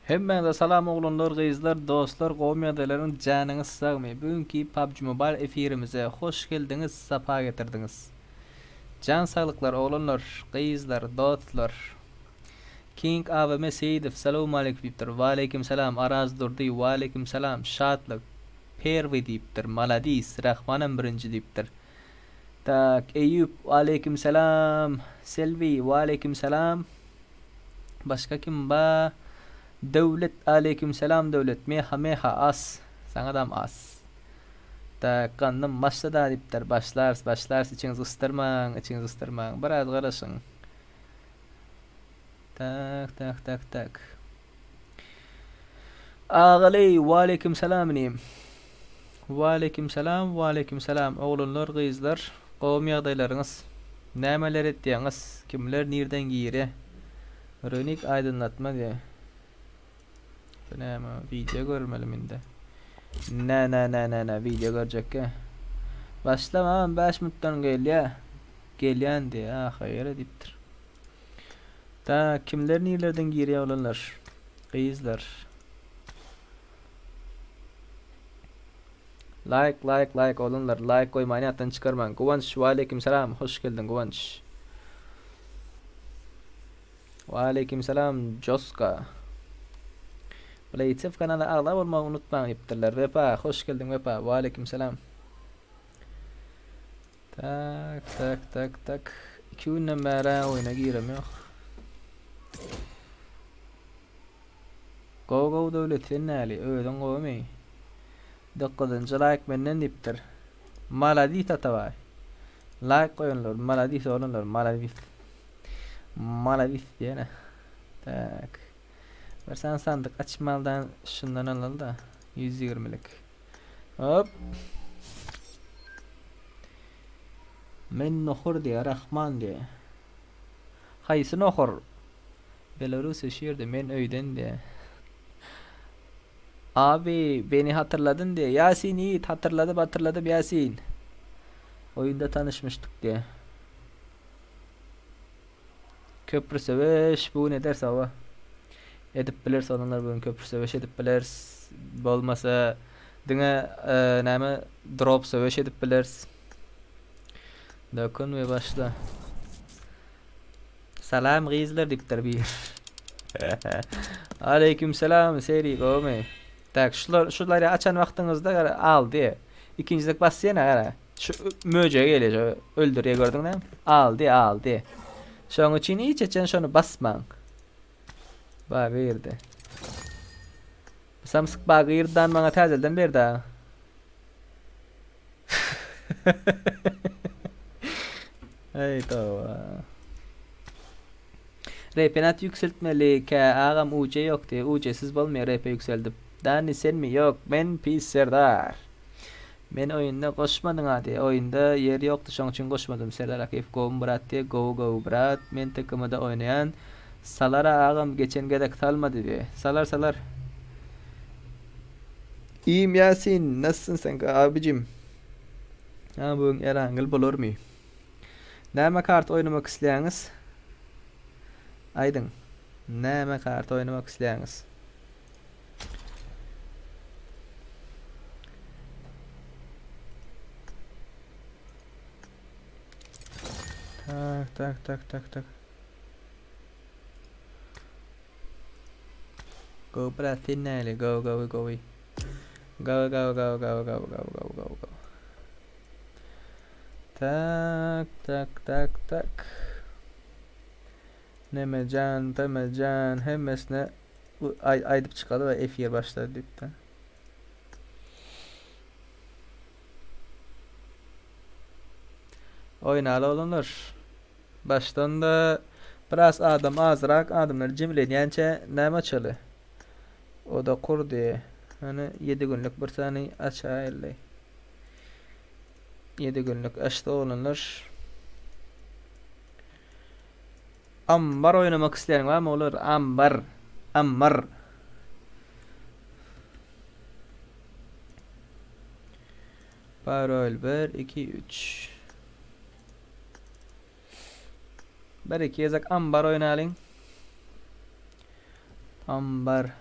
Hemmäňize salam oglanlar gyzlar dostlar gowmy ýagdaýlaryň janyňyz sagmy bu günki PUBG Mobile efirimize hoş geldiňiz sapa getirdiňiz jan saglyklar oglanlar gyzlar dostlar King AWM Seýidow salowmaleýkim diýipdir waleýkim salam Araz Durdy waleýkim salam Şatlyk perwy diýipdir maladis Rahmanam birinji diýipdir tak Eýýup waleýkim salam Selbi waleýkim salam Başga kim ba? Döwlet Aleýkim salam Döwlet meha meha as saňadam as Tak gandym başlada diýipdir başlarys başlarys içiňizi gysdyrmaň içiňizi gysdyrmaň biraz garaşyň Tak tak tak tak Agaly waleýkim salam inim Waleýkim salam waleýkim salam oglanlar gyzlar gowmy ýagdaýlaryňyz nämeler etýäňiz kimler nirden girýä Rönik aýdynlatma diýä Bu näme wideo görmelimi indi Nä nä nä nä nä wideo görjekkä Başlamam 5 minutdan gelýä gelýän diýä haýyr diýipdir Tak kimler nirlerden girýä oglanlar gyzlar Like like like oglanlar like goýmany ýatdan çykarmaň Guwanç waleýkim salam hoş geldiň Guwanç Waleýkim salam Joska Bleýtsew kanala agza bolmagy unutmaň diýipdirler Wepa hoş geldiň Wepa waleýkim salam Tak tak tak tak Iki günden bäri oýuna girem ýok Gowy gowy Döwlet sen näli özüň gowymy Dokuzynjy laýk menden diýipdir Maladis Atabaý Laýk goýanlar maladis oglanlar maladis Maladis diýene Tak Bir sany sandyk açmalydan şundan alaly-da 120-lik Hop Men nohur diýe Rahman diýe Haýsy nohur Belarus şu ýerde men öýden diýe. Abi beni hatyrladyn diýe. Ýasin ýigit hatyrladyp hatyrladyp Ýasin. Oýunda tanyşmyşdyk diýe. Köprü söweş bu gün ederis hawa. Edip bileris olanlar bu gün köprü söweş edip bileris. Bolmasa diňe e, näme drop söweş edip bileris. Dokun we başla. Salam gyzlar diýipdir bir. Aleyküm selam seri gowmy. Tak şular şulary açan wagtyňyzda gara aldy. Ikinjilik basýana gara. Şu möjegi gelýär şu öldürýär gördüňmi? Aldy aldy. Şoň üçin hiç haçan şony basmaň. Baga girdi. Samsyk baga girdi maňa täzelden berdi. Eý toba. Repenat ýükseltmeli kä agam UC ýok diýe UC-siz bolmaýar repe ýükseldip. Dani senmi ýok men pis serdar. Meni oýunda goşmadyňa diýe oýunda ýer ýokdy şoň üçin goşmadym Serdar Akyýew gowmy brat diýe gowy gowy brat men TKM-da oýnaýan salara agam geçen gezek salmady diýe salar salar. Iýim Ýasin nasylsyn sen abijim. Ha bu gün Erangel bolarmy? Näme kart oýnamak isleýäňiz? Aýdyň. Näme kart oýnamak isleýäňiz? Tak, tak, tak, tak, tak. Go brat sen näli go go go go go go go go go go go go Tak tak tak tak Nemejan Pemejan hemmesine aýdyp çykaly we efir başlady diýipdi. Oýnaly oglanlar. Başdan-da biraz adam azrak adamlar jemlenýänçä näme açaly? Oda kur diýe. Hany 7 günlük bir sany açaýly. 7 günlük açdy oglanlar. Ambar oýnamak isleýän barmy olar? Ambar. Ammar. Parol 1 2 3 Bir iki gezek ambar oýnalyň. Ambar.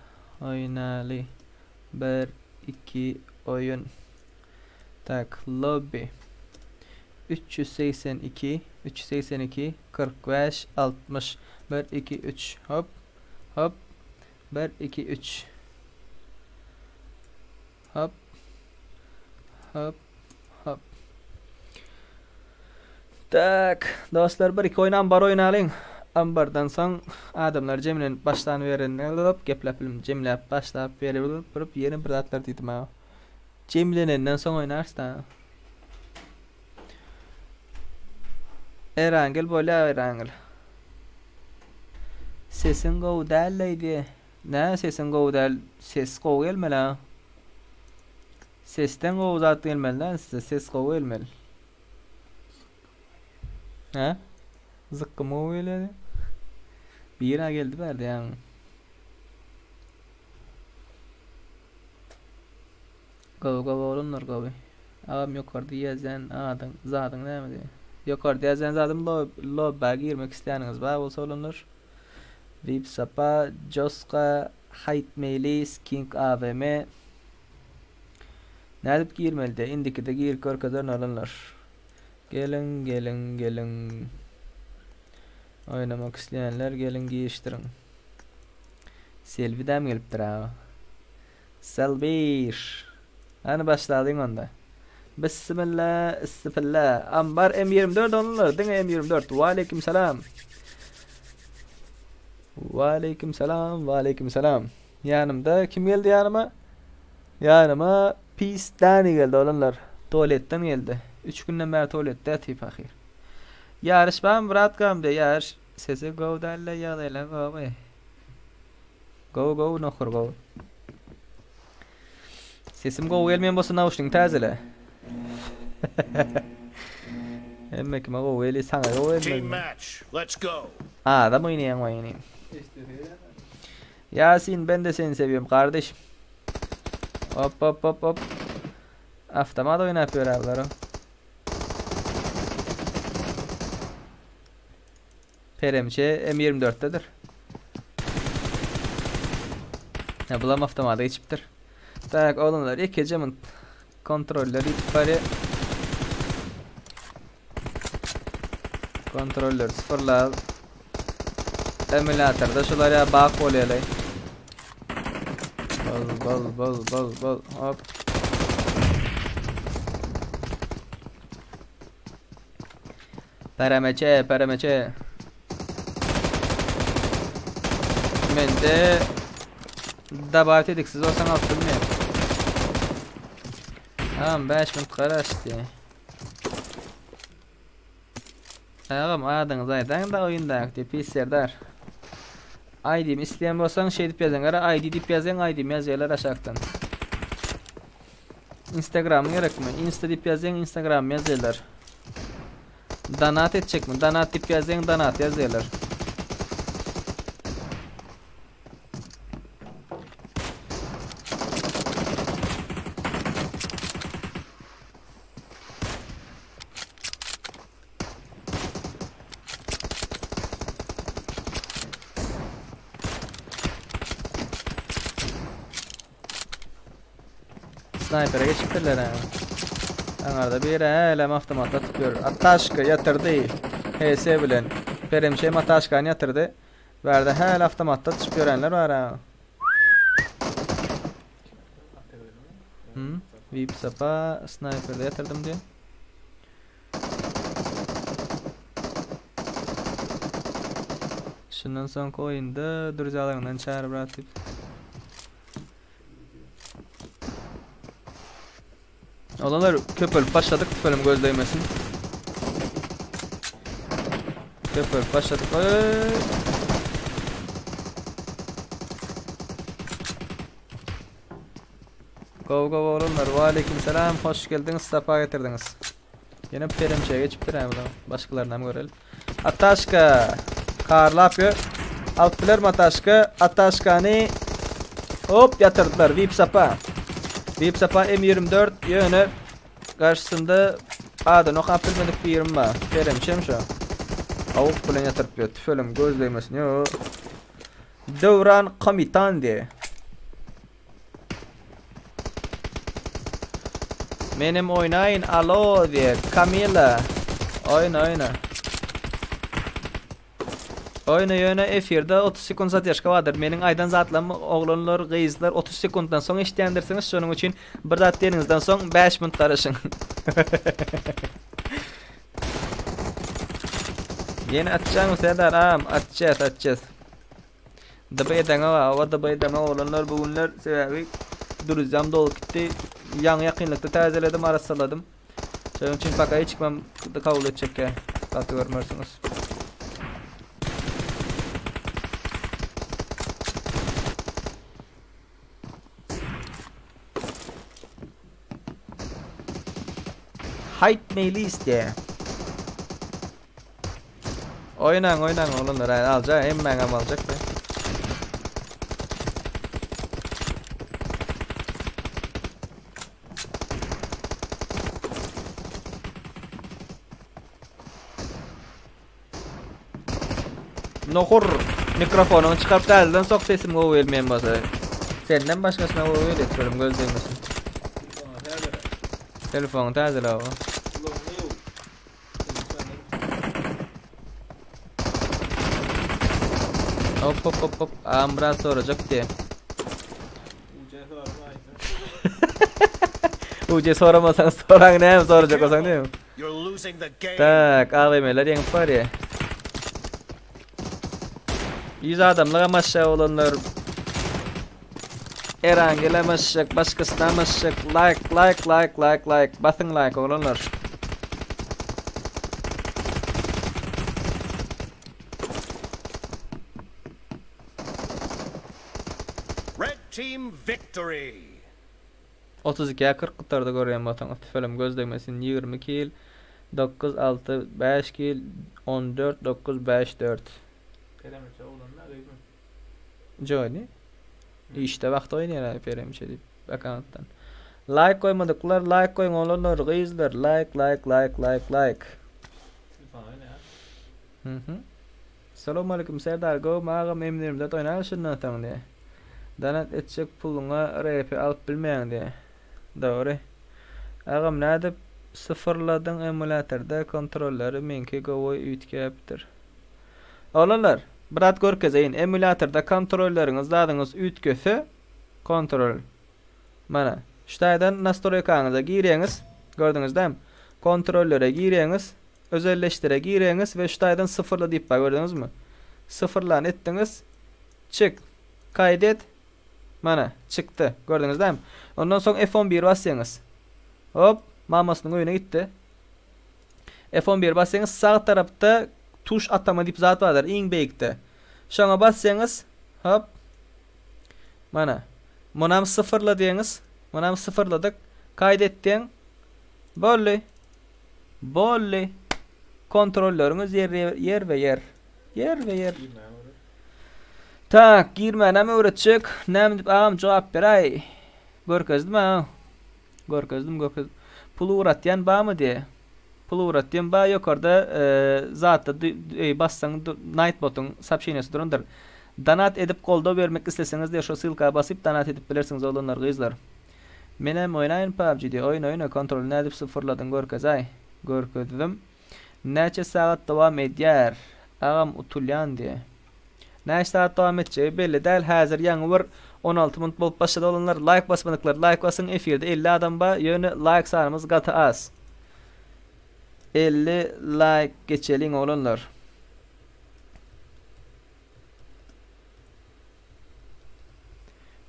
Oýnaly. Bir, iki, oýun. Tak, lobby. 382, 382, 45, 60. 1, 2, 3. Hop, hop. 1, 2, 3. Hop. Hop. Hop. Tak, dostlar bir iki oýun ambar oýnalyň. Ambardan soň adamlar jemlenip başlan berende gepläp bilim jemläp başlap berip bir ýene bir zatlar diýdim ha. Jemlenenden soň oýnarys da. Erangel bolýar Erangel. Sesiň gowy däl diýdi. Nä sesiň gowy däl? Ses gowy gelmeli ha. Sesden gowy zat gelmeli däl size ses gowy gelmeli. Hä? Zykgym gowy gelýär. Bira geldi bärde ýaňy. Gowy gowy oglanlar gowy. Agam ýokarda ýazýan adyň zadyň näme diýýär. Ýokarda ýazýan zadym lobba girmek isleýäniňiz bar bolsa oglanlar. Vip Sapa, Joska, Haýt Meýlis, King AWM. Nädip girmeli diýýär. Indikide girip görkezerin oglanlar. Geliň, geliň, geliň. Oýnamak isleýänler geliň girişdiriň. Selbi däm gelipdir aga. Selbiş. Hany başladyň onda. Bismillah, istifillah. Ambar M24 oglanlar, diňe M24. Waleýkim salam. Waleýkim salam, waleýkim salam. Ýanymda kim geldi ýanyma? Ýanyma Pis Dani geldi oglanlar. Tualetden geldi. 3 günden bäri tualetde ýatyp ahyr. Ýaryş barmy bratkam diýýär. Ýaryş sesi gowy däl-le ýagdaýlar gowy. Gowy gowy nohur gowy. Sesim gowy gelmeýän bolsa nauşnigiňi täzele. Hemme kime gowy gelýär, saňa gowy Team gelmez. match. Let's go. Adam oýnaýaň oýny. Yasin ben de seni seviyorum kardeşim. Hop hop hop hop. Avtomat oýnap ýör ablar. Peremçe M24-dedir. Ya bulam avtomata geçipdir. Tak oglanlar ýekeje munt kontroller ýitip barýar. Kontroller sıfırla. Emulatorda şular ya bak bolýarlar. Bol bol bol bol bol hop. Peremeçe peremeçe. Mende dabat ediksiz olsaň alyp bilmeýän. Agam 5 minut garaşdy. Agam adyňyzy aýdaň da oýundaky diýip pis serdar. ID-mi isleýän bolsaň şeýdip ýazaň gara ID diýip ýazaň ID-mi ýazýarlar aşakdan. Instagramyň gerekmi? Insta diýip ýazaň Instagramymy ýazýarlar. Donat etjekmi? Donat diýip ýazýaň, donat ýazýarlar. Snayper'e geçipdirler ha. Aňarda bir hälem avtomatda tutuyor. Ataşka ýatyrdy. HS bilen. Peremşem Ataşkany ýatyrdy. Bärde häl avtomatda tutup ýörenler bar ha. Hmm? VIP sapa snayperde ýatyrdym diýen. Şundan soňky oýunda dürjalaryňdan çağır brat diýip. Olanlar köpelip başladyk tüfelim gözleýmesin. Köpelip başladyk. Eee. Go go oglanlar. Waleýkim salam. Hoş geldiňiz, sapa getirdiňiz. Ýene peremçeye geçipdir ha bular. Başgalarynam göreli. Ataşka. Karlap ýör. Alyp bilermi Ataşka? Ataşkany hop ýatyrdylar. VIP sapa. VIP sapa M24 ýöne garşysynda adyny okap bilmedik birim bar. Peremçem şo. Awuk bilen ýatyryp ýör. Tüfelim gözleýmesin. Ýo. Döwran Komitan diýe. Menem oýnaýyn alo diýe Kamila. Oýna oýna. Oýna ýöne efirde 30 sekund zadержка bardyr. Meniň aýdan zatlarymy oglanlar, gyzlar 30 sekunddan soň eşidýändirsiňiz. Şonuň üçin bir zat diýeniňizden soň 5 minut garaşyň. Ýene atjaňmy Serdar agam? Atjas, atjas. DB edeňok awa DB edeňok oglanlar bu günler sebäbi druzyam dolup gitdi. Ýaňy ýakynlykda täzeledim, arassaladym. Şonuň üçin paka hiç kimem kabul etjekkä. Gaty görmersiňiz. Haýt meýlis diýýär. Oýnaň, oýnaň oglanlar, aý aljak, hemmäňem aljak be. Nohur mikrofonyňy çykaryp täzeden sok sesim gowy gelmeýän bolsa. Senden başgasyna gowy gelýär tüweleme göz degmesin. Telefonyňy täzele oba. Hop hop hop hop. Agam biraz sorajak diye. UC soramasaň soraň näme sorajak bolsaň diýme. Tak, AVM-ler ýeňip barýar. 100 adamlyk aşağı olanlar Erangel aşak, başgasyna aşak. Like, like, like, like, like. Basyň like oglanlar. Red team victory. 32-ä 40 gutardy görýän bolsaňyz tüfelem göz degmesin 20 kill 9 6 5 kill 14 9 5 4. Peremçe oglanlar gyzmy? Johnny. Işde wagty oýnaýar abi peremçe diýip akkauntdan. Like goýmadyklar like goýuň oglanlar gyzlar like like like like like. Telefon oýnaýar. Mhm. Salowmaleýkim Serdar gowmy agam M24 oýnaýaly şundan soň diýe. Donat etjek puluňa repi alyp bilmeýäň diýe. Dogry. Agam nädip syfyrladyň emulatorda kontrolleri meňki gowy üýtgäpdir. Oglanlar bir zat görkezeýin emulatorda kontrolleriňiz zadyňyz üýtgese kontrol mana şu taýdan nastroýkaňyza girýäňiz gördüňizdämi kontrollere girýäňiz Özelleşdire gireňiz we şu taýdan syfyrla diýip bar gördüňizmi? Syfyrlan etdiňiz. Çyk. Kaýdet. Mana, çykdy. Gördüňiz dämi? Ondan soň F11 basýaňyz. Hop, mamasynyň öýüne gitdi. F11 basýaňyz, sag tarapda tuş atama diýip zat bardyr, iň beýikde. Şoňa basýaňyz. Hop. Mana. Munam syfyrla diýeňiz. Munam syfyrladyk. Kaýdet diýeň. Boldy. Boldy. Kontrolleriňiz ýer ýer be ýer. Ýer be ýer. Tak, girmänem öwretjek. Näme diýip agam jogap beräý. Görkezdim a. Görkezdim, görkezdim. Pul ugratýan barmy diýe. Pul ugratýan bar ýokarda e, zatda e, bassaň Nightbot-yň soobşeniýasy durandyr. Donat edip goldaw bermek isleseňiz diýe şo ssylka basyp donat edip bilersiňiz oglanlar, gyzlar. Menem oýnaýyn PUBG diýe oýun oýna kontroly nädip syfyrladyň görkezaý. Görkezdim. Näçe sagat dowam edýär? Agam utulýan diýe. Näçe sagat dowam etjegi belli däl häzir ýaňy bir 16 minut bolup başlady oglanlar laýk basmadyklar laýk basyň efirde 50 adam bar ýöne laýk sanymyz gaty az. 50 laýk geçeliň oglanlar.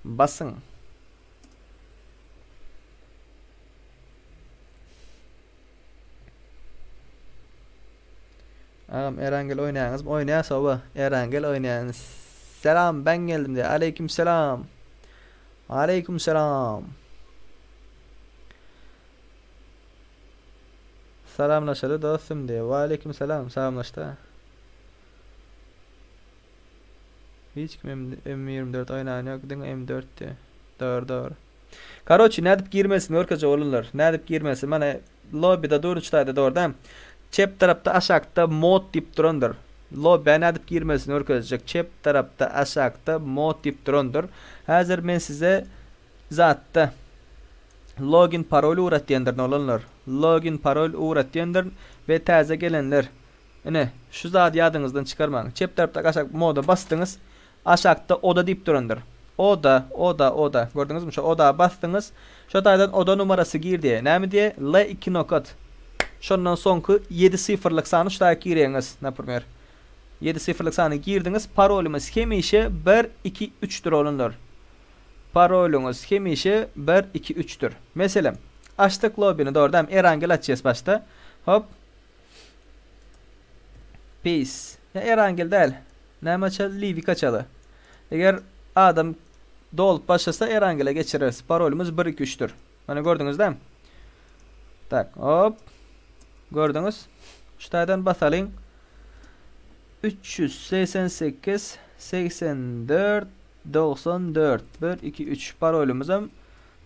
Basyň. Agam Erangel oýnaýaňyzmy? Oýnaýas oba. Erangel oýnaýan. Selam ben geldim diýär. Aleyküm selam. Aleyküm selam. Salamlaşaly dostum diýär. Wa aleyküm selam. Salamlaşda. Hiç kim M24 oýnan ýok, diňe M4 diýär. Dogry, dogry. Karoçi, nädip girmelisin görkezjek oglanlar. Nädip girmelisin? Mana lobbyda dur üç taýda dogry dämi? Çep tarapda aşakda mod diýip durandyr. Lobbä nädip girmelisin görkezjek. Çep tarapda aşakda mod diýip durandyr. Häzir men size zatda. Login parol ugrat diýendirin oglanlar. Login parol ugrat diýendirin we täze gelenler. Ine, şu zady ýadyňyzdan çykarmaň. Çep tarapdaky aşak moda basdyňyz. Aşakda oda diýip durandyr. Oda, oda, oda. Gördüňizmi? Şo oda basdyňyz. Şo taýdan oda numarasy gir diýýär. Näme diýýär? L 2 nokat. Şondan soňky 7 sifrlik sany şu taýa girýäňiz, naprimer. 7 sifrlik sany girdiňiz. Parolymyz hemişe 1 2 3 dür oglanlar. Parolyňyz hemişe bir, iki, üçdür. Meselem, açdyk lobbyny dogry dämi? Erangel açýas başda. Hop. Peace. Ýa Erangel däl. Näme açaly? Livik açaly. Eger adam dolup başlasa Erangele geçireris. Parolymyz bir, iki, üçdür. Mana gördüňiz dämi? Tak, hop. Gördüňiz? Şu taýdan basalyň. 388 84 94 bir iki üç parolymyzam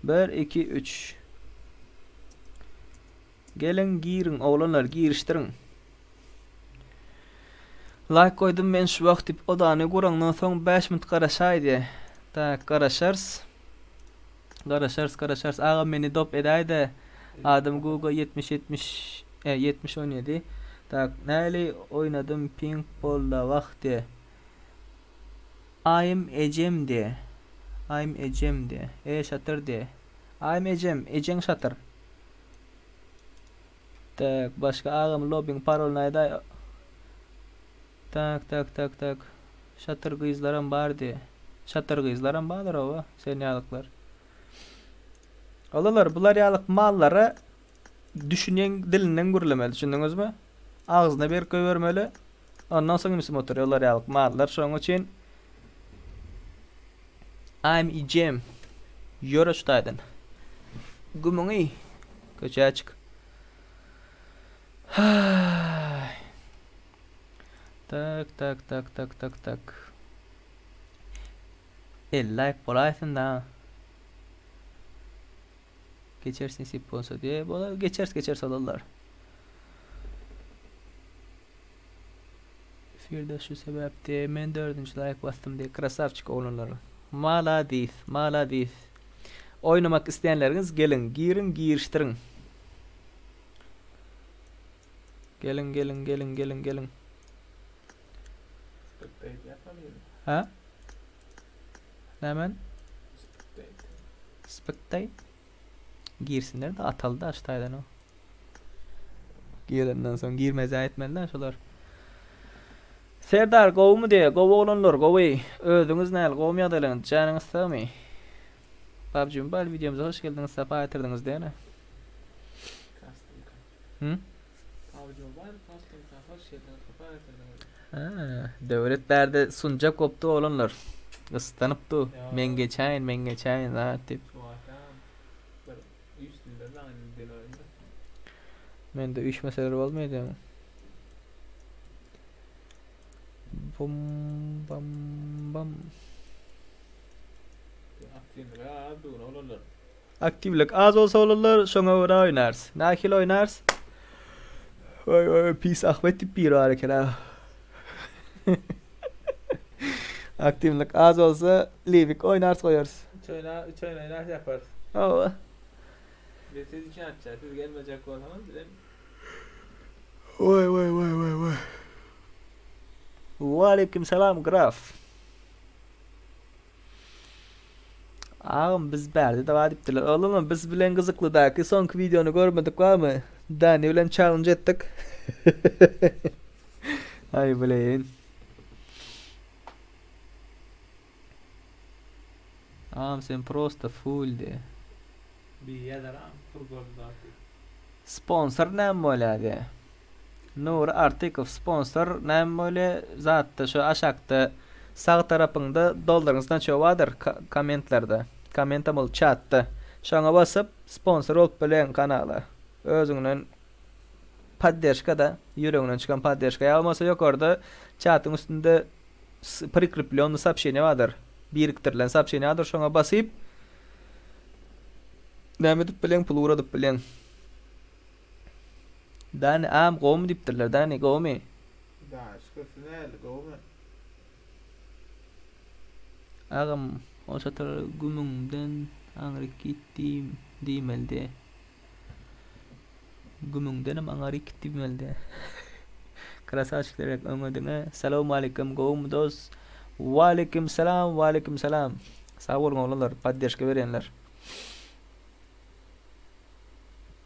bir iki üç Geliň giriň oglanlar girişdiriň. Laýk goýdum men şu wagt diýip odany guraňdan soň 5 minut garaşaý diýe. Tak garaşarys. Garaşarys garaşarys agam meni dop edäýdä. Adam Guga 70 70 e 70 17. Tak näli oýnadym ping polda wah diýe. Aýym ejem de. Aýym ejem de. E şatyr de. Aýym ejem, ejeň şatyr. Tak, başga agam lobbyň parolyny aýdaý. Tak, tak, tak, tak. Şatyr gyzlaram bar de. Şatyr gyzlaram bardyr oba, sen ýalyklar. Olalar bular ýalyk mallara düşünýän dilinden gürlemeli, düşündiňizmi? Agzyna berip goýbermeli. Ondan soň ümsüm oturýarlar ýalyk mallar. Şonuň üçin I'm ijem. Ýöre şu taýdan. Gümüňi köçä çyk. Haý. Tak tak tak tak tak tak. 50 like bolaýsyn da. Geçeris nesip bolsa diýe. Bolar geçeris geçeris olarlar. Efirde şu sebäpdi men dördünji laýk basdym diýe krasawçik oglanlar. Maladis, maladis. Oýnamak isleýänleriňiz geliň, giriň, girişdiriň. Geliň, geliň, geliň, geliň, geliň. Spectate ýapalyň. Ha? Nämen? Spectate. Spectate? Girsinler de ataly da şu taýdan o. Girenden soň girmezä etmeli da şolar. Serdar gowumy diýe, gowy oglanlar gowy. Özüňiz näl, gowumy ýagdaýlaryňyz, janyňyz sagmy? PUBG Mobile wideomyza hoş geldiňiz, sapa getirdiňiz diýene. Custom ka. Hı? PUBG Mobile custom ka hoş geldiňiz, sapa getirdiňiz. Ha, döwlet bärde sunjak bopdy oglanlar. Gyssanypdy. Men geçäýin, men geçäýin zat diýip. Şu wagtam bir üýşdüler dagy indi oýunda. Mende üýşmeseler bolmaýdy. Bum bam bam. Aktiwlik az bugün oglanlar. Aktiwlik az bolsa oglanlar şoňa görä oýnarys. Nähili oýnarys? Oý oý pis Ahmet diýip biri bar eken ha. Aktiwlik az bolsa Livik oýnarys goýarys. Üç oýna, üç oýun oýnarys ýaparys. Hawa. Biz siz üçin atjak. Siz gelmejek bolsaňyz bizem Waý waý waý waý waý. Waleýkim salam graf. Agam biz bärde de bar diýipdirler. Oglanlar biz bilen gyzyklydaky soňky wideony görmedik barmy? Dani bilen challenge etdik. Aý bileýin. Agam sen prosta full diýe. Bir ýazaram pul boldy zat diýip. Sponsor näme bolýar diýe. Nury Artykow sponsor näme bolýar zatda şu aşakda sag tarapyňda dollaryň znaçogy bardyr kommentlerde kommentam ol çatda şoňa basyp sponsor bolup bileň kanala özüňden podderşkada ýüregiňden çykan podderşka ýa bolmasa ýokarda çatyň üstünde prikreplýonnyý soobşeniýe bardyr birikdirilen soobşeniýe bardyr şoňa basyp näme edip bileň pul ugradyp bileň. Dani agam gowumy diýipdirler Dani gowumy. Dani şükür siz nähili gowumy. Agam ol şatyr gümüňden aňryk gitdim. diýmelidi. Gümüňdenem aňaryk diýmelidi. Krasaçik gerek öňe diňe. Salowmalikim gowumy dos. Waleýkim salam waleýkim salam. Sag boluň oglanlar poddeşka berýänler.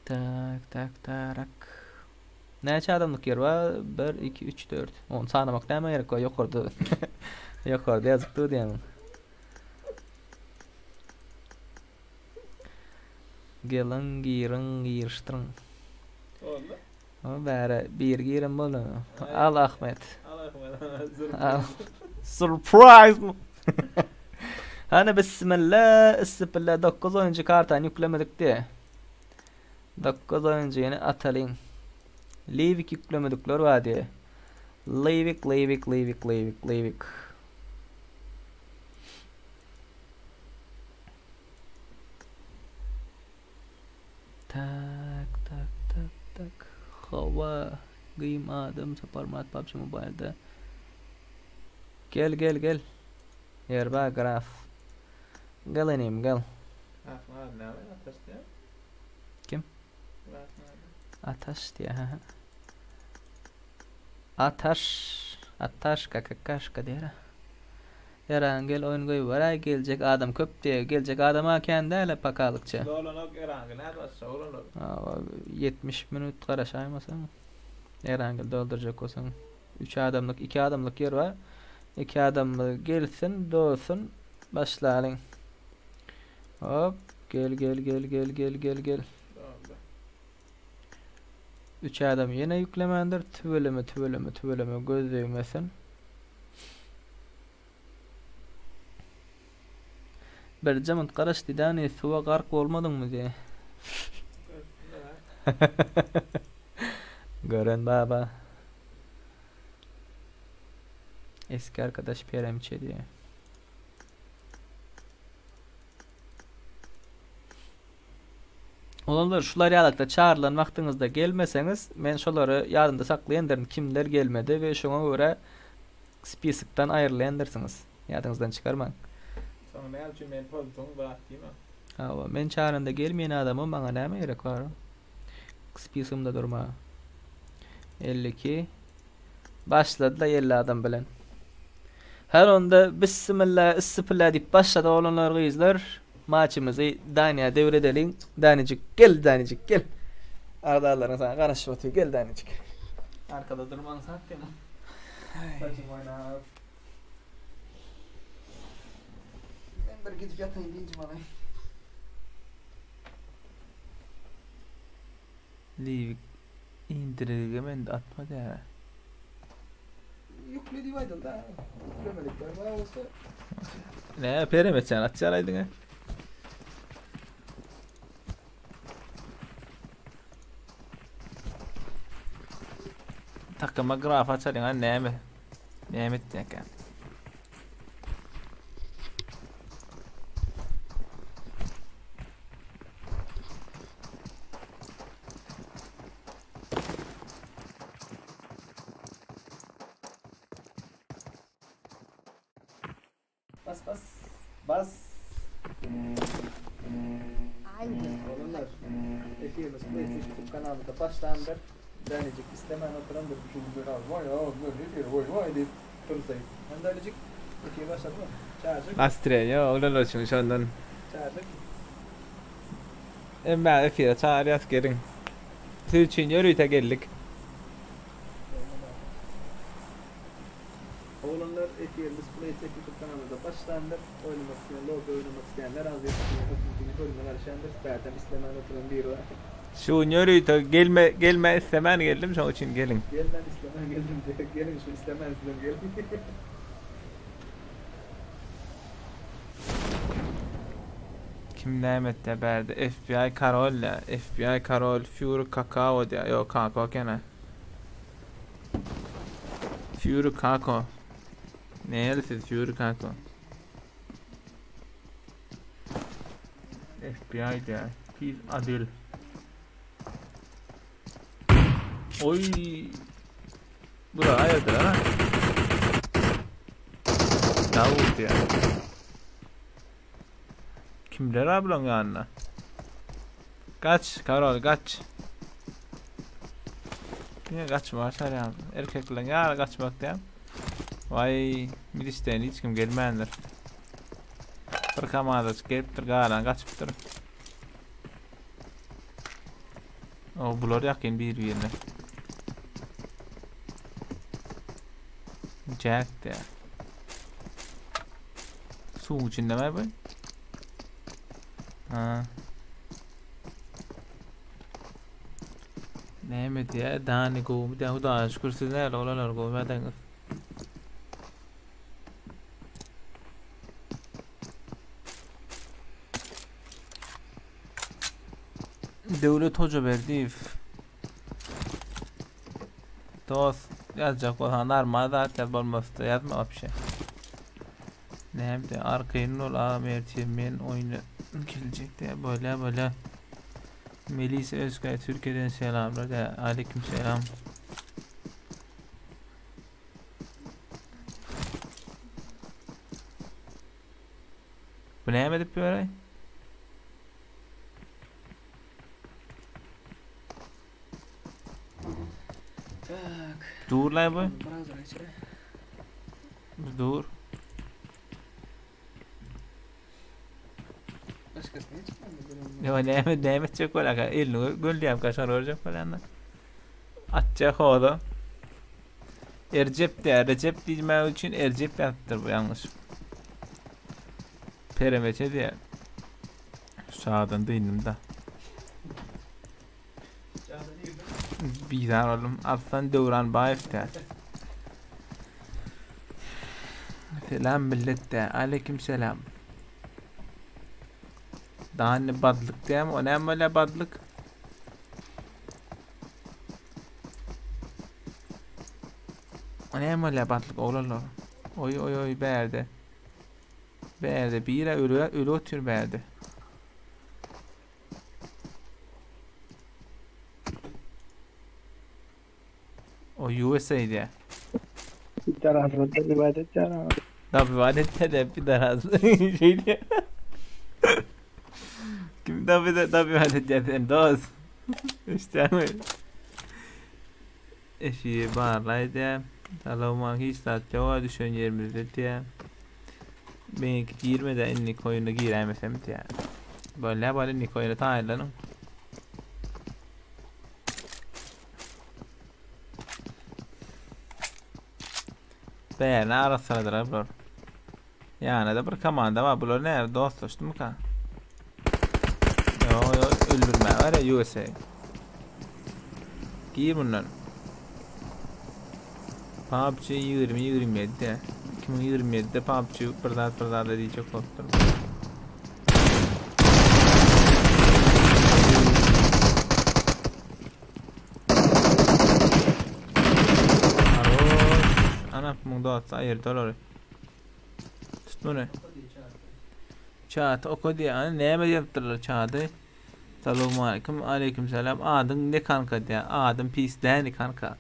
Tak tak tarak. Näçe adamlyk ýer bar? 1 2 3 4. Ony sanamak näme gerek bar ýokarda. Ýokarda ýazyp dur diýýän. Geliň giriň girişdiriň. Boldy. O bäre bir giren boldy. Al Ahmet. Al Ahmet. Al. Surprise. Hany bismillah, isipillah 9 oýunçy kartany ýüklemedik diýe. 9 oýunçyny atalyň. Liwik ýüklemedikler bar diýe. Liwik, Liwik, Liwik, Liwik, Liwik. Tak, tak, tak, tak. Hawa, gym adam Saparmyrat PUBG Mobile'da. Gel, gel, gel. Ýerba graf. Gel inim, gel. Grafyň ady näme? Ataş diýýär. Kim? Grafyň ady. Ataş diýýär, ha. Ataş, Ataşka, kakaşka diýýär. Erangel oýun goýberäý geljek adam köp diýä geljek adama kän dälä pakalykça. Dolanok Erangel nädip açjak oglanlar. Hawa 70 minut garaşaýmasaň Erangel doldurjak bolsaň 3 adamlyk 2 adamlyk ýer bar. 2 adamly gelsin dolsun başlalyň. Hop gel gel gel gel gel gel gel. Doldy. 3 adam ýene ýüklemändir. Tüweleme tüweleme tüweleme göz degmesin. Birje munt garaş Didani suwa gark bolmadyňmy diýe. Gören baba. Eski arkadaş peremçe diýe. Olanlar şular ýalakda çagyrylan wagtyňyzda gelmeseňiz, men şolary ýadymda saklaýandyryn kimler gelmedi we şoňa görä spisokdan aýrylaýandyrsyňyz. Ýadyňyzdan çykarmaň. Soň näme üçin meni pozduň zat diýme. Hawa, men çagyranda gelmeýän adama maňa näme gerek bar? Spisogymda durmaga. 52 Başladylar 50 adam bilen. Her onda bissimilla issipilla diýip başlady oglanlar gyzlar. Maçymyzy Daniýa dewredeliň. Danijik gel Danijik gel. Agzalaryň sana garaşyp otyr gel Danijik. Arkada durmaň sat diýen. Saçym oýnap. Men bir gidip ýataýyn dynjym alaýyn. Liwik indirigem endi atma däbe. Ýükle diýip aýdyldy. Ýüklemedikler bar bolsa. Nä peremetjan atýar aýdyňa. Takyma graf açalyň a näme? Näme etýärkä? Bas bas. Bas. I will. Oglanlar. Efirimiz PlayStation YouTube kanalynda başlandyr. Dänejik istemän oturandyr düşünje vay ya ne diýer vay vay diýip tursaý. Hem dänejik efir başladymy? Çagyryk. Nastreniýa oglanlar üçin şondan. Çagyryk. Emma efire çagyrýas geliň. Siz üçin ýörite geldik. Oglanlar efirimiz Playtech YouTube kanalynda başlandyr. Oýnamak isleýän, lobby oýnamak isleýänler az ýetişmeýän hökmündini bölüme garaşýandyr. Bärden islemän oturan biri bar. Şu gün ýörite gelme gelme islemän geldim şoň üçin geliň. Gelmän islemän geldim diýe. Geliň şu islemän sizem geliň. Kim näme etýär bärde FBI karol diýär FBI karol Fury kakao diýär ýok kako ekena. Fury kako. Näli siz Fury kako? FBI diýär. Tiz Adil. Oy. Bura aýyrdylar ha. Dawut diýär. Kimler abi bulaň ýanynda? Gaç, Karol, gaç. Niye gaçma başarýan? Erkekleň ýary gaçmak diýen. Vay, midişden hiç kim gelmändir. Bir komandacık gelipdir, galan gaçypdyr. O bular ýakyn bir-birine. Jack diýär. Suwuň içindemi bu? Ha. Näme diýär? Dani gowumy diýär. Hudaýa şükür siz näle oglanlar gowumy ýagdaýyňyz? Döwlet Hojaberdiýew. Dost, ýazjak bolsaň normal zat ýaz bolmasa ýazma wapşe. Näme arkaýyn bol agam ertir men oýna geljek diýä bolýa bolýa. Melisa Özkaya Türkiye'den selamlar diýä aleyküm selam. Bu näme edip ýöräý? Tak. Dur lay bu. Biraz içeri. Dur. Başkasına hiç mi? Yo näme näme etjek bolýar? Elini gölýäm kaşar görjek bolýanlar. Atjak oda. Ercep diýär. Recep diýmek üçin Ercep ýazypdyr bu ýalňyş. Peremeçe diýär. Şadan dyndym da. Bizar oldum. Arslan Döwranbaýew diýär. Selam millet diýär. Aleyküm selam. Daha ne badlyk diýämi? O näme bolýar badlyk? O näme bolýar badlyk oglanlar? Oý oý oý bärde. Bärde biri ölü ölü otyr bärde. O USA diýär. Bir tarafında ibadet ya. Tabi ibadet de bir daraz şey diýär. Kim tabi de tabi ibadet diýär dost. İşte Eşiği barlay diýär. Salowman hiç zat ýoga düşen ýerimizde diýär. Meňki girmedi indi oýuna giräýmesem diýär. Bolýa bolýa indi oýuna taýynlanyň. Bärine arassaladylar bular. Ýanyda bir komanda bar. Bular näme dostlaşdymyka? Yo yo öldürme var ya USA. Gir bundan. PUBG 2027. 2027'de PUBG bir zat bir zat diýjek bolupdyr. Aroş. Ana muň dosty aýyrdy olary. Tut muny. Çat oka diýýär. Ana näme diýipdirler çady? Salowmaleýkim. Aleýkim salam. Adyň ne kanka diýýär. Adym pis däni kanka.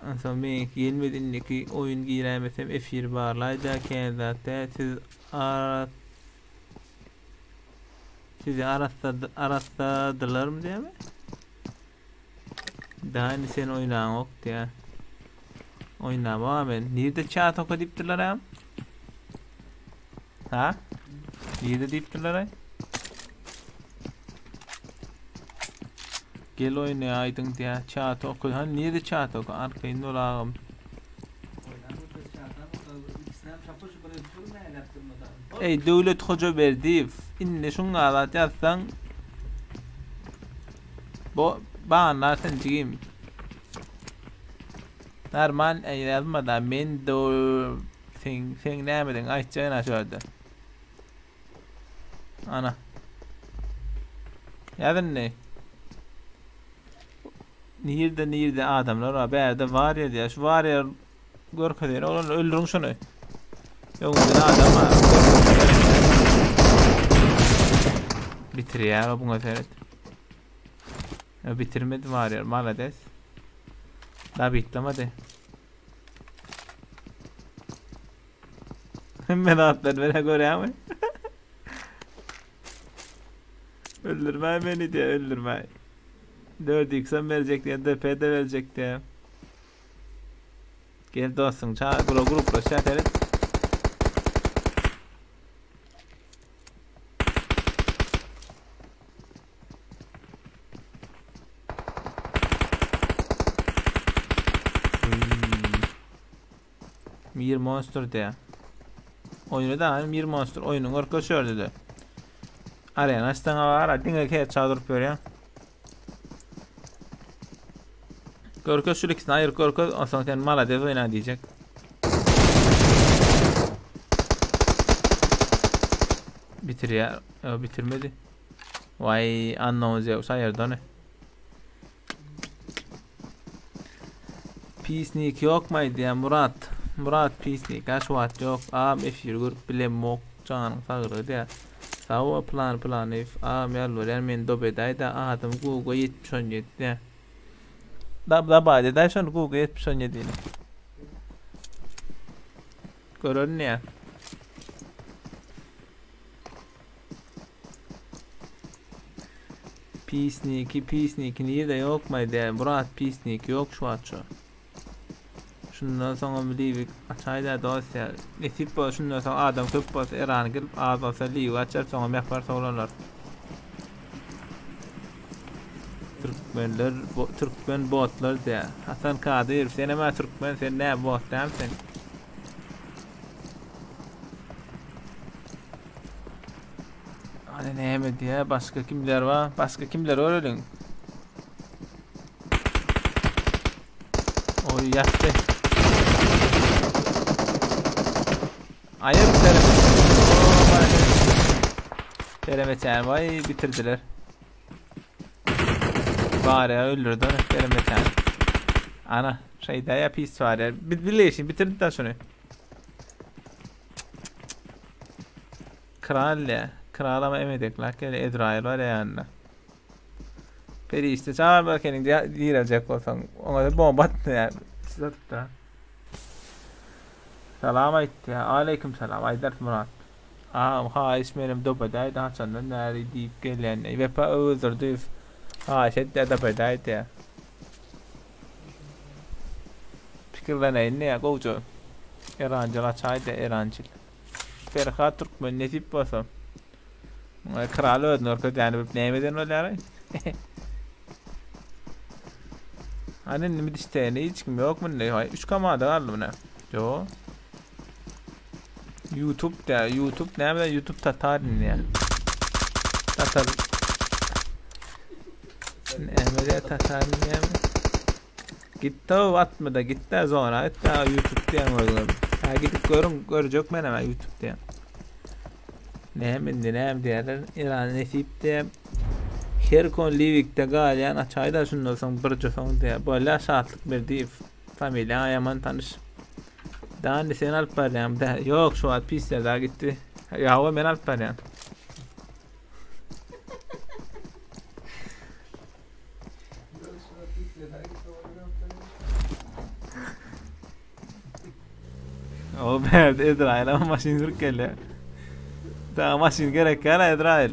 Onsoň meňki gelmedi indiki oýun giräýmesem efir barlaýda kän zat däl siz ara Sizi arassa arassadylarmy diýýärmi? Daha indi sen oýnaňok diýýär. Oýnamam men. Nirde chat oka diýipdirler hem? Ha? Nirde diýipdirler ay? Gel oýnaýaýdyň diýýär. Chat oka. Ha nirde chat oka? Arkaýyn ol agam. Eý Döwlet Hojaberdiýew, indi şuňa zat ýazsaň bo banlar sen jigim. Normal eý ýazma-da men do sen sen nämediň aýtjak şu ýerde. Ana. Ýaz indi. Nirde nirde adamlar bar. Bärde warrior diýär. Şu warrior görkezýär. Oglan öldüriň şuny. Öňünden adam bar. Bitirýär o buňa seret. Ya bitirmedi warrior. Malades. Daha bitlemedi. Hemme zatlar bere görýärmi? Öldürmäý meni diýýär, öldürmäý. 4x-em berjek diýýär, DP-de berjek diýýär. Gel dostuň çagyr, bura gruplaşýar seret. Mir Monster diýýär. Oýny da Mir Monster oýnuň görkezýärdi de. Arena açsaň bar, diňe headshot durup berýär. Görkez şu ikisini aýyr görkez, onsoň sen malades oýna diýjek. Bitirýär, bitirmedi. Waý, unknown Zeus aýyrdy ony. Pisnik ýokmy aýdýar Murat. Murat pisnik ha şu wagt ýok. Agam efir görüp bilemok. Janyň saglygy diýýär. Sag bol plan planyýew. Agam ýalbarýan meni dob edäýdä adym Guga 70 17 diýýär. Dab dabaý edäý şony Guga 70 17-ni. Görerin diýýär. Pisniki pisniki nirde ýok maýda Murat pisnik ýok şu wagt şu. Şundan soňam liwik açaýda dost ýa. Nesip bolsa şundan soň adam köp bolsa Eran girip az bolsa liwik açar soňam ýapar oglanlar. Türkmenler bo, türkmen botlar diýä. Hasan Kadyr senem ha türkmen sen nä bot däl sen. Hadi näme diýä, başga kimler bar? Başga kimler göreliň? Oý ýatdy. Aýyr tereme. Tereme çän waý bitirdiler. Bar ya öldürdü onu tereme çän. Ana şeyde ya pis var ya. Birleşin bitirdi da şunu. Kral ya. Kral ama emedek lak gel Ezrail var ya yanında. Perişte çağır berkenin direlecek bolsaň. Ona da bomba atdy ya. Siz atyp da. Salam aýtdy ya. Aleyküm salam aýdar Murat. Agam haýyş menem dobedaýdy haçandan bäri diýip gelýän. Wepa Öwezdurdyýew haýyş etýär dobedaý diýýär. Pikirleneýin diýýär gowja. Eranjyl açaý diýýär Eranjyl. Ferhat Türkmen nesip bolsa. Muňa kral özüni görkezýäni bilip näme eden bolýar? Hani indi midişteni hiç kim yok munda. Hay 3 komanda galdy muna. Yo. YouTube da YouTube näme YouTube Tatar indi. Tatar. Näme de Tatar näme? Gitdi o atma da gitdi zona etdi YouTube diýen özüňe. Ha gidip görüň görjek men hem YouTube diýen. Näme indi näme diýerler İran nesip diýe. Her kon Livikde galýan açaýda şundan soň birje soň diýe. Bolýa Şatlyk Berdiýew. Familiýaň ýaman tanyş. Dani sen alyp barýaň. Ýok şu wagt pis ýerde gitdi. Ýa men alyp barýan. O berdi Ezrail ama maşyn sürüp geldi. Sana maşyn gerek gel Ezrail.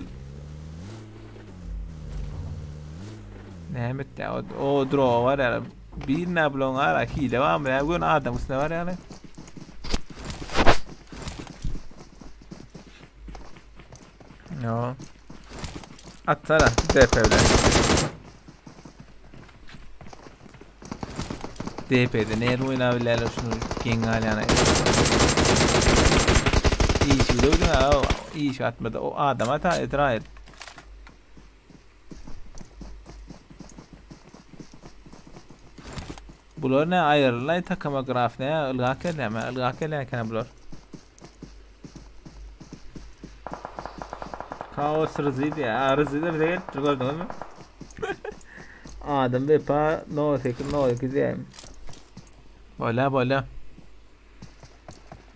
Näme etdi? O, o droga var ya. Bir ne bulon ara hile var mı? Ya gün adam üstüne var yani. Yo. Atsana DP bilen. DP'de näde oýnap bilýärler şunu geň galýan. Işi bilewdiň ha, iş atmada o adama ta Ezrail. Bular ne aýrylay takama graf ne ylgap gelýärmi? Ylgap gelýän eken bular. Kaos Rızy diýýär. A Rızy da bize gelipdir gördüňizmi? Adam Vepa 08 02 diýýär. Bola bola.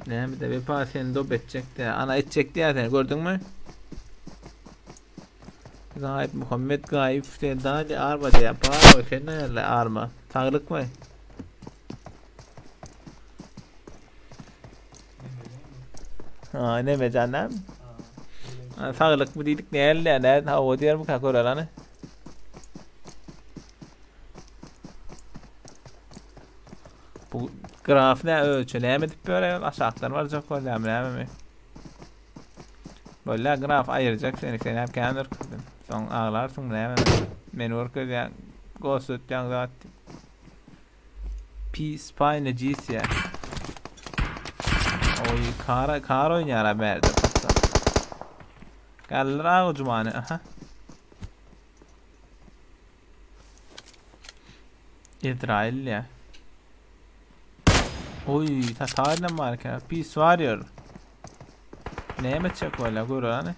Näme de Vepa seni dop etjek diýýär. Ana etjek diýýär seni gördüňmi? Gaýyp Muhammed Gaýyp sen dali arma diýýär. Bar sen näle arma? Saglykmy? Ha, neme canım? Saglykmy diýdik näl nä hawa diýermika göreli hany. Bu graf ne ölçe näme edip ýör aýol aşakdan barjak bolýarmy nämemi? Bolýa graf aýyrjak seni sen hem kän ürküzdiň. Soň aglarsyň nämemi? Meni görkezýäň ghost ötýäň zat. P Spine GC. Oý kar kar oýnaýar ha bärde patsa. Galdyr agy jumany aha. Ezrail ya. Oý, Tatarlam bar eken. Peace Warrior. Näme etjek bolýar göreli.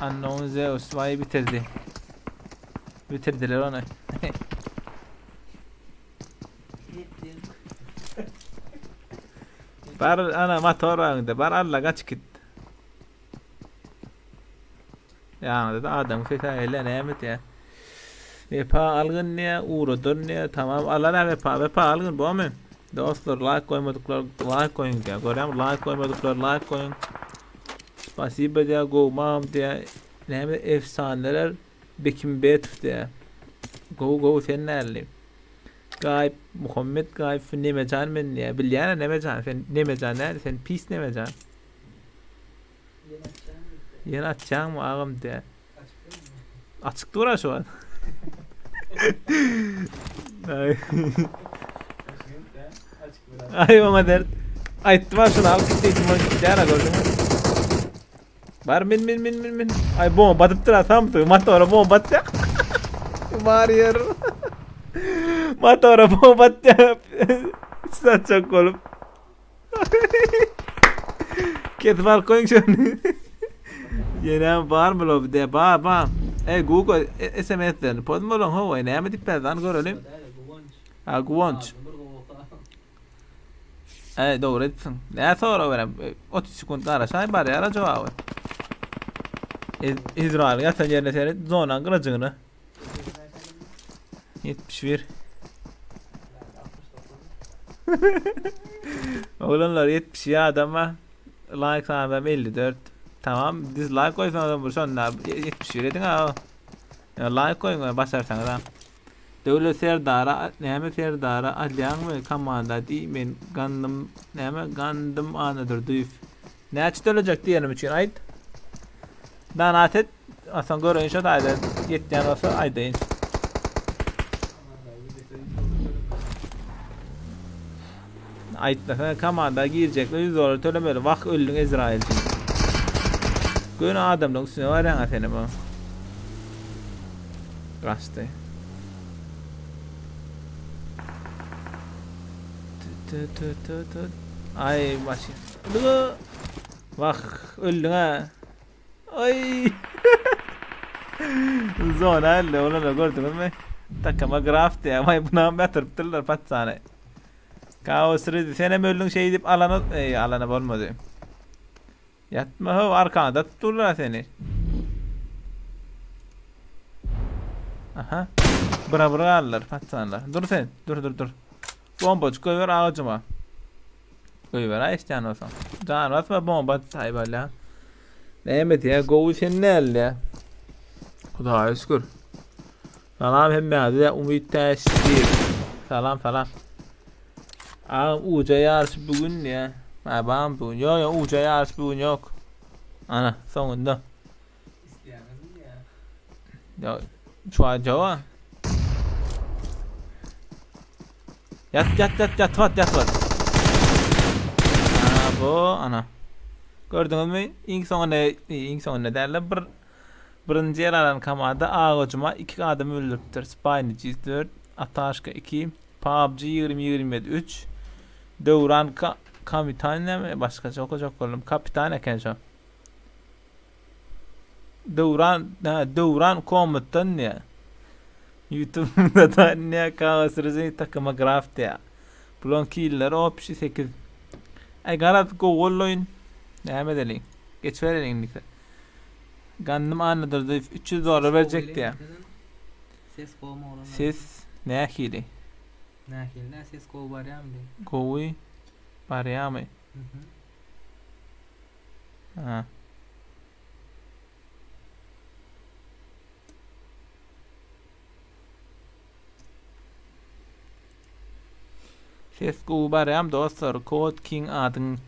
Unknown Zeus vay bitirdi. Bitirdiler onu. Bar ana motor öňde. Bar alla gaç git. Ýaňyda adamyň sesi gelýär näme diýýär. Wepa algyn diýýär, ugradan diýýär. Tamam, alan Wepa, Wepa algyn bomy? Dostlar, like goýmadyklar like goýuň diýýär. Görýäňmi? Like goýmadyklar like goýuň. Spasiba diýýär, gowmam diýýär. Näme efsaneler Bekimbetow diýýär. Gowy gowy sen näli? Gaýyp Muhammet Gaýyp Nemejan men diýýär. Bilýän Nemejan sen Nemejan däl, sen pis Nemejan. Ýene açýaňmy agam diýä. Açyk dur şu an. Ay. Ay oňa dert. Aýtdym ha şuny alyp git diýdim, ol gitýär ha gördüňmi? Bar min min min min min. Ay bomba atypdyr ha samsyk motora bomba atýar. Warrior. Motora bomba atýar. Satjak bolup. Kesip alyp goýuň şony. Ýene barmy lobide? Bar, bar. Ey Google SMS-lerini pozma olaň hawa, näme diýip berdi, görelim. Ha, Guwanç. Ey dogry etsin. Näme sorag berem? 30 sekund garaşaý barýar jogaby. Izrail ýatan ýerine seret, zonaň gyrajygyna. 71. Oglanlar 70 adam var. Like sanam 54. Tamam, dislike goýsaňyz bu şonda 71 ediň ha. Ya like goýuň başarsaňyz ha. Döwlet Serdara näme Serdara alýaňmy komanda diý men gandym näme gandym Anadurdyýew. Näçe tölejek diýenim üçin aýt. Donat et. Asan göreýin şo taýda ýetýän bolsa aýdaýyn. Aýtmasa komanda girjekler 100 dollar tölemeli. Wah öldüň Ezrailçi. Göni adamlaryň üstüne barýaň seni bu. Gaçdy. Tü tü tü tü. Ay maşyn. Wah öldüň ha. Ay. Zona elde onu da gördünüz Takama graf diye. Vay buna batırıpdyrlar patsany. Kaos Ready sen hem öldün şey diýip alana ey, alana bolmady. Ýatma ho arkanda tutdular seni. Aha. Bura bura aldylar patsanlar. Dur sen. Dur dur dur. Bombajyk goýber agajyma. Goýber aý isleýän bolsaň. Jan basma bomba saýyp alýa. Näme diýä gowy sen nälle. Hudaýa şükür. Salam hemmäňize Umyt Täşli. Salam salam. Agam uja ýaryş bu gün diýä. Ha bam bu gün. Ýok ýok uja ýaryş bu gün ýok. Ana soňunda. İsteýäňizmi ýa? Ýok. Şu an jowa. Ýat ýat ýat ýatyp at ýatyp at. Ha bu ana. Gördüňizmi? Iň soňunda iň soňunda dälde bir birinji ýer alan komanda Agajuma 2 adam öldüripdir. Spiny G4, Ataşka 2, PUBG 2027 3, Döwran Ka Kapitan näme başgaça okajak boldum. Kapitan eken şo. Döwran, ha, Döwran Komutdan diýä. YouTube'da da ne kaos rejim takyma graf diýä. Bulan killer opşi 8. Ay garaz gowy boldy oýun. Näme edeliň? Geçibereliň indi. Gandym Annadurdyýew 300 dollar berjek diýä. Ses gowy oglanlar? Ses nähili? Nähili? Nä ses gowy barýarmy diý. Gowy barýarmy? Ha. Ses gowy barýam dostlar. Kod King adyň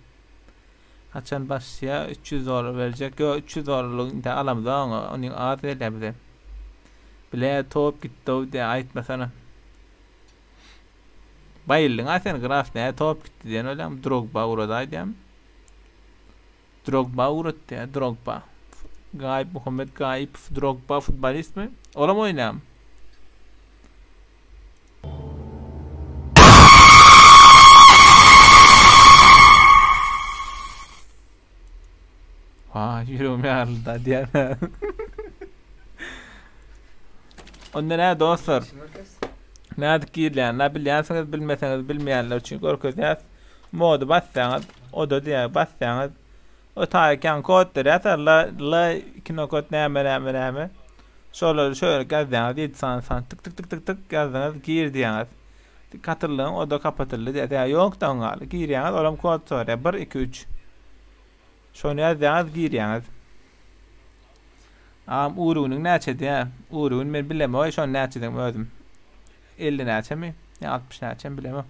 haçan başlaýar? 300 dollar berjek. Ýok, 300 dollarlyk indi alamzok oňa. Onuň az gelýär bize. Bile top gitdi-ow diýä aýtmasana. Baýyldyň a sen graf näme top gitdi diýen bolýaň. Drogba ugrady aýdýam. Drogba ugratdy ýa Drogba. Gaýyp Muhammet Gaýypow Drogba futbolistmi? Olam oýnaýarmy? Ha, ýüregim ýaryldy diýýän. Onda näme dostlar? Nädip girilýänini bilýänsiňiz, bilmeseňiz bilmeýänler üçin görkezýäs. Mody bassaňyz, oda diýýär, bassaňyz, o taýy kod berýär, L, L 2 nokat näme näme näme. Şolary şöyle ýazýaňyz, 7 sany san tyk tyk tyk tyk tyk ýazdyňyz, gir diýýäňiz. Katyldyň, oda kapatyldy diýýär. Ýa ýok da oňa. Girýäňiz, olam kod soraýar. 1 2 3. Şony ýazýaňyz, girýäňiz. Agam urugynyň näçe diýä? Urugyny men bilemok, şony näçedigini özüm. 50 näçemi? Ýa 60 näçemi bilemok.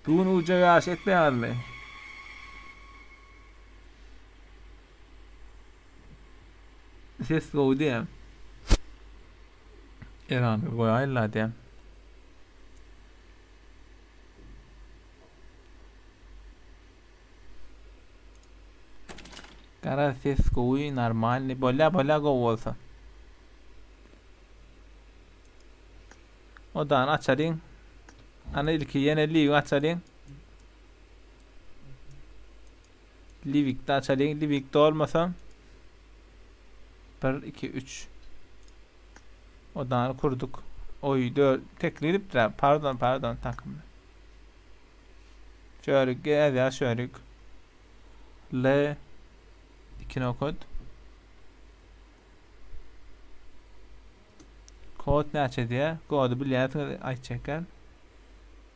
Bu gün uja ýaryş etmeýäňizmi? Ses gowy diýä. Eran goýaýla diýä. Gara ses gowy, normalny. Bolýa, bolýa gowy bolsa. Odany açalyň. Ana ilki ýene liwi açalyň. Livikde açalyň. Livikde olmasa 1 2 3 Odany kurduk. Oý, 4 tekli gidipdir. Pardon, pardon takym. Şöyle gel ya şöyle. L 2 nokat. Kod näçe diýä? Kody bilýärsiňiz aýtjak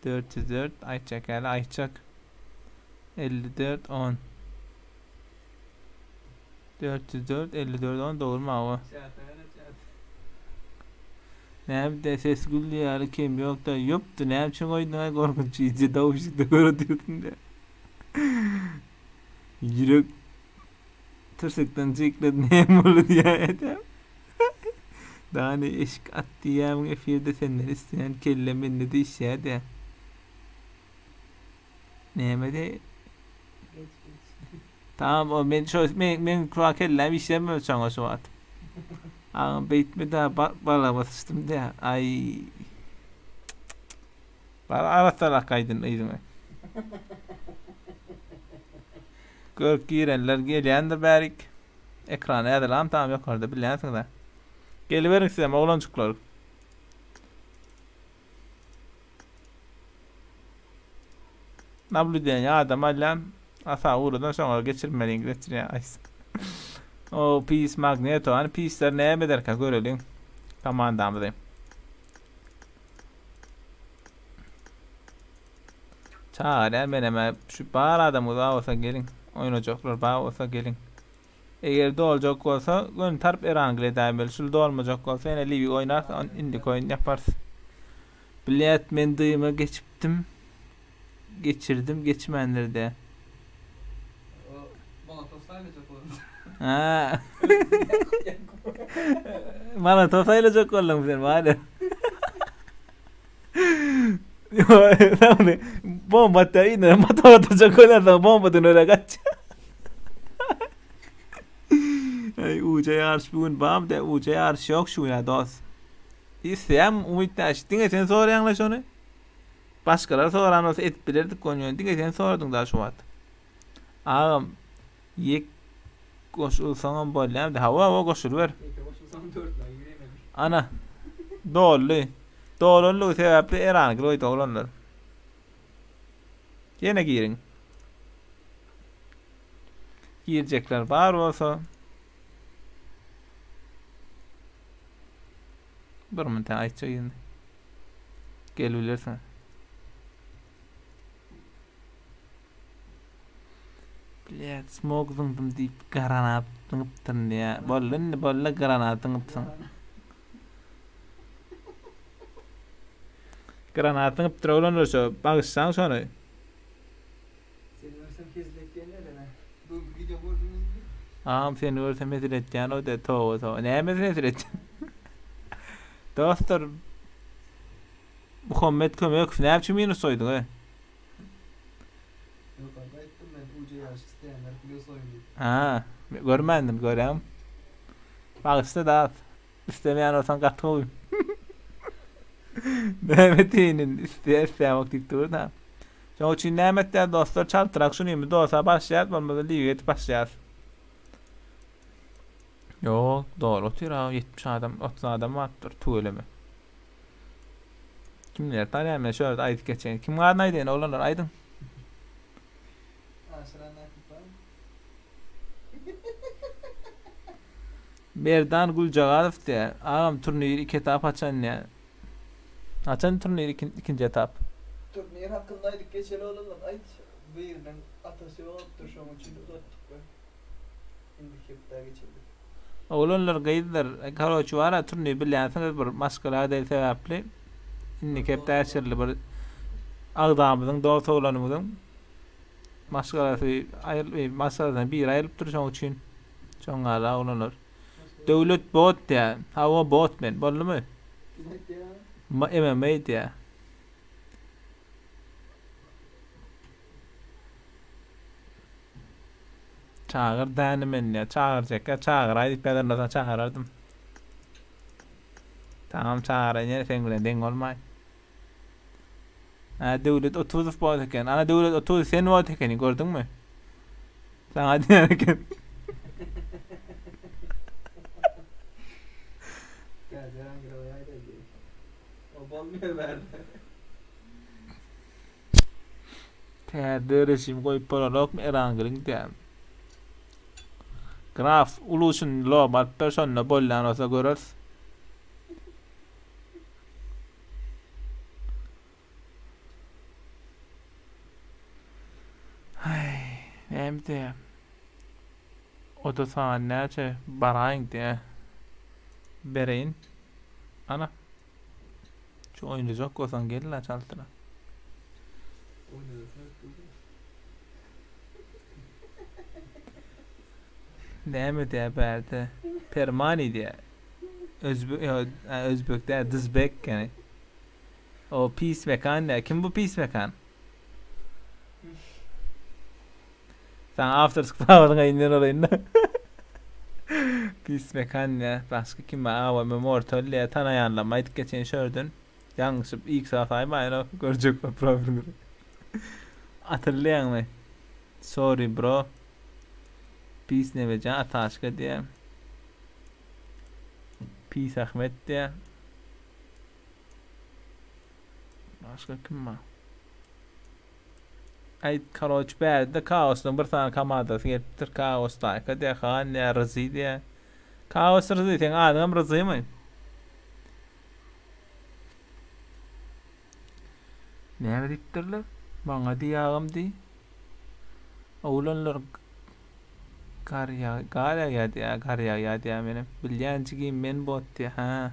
404 aýtjak ýaly aýtjak. 54 10 404 54 10 dogry mawa. Näme de ses gül ýaly kem ýok da ýokdy näme üçin goýduň aý gorkunç iýje dawuşykda görüdiýsin de. Ýürek tırsykdan jyklady näme boldy diýýär. Dani eşik at diýýämiň efirde senden isleýän kelle mende diýişýär diýýär. Näme de? Tamam o men şo men men şu kelläm işlemär şoňa şu wagt. Agam beýtme da balama syçdym diýýär. Aý. Bar arassalak gaýdyn yzyňa. Görüp girenler gelýändir bärik. Ekrany ädilam tam ýokarda bilýänsiňiz-ä. Geliberiň sizem oglanjyklar. Nablýudeniýe adam alýan. Asa ugradan şoňa geçirmeliň geçirýän. O pis magneto. Hani pisler näme ederkä göreliň. Komandamyzy. Çagyrýan menem şu bar adam uza bolsa geliň. Oýnajaklar bar bolsa geliň. Eger doljak bolsa göni tarp Erangel edäýmeli. Şul dolmajak bolsa ýene Livik oýnarys, indiki oýun ýaparys. Blýat men dyma geçipdim. Geçirdim geçmändir de. Molotow saýlajak boldy. Ha. Molotow saýlajak bolduň sen bale. Bomba atýar ine motor atjak bolýarsyň bombadan öle gaç. Ay uca ýaryş bu gün bam de uca ýaryş ýok şu gün dost. Isleýän umyt näş diňe sen soraýaňla şony. Başgalar soran bolsa edip bilerdik ony ýöne diňe sen soradyň da şu wagt. Agam ýek goşulsaňam bolýar. Hawa hawa goşulyber. Ýeke goşulsam dörtläge giremen. Ana. Doldy. Dolanlygy sebäpli Erany goýdy oglanlar. Ýene giriň. Girjekler bar bolsa Bir minute aýtjak indi. Gel bilersiň. Blýat, smok zyňdym diýip granat zyňypdyryn diýä. Boldy indi, boldy granat zyňypsyň. Granat zyňypdyr oglanlar şo, bagyşlaň şony. Seni görsem hezil etýän ýerine. Bu video gördüňizmi? Agam seni görsem hezil etýän o de toba toba. Nämesini hezil etýän? Dostlar Muhammet Kömekow näme üçin minus goýduň e? Ýokarda aýtdym men UJ ýaryş isleýänler plus goýun diýip. Ha, görmändim, görýäňmi? Bagyşla dat. Islemeýän bolsaň gaty gowy. Näme diýeýin indi, isleýär isleýänok diýip dur da. Şonuň üçin näme etýär dostlar, çaltrak şunymy dosa başlaýas, bolmasa liga edip başlaýas. Ýok, dogry otyr ha, 70 adam, 30 adam bardyr, tüweleme. Kimleri tanýan men şu ýerde aýdyp geçeýin. Kimiň adyny aýdaýyn oglanlar aýdyň. Aşyran Akypan. Merdan Güljagazow diýýär. Agam turnir iki etap haçan diýýär. Haçan turnir ikinji etap? Turnir hakynda aýdyp geçeli oglanlar aýt. Biriniň atasy ýogalypdyr şoň üçin uzatdyk we indiki hepdä geçirdik. Oglanlar gyzlar karoçi bara turnir bilýänsiňiz bir maşgala ýagdaýy sebäpli indiki hepdä geçirildi bir agzamyzyň dost oglanymyzyň maşgalasy aýryl maşgalasyna biri aýrylypdyr şoň üçin şoň ýaly oglanlar Döwlet bot diýä hawa bot men boldumy MMA diýä. Çagyr däni meni diýýär. Çagyrjakka çagyraý diýip ýazanlardan çagyrardym. Tamam çagyraýyn ýene seň bilen deň bolmaý. Hä Döwlet Otuzow bot eken. Ana Döwlet Otuzow sen bot ekeniň gördüňmi? Saňa diýen eken. O bolmaýar bärde. Täze režim goýup bolanokmy Erangeliň diýýän. Graf uluşyny lob alyp ber şonda bolýan bolsa göreris. Aý, näme diýýär? Oda sany näçe? Baraýyn diýýär. Bereýin. Ana. Şu oýnajak bolsaň gel-la çaltrak. Näme diýýär bärde? Permani diýýär. Özbek, özbek däl, dyzbek ýani. O pis mekan diýýär. Kim bu pis mekan? Saňa awtorsk prawasyňa inden olaýyn-da. Pis mekan diýýär. Başga kim bar? AWM Mortal diýýär. Tanaýanlarymy aýdyp geçeýin şu ýerden. Ýalňyşyp X basaýmaýyn o görjek bolup profiliňizi. Atylýaňmy? Sorry bro. Pis nebejan Ataşka diýýär. Pis Ahmet diýýär. Başga kim bar? Aý karoç bärde kaosdan bir sany komandasy gelipdir. Kaos taýka diýä, Han diýä, Ryzy diýä. Kaos Ryzy seň adyňam Ryzymy? Näme diýipdirler? Maňa diý agam diý. Oglanlar gar ýag gar ýagýar diýä, gar ýagýar diýä menem. Bilýän jigim men bot diýä. Hä.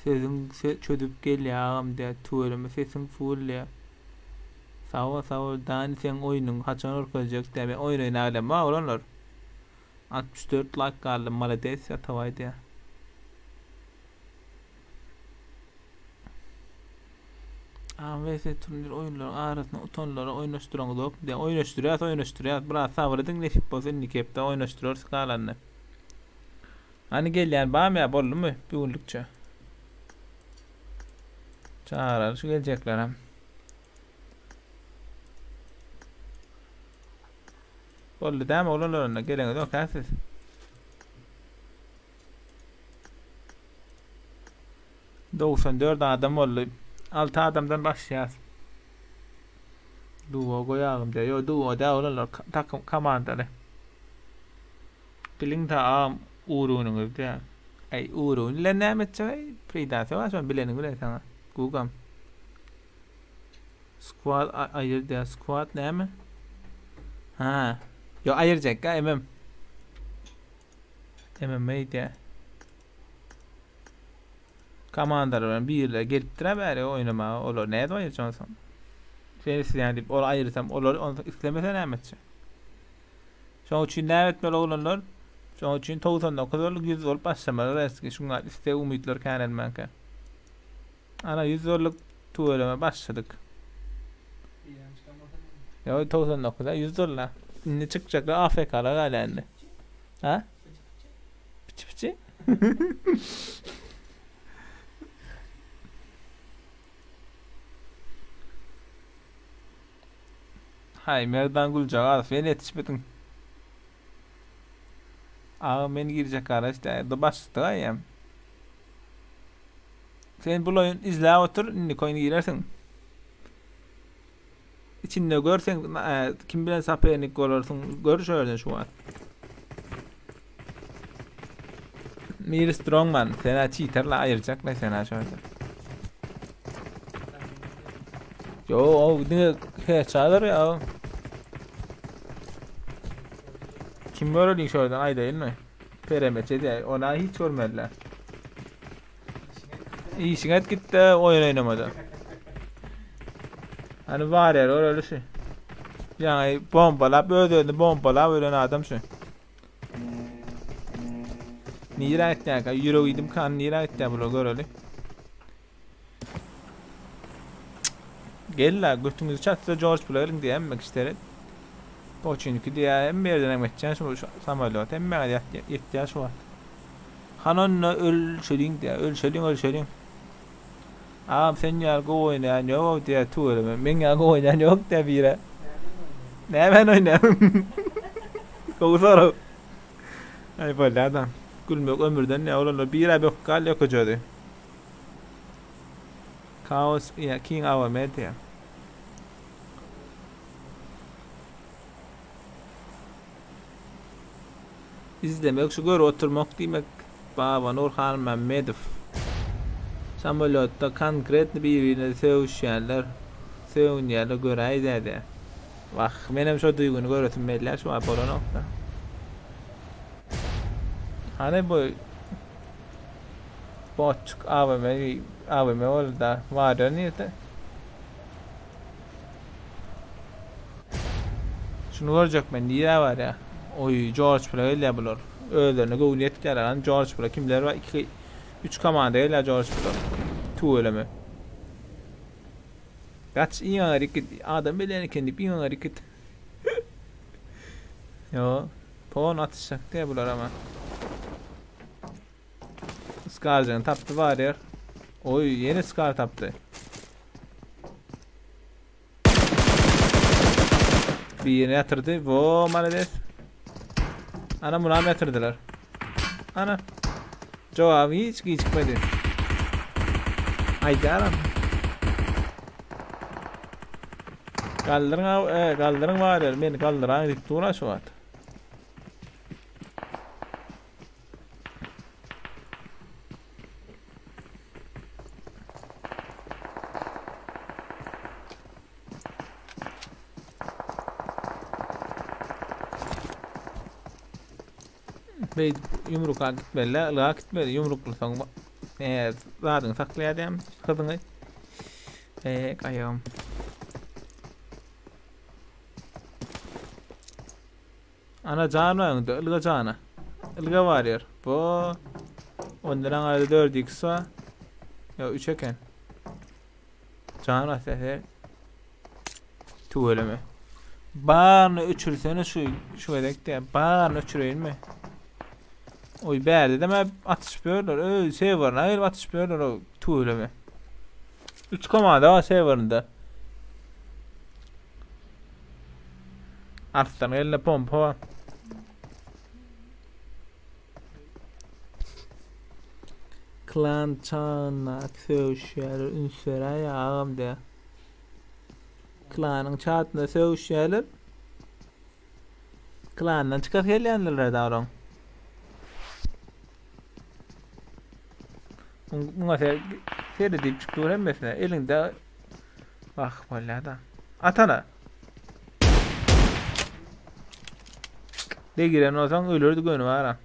Sözüň çözüp gelýä agam diýä tüweleme sesiň full diýä. Sag bol sag bol Dani seň oýnuňy haçan görkezjek diýä men oýun oýnap bilemok oglanlar. 64 laýk galdy malades Atabaý diýä. Agam ws turnir oýunlaryň arasynda utanlara oýnaşdyraňyzok diýä oýnaşdyrýas oýnaşdyrýas biraz sabyr ediň nesip bolsa indiki hepde oýnaşdyrarys galanyny. Hany gelýän barmy ýa boldumy bu günlükçe? Çagyraly şu geljeklerem. Boldy dämi oglanlar onda geleňizok hä siz? 94 adam boldy. 6 adamdan başlaýas. Duo goýagym diýýär. Ýok, duo däl oglanlar, takym komandaly. Biliň taam urunyňyz diýýär. Äý urun bilen näme etjek äý? Peýdasy bar şony bileniň bilen saňa. Gugam. Squad aýyr diýýär. Squad näme? Ha. Yo ayıracak ha MM. MMA diýä. Komandalar bilen birle gelipdir bäri oýnamaga. Olar näde oýnaýan onsoň? Sen isleýän diýip, ol aýyrsam, olar onsoň islemese näme etjek? Şoň üçin näme etmeli oglanlar? Şoň üçin 99 bolup 100 bolup başlamaly reski. Şuňa isleg umytlar känelmänkä. Ana 100 bolduk tüweleme başladyk. Yo 99'a 100 dolar. Indi çykjaklar AFK'lar galýar indi. Ha? Piçi piçi. Hay Merdan Güljagaz sen ýetişmediň. Aga men girjek garaş da başladyk aýam. Sen bul oýun izläp otur, indiki oýun girersiň. İçinde görsen e, kim bilen sapernik bolarsyň, gör şu ýerden şu wagt. Mir Strongman, sena cheaterla aýyrjaklar sena şu ýerde. Yo, o diňe heçalar ya. Kim göreliň şu ýerden aýdaýynmy? Peremeçe diýä, ona hiç görmediler. Işiň et gitdi oýun oýnamada. Hani var yer öyle şey. Yani bombalap öz özüni bombalap ölen adam şu. Nire gitdi Yürü gittim kan nire gitti bunu göreli. Gel la götüňizi çatsa George Blair'in diye emmek isterim. O çünkü diye hem yerden emmek şu samolyot hem yetýän şu wagt. Hanonna ölçeliň diye ölçeliň ölçeliň. Ağam sen ýaly gowy oýnaýan ýok diye tüweleme. Men ýaly gowy oýnaýan ýok diye bire. Ne ben oýnaýan? Gowy sorag. Ay boldy adam. Gülmek ömürden ne olanlar bir bök gal ýok öjedi. Kaos ya King AWM diye. İzlemek şu gör oturmak diýmek Baba Nurhan Mämmedow. Samolýotda konkretni bir-birine sögüşýärler. Sögünýärler göräýdä. Wah, menem şo duýgyny göresim gelýär şu wagt bolanokda. Hani bu botçuk AWM AWM boldy da. Var nirde? Şunu görecek men niye var ya? Oy George Play gelýär bular. Özlerine göwün ýetýär lan George Play kimler var? 2 3 komanda gelýär George Play. Tüweleme. Kaç iyi hareket adam bilen kendi bir hareket. Yo, puan atışacak diye bular ama. Scarcan'ı taptı var ya. Oy yeni Scar taptı. Bir yerine yatırdı. Vo maalesef. Ana bunu yatırdılar. Ana. Cevabı hiç çıkmadı. Ay canım. Kaldırın, e, kaldırın var ya, beni kaldıran gidip dura şu at. Bey yumruk gitmeli, ılığa gitmeli, yumruklusan eee zaten saklayadym hyzyňy. Eee ayağım. Ana jana öňde, ılga jana. Ilga var yer. Bu ondan ayrı 4 x var. Ya 3 eken. Jana sefer. Tüweleme. Barny öçürsene şu şu edekde. Barny öçüreyim mi? Oy bärde deme atyşyp Öý serwerine aýryp atyşyp o tüweleme. 3 komanda var serwerinde. Arslan eline pompa var. Klan çanak sögüşýärler, üns beräý agam diýä. Klanyň çatynda sögüşýärler. Klandan çykyp gelýänler davran. Muňa ser seyredip çykdy hemmesine elinde Bak da. Atana. Degiren bolsaň ölerdi göni bara.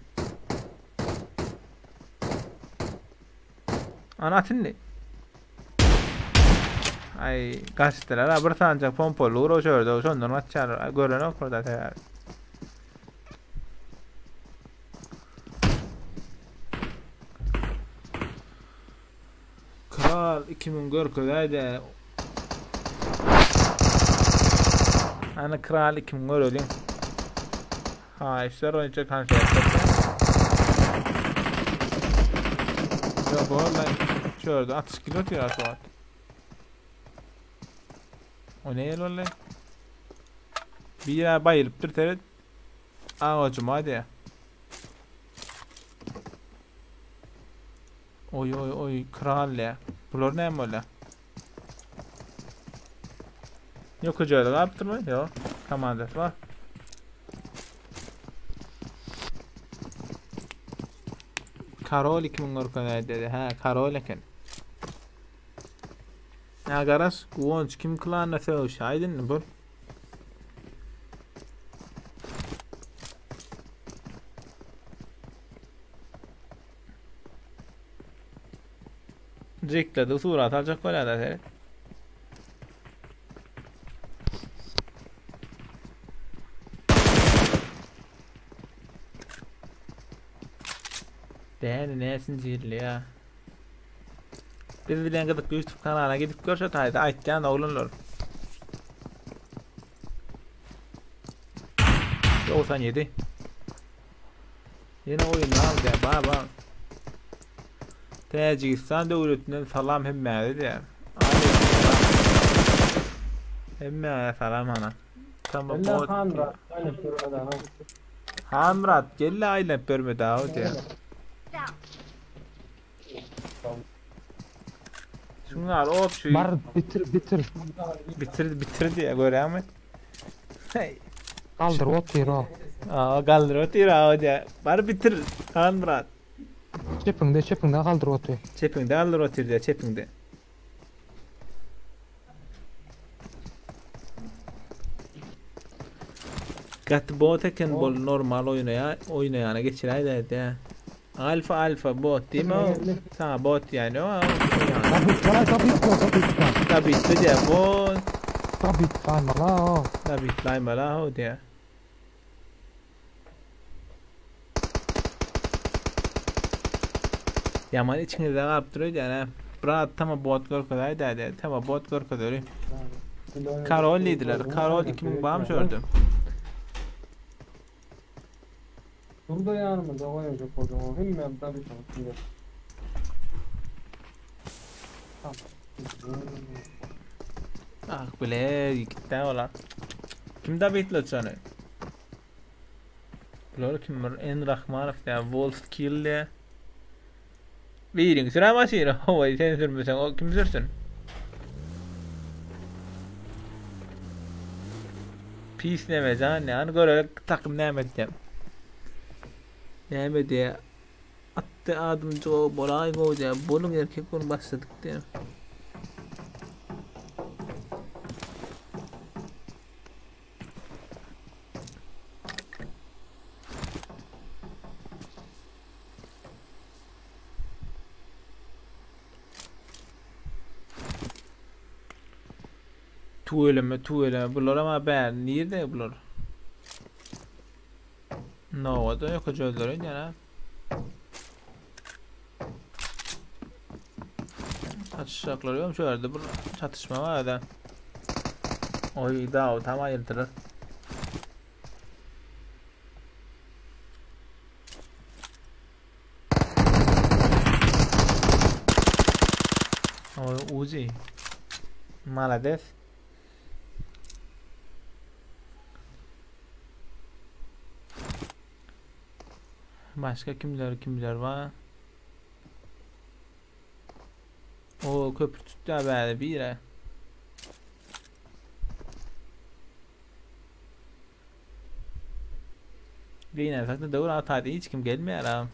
Ana at indi. Ay gaçdylar ha bir sancak pompaly ugra şörde şondan gaçýarlar. Görenok burada sebäbi. Kral 2000 görkezäýdä. Ana Kral 2000 göreliň. Haýyşlar boýunça konsert. Ýok, vallahi çörde atyş kilo otyr şu wagt. O ne ýel boldy? Bir baýylypdyr seret. Agajyma diýä. Oý oý oý kral ya. Bular näme bolýar? Ýok öjeli galypdyrmy? Ýok. Komandasy bar. Karol 2000 görkezäý dedi. Hä, Karol eken. Ýa garaş, Guwanç kim klanyna sögüşäýdin bu? Jekledi surat aljak bolýar da seret. Däni näsin jilli ya. Biz bilen gyzykly YouTube kanalyna gidip gör şo taýda aýtýan oglanlar. 97. Ýene oýunda aldy baba. Täjigistan döwletinden salam hemmäňize diýär. Hemmäňize salam ana. Tamam bot. Hamrat gel aýlanyp berme daw diýär. Şunlar opşy. Bar bitir bitir. Bitir bitir diýär görýäňmi? Hey. Galdyr otyr o. Aa galdyr otyr a diýär. Bar bitir Hanmyrat. Çepiňde çepiňde galdyr otyr. Çepiňde galdyr otyr diýär çepiňde. Gaty bot eken bol normal oýnaýa oýnaýana geçiräýdä diýä. Alfa alfa bot diýme o. Saňa bot diýýän o. Dabitla dabitla dabitla. Dabitli diýä bot. Dabitlaýmala o. Dabitlaýmala o diýä. Ýaman içiňizde galyp dur öýdýän hä. Brat tama bot görkezäýdä diýä. Tama bot görkezeli. Karol diýdiler. Karol 2000 barmy şu ýerde? Dur da ýanymyzda goýajak bolsaň o hemme dabitanyň içinde. Ah bile gitdi olar. Kim dabitli şony? Bular kim bir En Rahmanow diýä, Wolf Kill diýä. Biriň süren maşyny, hawa sen sürmeseň o kim sürsün? Pis neme jan ýany göreli takym näme etýär. Näme diýä? Atdy adym jo bolaý gowy diýä. Boluň erkek boluň başladyk diýä. Tüweleme tüweleme bular ama bär nirde bular? Nowada ýok özleri öýdýän ha. Çatyşjaklar ýok şu ýerde bir çatyşma bar da. Oý daw tam aýyrdylar. Oý Uzi. Malades. Başga kimler kimler bar? O köprü tutdy bäri bire. Gynansak da döwür atady hiç kim gelmeýär ha.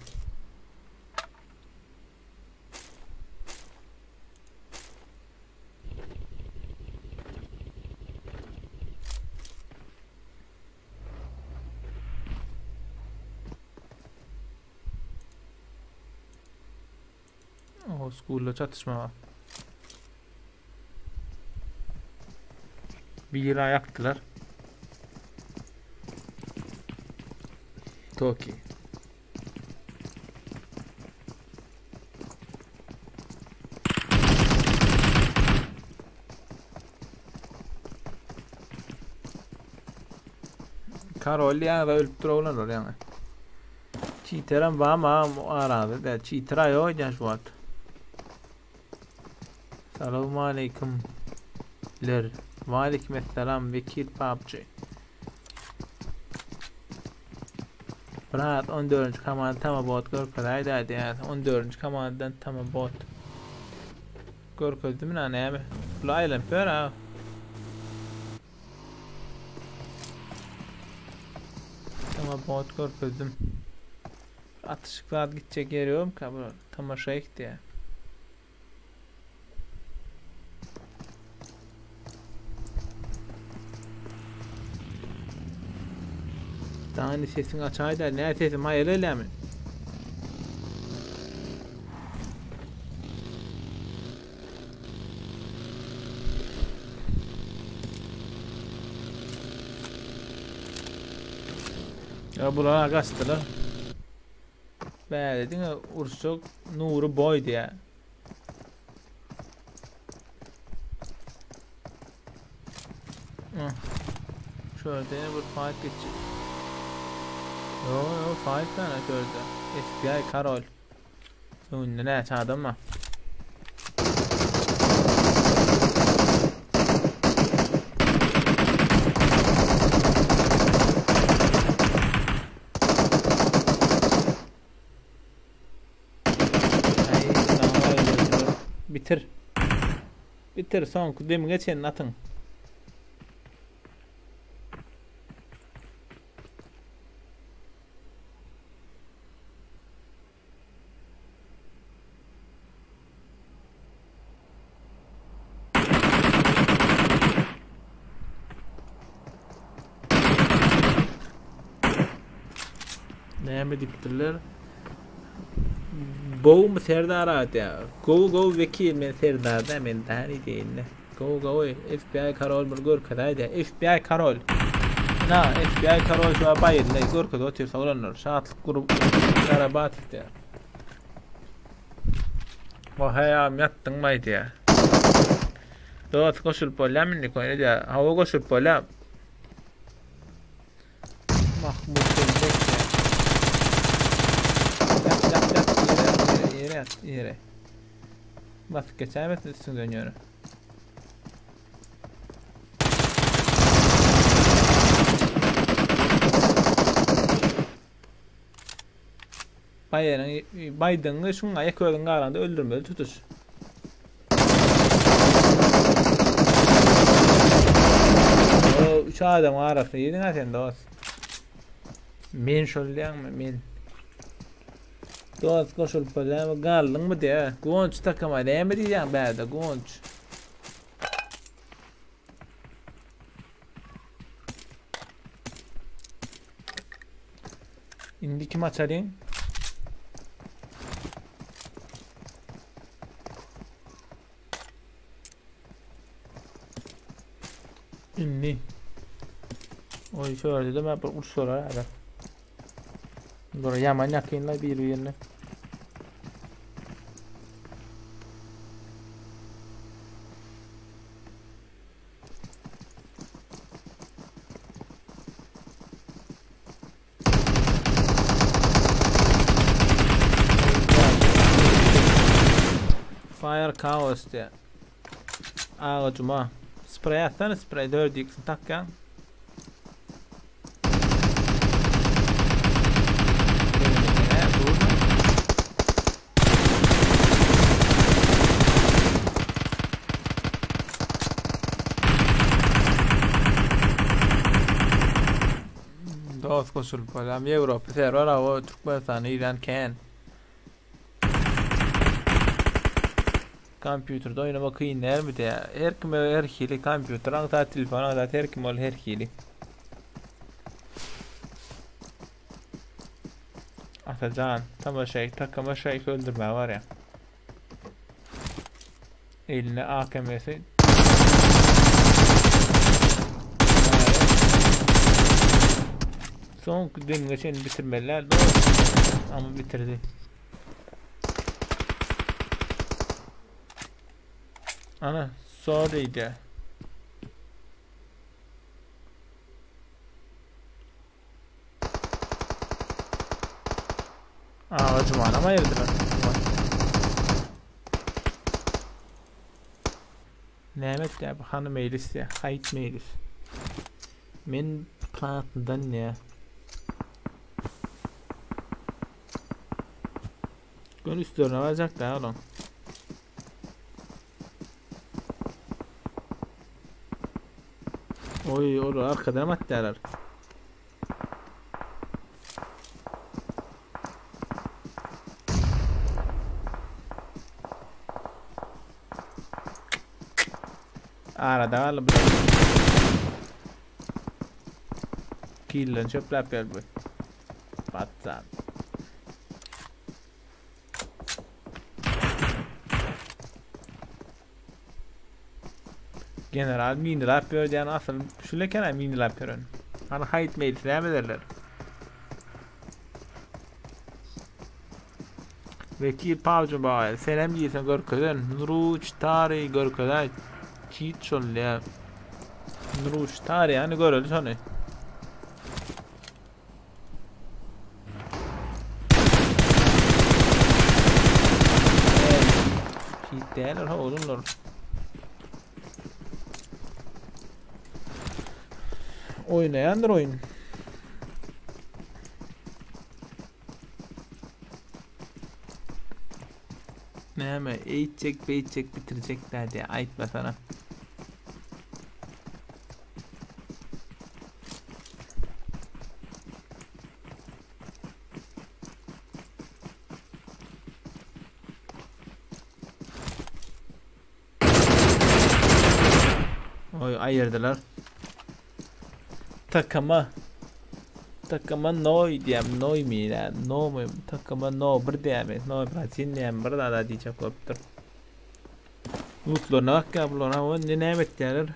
Old school'da çatışma bar. Bir ýakdylar. Toki. Karol ýa da ölüp dur oglan ol ýaňy. Cheaterem bar mı arada da cheater aýo oýnaýan şu wagt. Salam aleyküm. Ler. Ve aleyküm esselam vekil PUBG. Brat 14. komanda tamam bot görkezäýdi diýýär. 14. komandadan tamam bot. Görkezdi mi näme? Bula aýlanyp ber ha. Tamam bot görkezdim. Atyşyk zat gitjek ýeri ýokmy bu? Tamaşa ekdi. Dani sesiňi açaýda, nä sesim haýal elýärmi? Ya bular gaçdylar. Bäri diňe uruşjak Nury boý diýä. Şöyle ýene bir fight geçjek. Yo yo fight tane şöyle. FBI Karol. Öňünde näçe adam bar? Ay, maňa öldürdüler. Bitir. Bitir soňky demiňe çenli atyň. Näme diýipdirler? Gowmy Serdar aga diýýär. Gowy gowy wekil men Serdar da men Dani diýende. Gowy gowy FBI Karol bir görkezäý diýýär. FBI Karol. Na FBI Karol şu baýyrda görkezip otyrsa oglanlar. Şatlyk gurup Garabatow diýýär. Wahaýam ýatdyň baý diýýär. Dost goşulyp bolýarmy indi koýna diýýär. Hawa goşulyp bolýar. Mahmut Geljek diýýär. Ýat ýat ýat ýere ýat ýere ýere ýat ýere. Basyp geçäýmesin üstüňden ýöne. Baýaryň baýdyňy şuň aýak özüň galanda öldürmeli tutuş. O üç adam arasynda ýediň ha sen dost. Men şol diýäňmi men. Dost goşulyp bolýarmy galdyňmy diýä. Guwanç takama näme diýýäň bärde Guwanç. Indi kim açalyň? Indi. Oý şöyle de ben bir uruş sorar häzir. Bular ýaman ýakynlar bir-birine. Fire Chaos diýär. Agajyma. Sprey atsana sprey 4x takýan. Dost goşulyp bolýar. Ýewropa serwer o Türkmenistanda iýen kän. Kompýuterde oýnamak kyn dälmi diýä. Her kime her hili kompýuter aňsat, telefon aňsat, her kim ol her hili. Atajan, tamaşaýy, takama şaýy öldürmäge barýar. Elinde AKM'si. Soňky demge çenli bitirmeliler. Ama bitirdi. Ana, sorry de. Aa, Cuma'na mı ayırdılar? Nämet ya, hany meylis ya, hayt meylis. Men planetden ne? Gün üstlerine varacak da oğlum. Oy, oğlum arkadan mı attılar? Arada galy bu. Killen çöpläp gel bu. Batsan. General minilap ýör diýen asyl şul eken minilap ýören. Hani haýt meýlis näme ederler? Vekil PUBG Mobile senem diýsen görkezen Nuruç Tari görkezen Cheat şol ya. Nuruç Tari hani göreli şony. Cheat däler ha oğlumlar. Oýnaýandyr oýun. Näme, eýtjek, beýtjek, bitirjek dä diýä, aýtmasana. Oý, aýyrdylar. Takama. Takama noy diýem, noy mi ýa, no mu? Takama no bir diýem, no bratin diýem, bir da diýjek bolupdyr. Lootlaryna bak ya bular, ha, ne näme etýärler?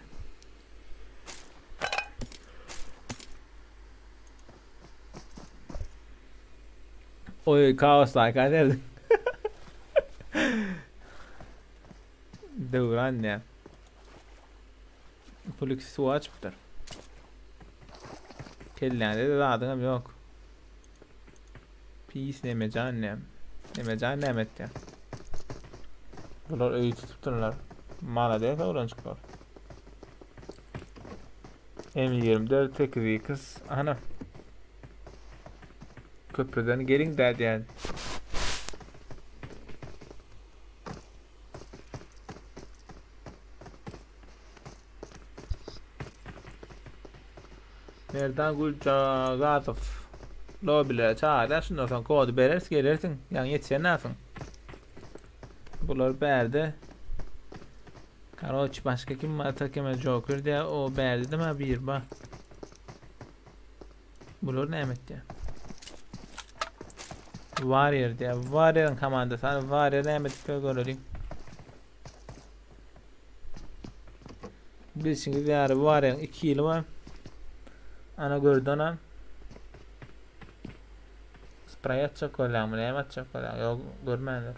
Oý, kaos like ederdim. Döwran ne? Pul ikisi suwa açypdyr. Kelläňde de zadyňam ýok. Pis nemejan ne? Nemejan näme etýär? Bular öýi tutupdyrlar. Malades oglanjyklar. M24 8x ana. Köprüden gelin dä diýen. Merdan Gülcagazow. Lobilere çağırlar. Şundan soň kody bereris gelersiň. Ýaňy ýetişen näsiň? Bular bärde. Karoç başga kim var? Takeme Joker diye o bärde de mi bir ba. Bular näme etdi? Warrior diye. Warrior'ın komandası. Hani Warrior näme etdi görelim. Bilşiniz ýaly Warrior'ın 2 ýyly var. Ana gördü ona. Spray atjak bolýarmy, näme atjak bolýar? Ýok, görmändir.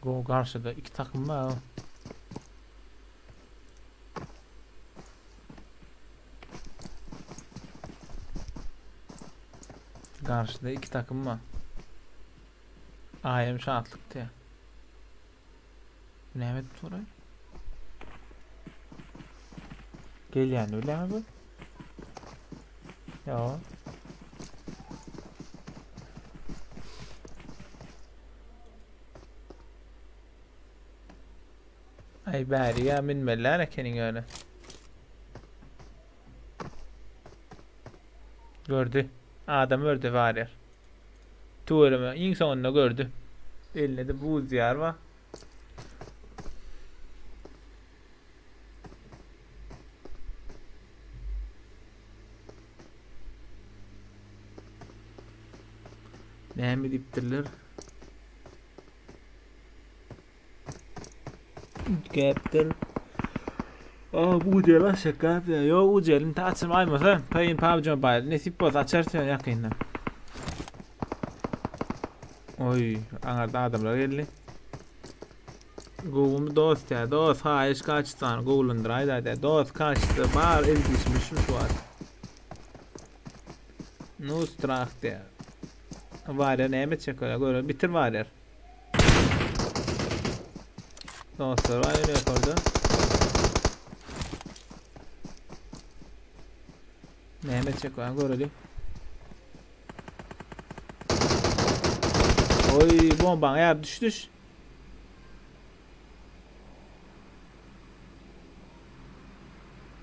Go garşyda iki takım var. Garşyda iki takım var. Ayem şatlyk diýär. Näme edip soraý? Gelýän bilýärmi bu? Ýok. Ay bäri ýa minmeliler ekeniň öyle. Gördü. Adam ördü var yer. Tüweleme iň soňunda gördü. Elinde de buz ýar bar. Näme diýipdirler? Üýtgäpdir. Aa bu ujel aşak gap ýa. Ýok ujelini ta açym aýmasa. Paýyn PUBG Mobile nesip bolsa açarys ýöne ýakynda. Oý, aňarda adamlar geldi. Gowumy dost ýa dost haýyş kaçtany gowulandyraý da dost kaçtı bar ilgişmişim şu wagt. Nu strah diýär. Warrior näme etjek bolýar? Görelim. Bitir Warrior. Dostlar var ýene ýokarda. Näme etjek bolýar? Görelim. Oý, bombaň ýar düş düş.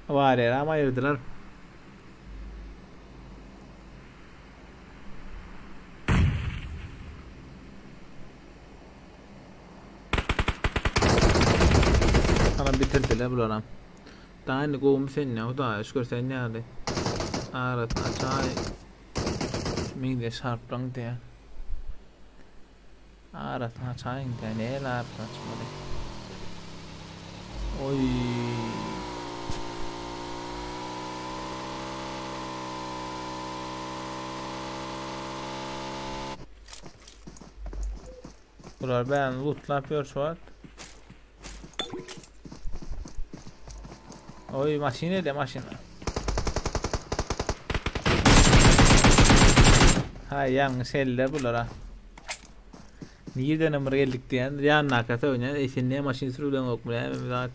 Warrior-am aýyrdylar. Anam bitirdiler bularam. Daha indi gowumy sen ne Hudaýa şükür sen ýaly. Arasyny açaý. Meňzeş harplaň diýä. Arasyny açaýyň dä, näle arasyny açmaly. Oý. Bular bärini lootlap ýör şu wagt. Oý, maşyn ede maşyn. Hay ýalňyş elde bulara. Nirden ömür geldik diýen ýanyndaky söýünýän. Eý sen ne maşyn sürülen ýokmy näme zat.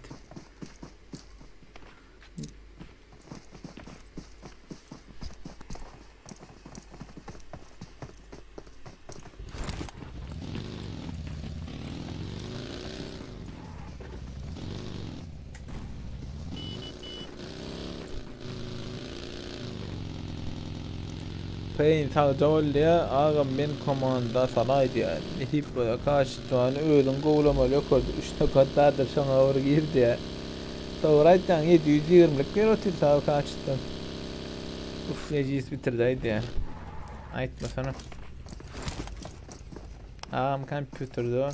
Pain sagja bol diýä agam men komanda salaý diýä nesip bolsa kaşitwany özüň gowlamaly ýokarda üç nokat bardyr şoňa bir gir diýä dogry aýtýaň 720 lik berip otyr sag kaşitwan. Uf nejis bitirdi aýdýa. Aýtmasana. Agam kompýuterde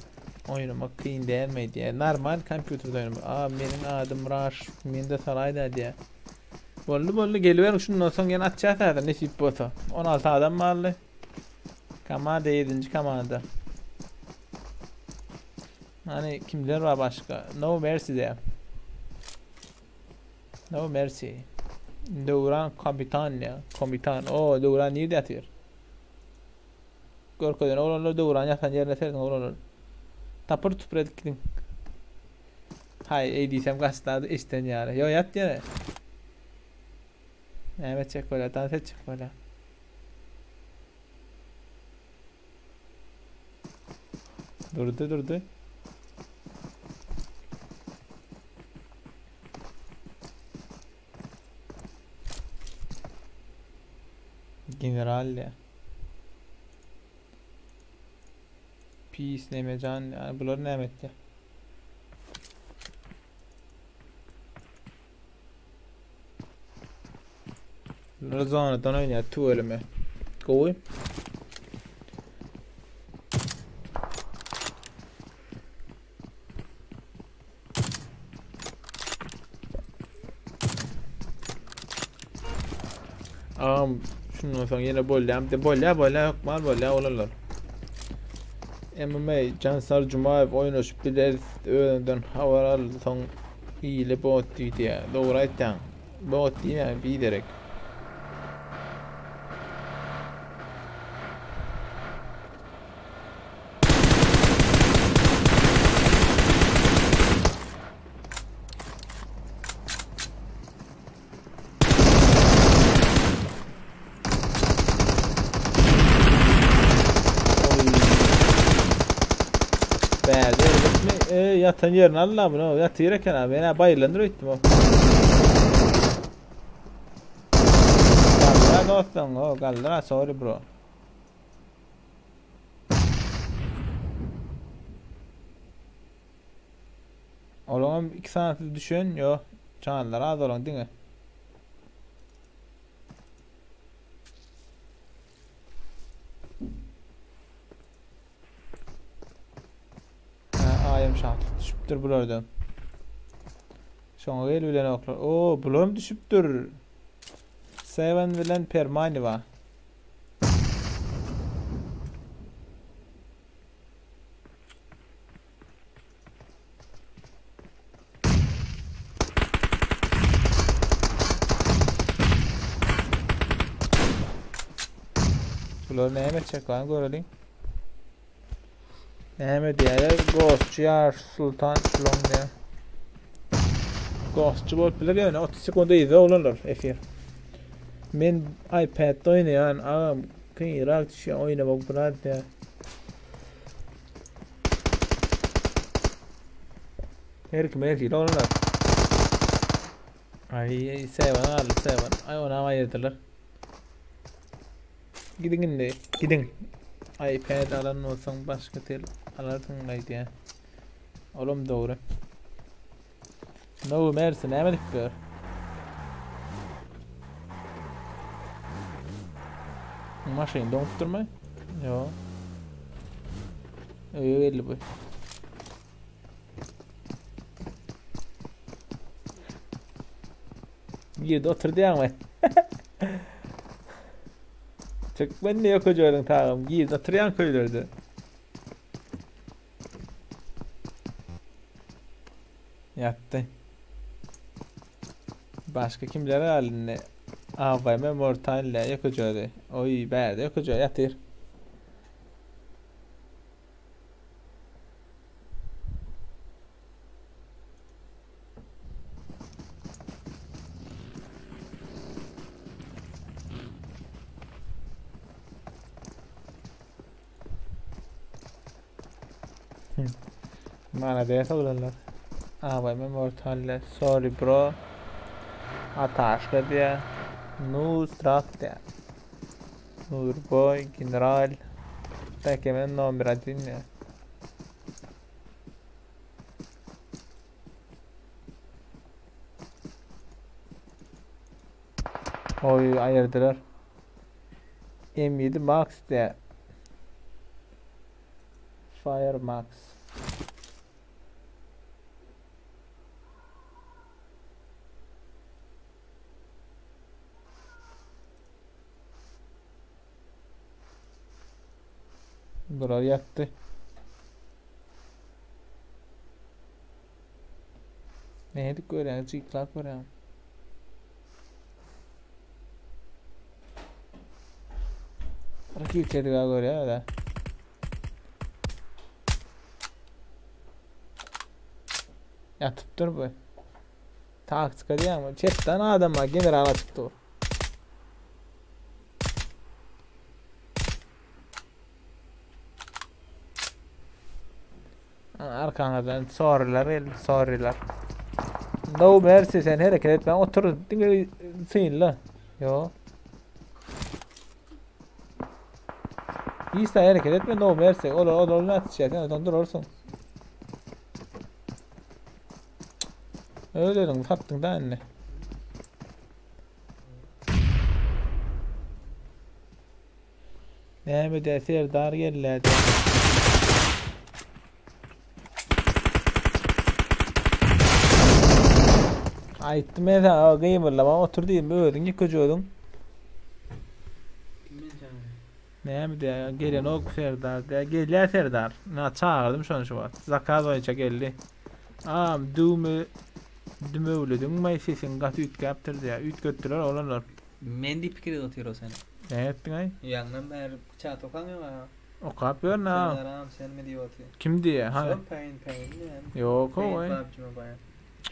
oýnamak kyn dälmi diýýär. Normal kompýuterde oýnamak. A meniň adym Raş, men de salaýda diýýär. Boldy boldy geliberiň şundan soň ýene atýas häzir nesip bolsa. 16 adam galdy. Komanda 7-nji komanda. Hani kimler bar başga? No mercy diýýär. No mercy. Döwran kapitan ya. Komitan. O Döwran nirde ýatyr? Görkezen oglanlar Döwran ýatan ýerine serediň oglanlar. Tapyr tupur edip gidiň. Haý, eý diýsem gaçdady eşden ýaly. Ýo ýat ýere. Näme etjek bolýar? Dans etjek bolýar. Durdy, durdy. General ya. Pis nemecan yani bular näme etdi? Bular zonadan oýnaýar tüweleme. Gowy. Agam şundan soň ýene bolýam de bolýa bolýa hökman bolýa olarlar. MMA Jansar Jumaýew oýnaşyp bileris özünden habar al soň hile bot diýdi. Dogry aýtýaň. Bot diýmäň biderek. Bärde erbetmi? E, ýatan ýerini al la bunu. Ýatyr eken abi. Men-ä baýylandyr öýtdüm o. Galdyra dostum, o galdyra sorry bro. Olaňam iki sanysy düşen, ýo. Janlary az olaň diňe. Hem şatlyk düşüpdir bulardan. Şoňa gel bilenoklar. Oo, bulam düşüpdir. Seven bilen Permaniwa. Bular näme etjek lan göreliň. Näme diýýär? Ghostçy ýar Sultan şulan diýýär. Ghostçy bolup biler ýöne 30 sekunda yzda oglanlar efir. Men iPad'da oýnaýan agam kynrak düşýär oýnamak biraz diýýär. Her kim her hili oglanlar. Ay seven aldy seven. Ay ona aýyrdylar. Gidiň indi, gidiň. iPad alan bolsaň başga tel alarsyň gaýdýa. Olam dogry. No mercy näme edip gör? Maşyn doňup durmy? Ýok. Öýe geldi bu. Girdi otur diýýäňmi? Türkmen niye kocaların tagam? Girdi oturýan köylerde. Ýatdy. Başga kimler galdy? AVM Mortalle ýokujödi. Oý, bärde ýokujö ýatyr. Mana oglanlar. AVM Mortalle. Sorry bro. Ataşka diýä. Nusrat diýä. Nurboy, General. Tekemen nomer 1 diýä. Oy ayırdılar. M7 Max diýä. Fire Max. Bular ýatdy. Ne edip görýän, jyklap görýän. Rakip çedik görýär da. Ýatypdyr bu. Taktika diýýän, çetden adam var, general açyp dur. Arkaňyzdan sorrylar geldi, sorrylar. No mercy sen hereket etme, otur, diňe synla. Yo. Hiç de hereket etme, no mercy. Olar, olar ne atışıyor, sen oradan durursun. Öyle dedin, sattın da anne. Näme de Serdar geldi. Aýtdym men sana gymyrlama otur diýdim özüň ýykyjydyň. Näme diýä gelenok Serdar diýä gelýär Serdar. Na çagyrdym şony şu wagt. Zakaz boýunça geldi. Am düwme dümewlediňmi sesiň gaty üýtgäpdir diýä. Üýtgetdiler oglanlar. Men diýip pikir edip otyr o seni. Ne etdiň aý? Ýaňdan bäri çat okaň ýok ha. Okap ýör na. Serdaram senmi diýip otyr. Kim diýä? Ha. Şol paýyn paýyn diýen. Ýok oý. PUBG Mobile.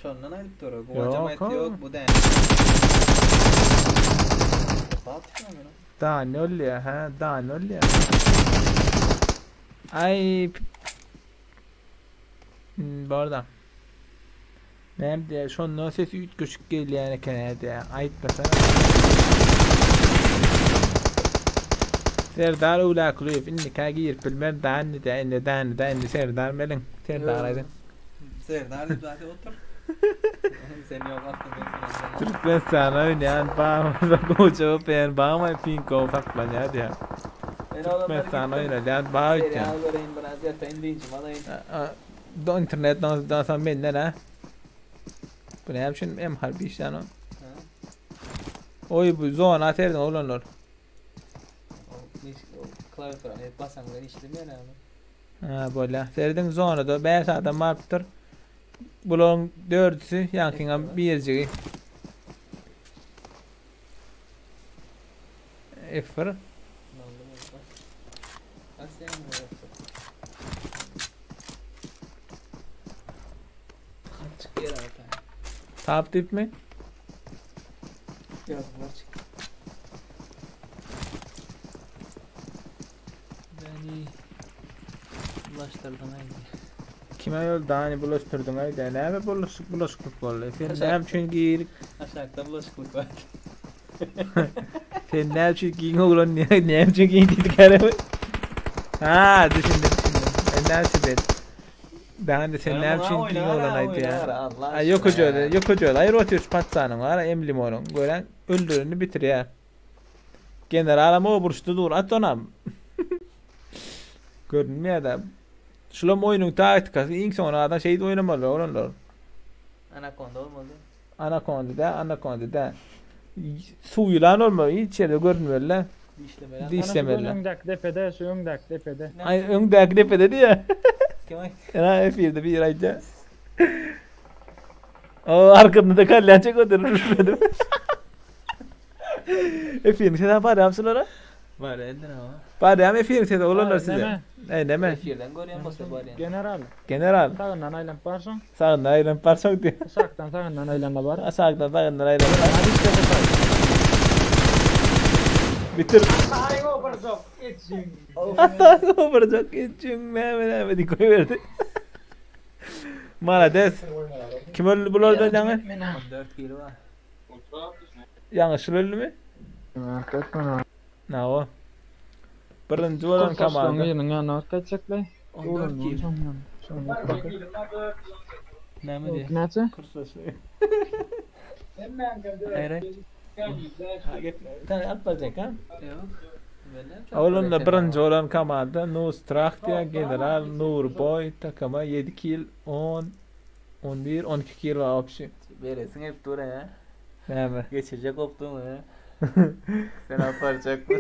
Şondan aýdyp dur. Bu hajam Ýok, aýtdy o. ýok bu däl. Okap ýör. Daniel ya ha Daniel ya. Ay Hmm, bu arada. Näme diýä, şondan sesi üýtgeşik gelýän eken diýä. Aýtmasana. Serdar Ulakulyýew indi kä girip bilmem Dani diýä, indi Dani da indi Serdar meliň. Serdar aýdyn. Serdar diýip zaten otur. Sen ýok atdyň men seni. Türkmenistana oýnaýan bagymyza goja ben bagmy pinko saklanýar diýä. Ben oğlanlara Türkmenistana gittim. oýnalýan bag Serial öýtýän. göreyim biraz yatayım dincim alayım. Do internet doňsa menden ha. Bu näme üçin M harpy işlän o? Oý bu zona serediň oglanlar. Klawiaturany hep basaň bilen işlemeýär näme? Ha bolýar. Serediň zonada 5 adam barypdyr. Bularyň dördüsi, ýaňkyňam birjigi. F1. Tap diýipmi? Ýazgylar çykdy. Beni bulaşdyrdyň aýdy. Kime ýol Dani bulaşdyrdyň aýdy. Näme bulaşyk bulaşyklyk boldy? Sen näme üçin gir? Aşakda bulaşyklyk bar. Sen näme üçin giň oglan näme üçin giň diýdik äremi? Ha, düşündim, düşündim. Sen näme üçin ben? Dani sen näme üçin giň oglan aýdýar? Ay yok öyle, yok öyle. Aýry otyr şu patsanyň var, em limonyň. Gören öldürenini bitirýär. Generalam o burçda dur, at onam. Görünmeýär da. Şulam oýnuň taktikasy iň soňuna adam şeýdip oýnamaly oglanlar. Anakonda bolmaly. Anakonda da, anakonda da. Suw ýylan olmaly, hiç ýerde görünmeli de. Dişlemeli. Dişlemeli. Öňdäki depede, şu öňdäki depede. Ay öňdäki depede diýä. Kim aýtdy? Ena efirde bir aýtja. O arkamda da kalyan çek oturur. Efir'in sesi barýam şulara? Bar eldin ama. Barýam efir'in sesi oglanlar size. Neme? Ey neme? Efirden görýän bolsa barýan. General. General. Sagyndan aýlanyp barşyň. Sagyndan aýlanyp barşyň diýär. Aşakdan sagyndan aýlanyp bar. Aşakdan sagyndan aýlanyp bar. Hadi işte Bitir. Ay o barjak etjin. Hatta o barjak etjin näme näme diýip goýberdi. Malades. Kim öldü bulardan ýaňy? 14 kilo bar. Ýaňy şul öldümi? Nawa. Birinji bolan komanda. Ýanyň ýanyna gaçjaklar. 14 kilo. Näme diýär? Näçe? Kursdaşy. Hayır. Ha gep. Sen alyp barjak ha? Ýok. Oglanda birinji bolan komanda Nustrach diýen general Nurboy takama 7 kill 10 11 12 kill var opşi. Beresin hep dur ha. Näme? Geçecek kopdun ha. Sen aparacak mı?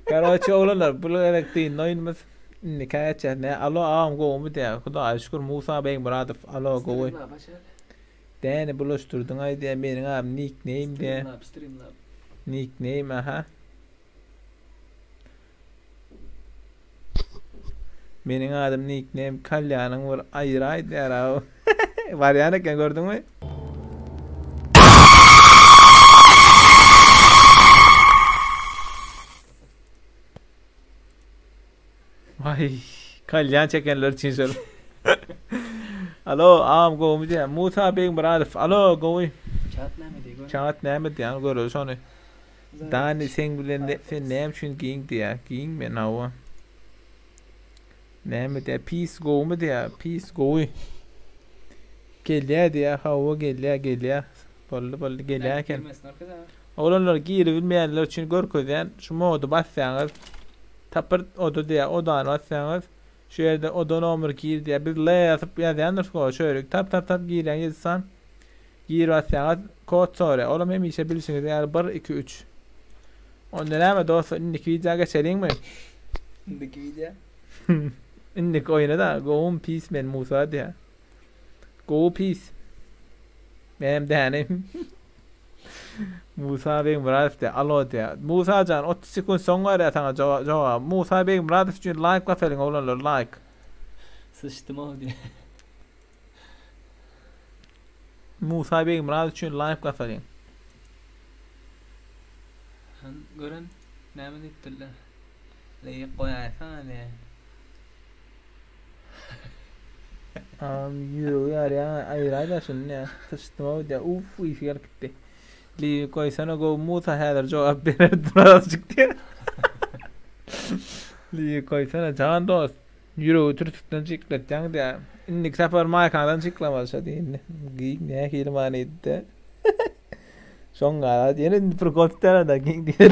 Karoçi oglanlar bu gerek değil oýunumyz. Indi käçe ne alo agam gowmy diýär. Hudaýa şükür Musa Begmuradow alo gowy. Däni bulaşdyrdyň aý diýär meniň abym nickname diýär. Streamlab, streamlab. Nickname aha. Meniň adym nickname Kalýanyň bir aýraý diýär aw. Barýan eken gördüňmi? Vay, kalyan çekenler üçin şol. Alo, agam gowmy diýär. Musa Begmuradow, alo gowy. Çat näme diýär? Çat näme diýär, göreli şony. Dani sen bilen ne, sen näme üçin giň diýär. Giň men hawa. Näme diýär? Pis gowmy diýär. Pis gowy. Gelýär diýär, hawa gelýär, gelýär. Boldy, boldy, gelýär eken. Oglanlar girip bilmeýänler üçin görkezýän şu mody basýaňyz. Tapyr oda diýär, odany basýaňyz. Şu ýerde oda nomer gir diýär. Biz L ýazyp ýazýandyrys go. Şöyle tap tap tap girýän ýazsan. Gir basýaňyz kod soraýar. Olam hemişe bilşiňiz ýaly 1 2 3. Onda näme dostlar indiki wideo geçeliňmi? Indiki wideo. Indiki oýuna da gowum pis men Musa diýär. Gowy pis. Menem däni. Musa Begmuradow diýär. Alo diýär. Musa jan 30 sekund soň barýar saňa jogap. Musa Begmuradow üçin like basalyň oglanlar like. Sıçtym o diýär. Musa Begmuradow üçin like basalyň. Han gören näme diýipdirler? Leýik goýaýsaň diýär. Am ýüregi ýarýan aýraý da şuny ne? Sıçtym o diýär. Uf, ysy gelip gitdi. Li goýsana gowy Musa häzir jogap berer birazjyk diýär. Li goýsana jan dost. Ýüregi türsükden çyklatýaň diýär. Indiki sapar maýkadan çyklamaly şo diýindi. Giň nähili manydy. Şoň galat ýene indi prikol tutar da giň diýer.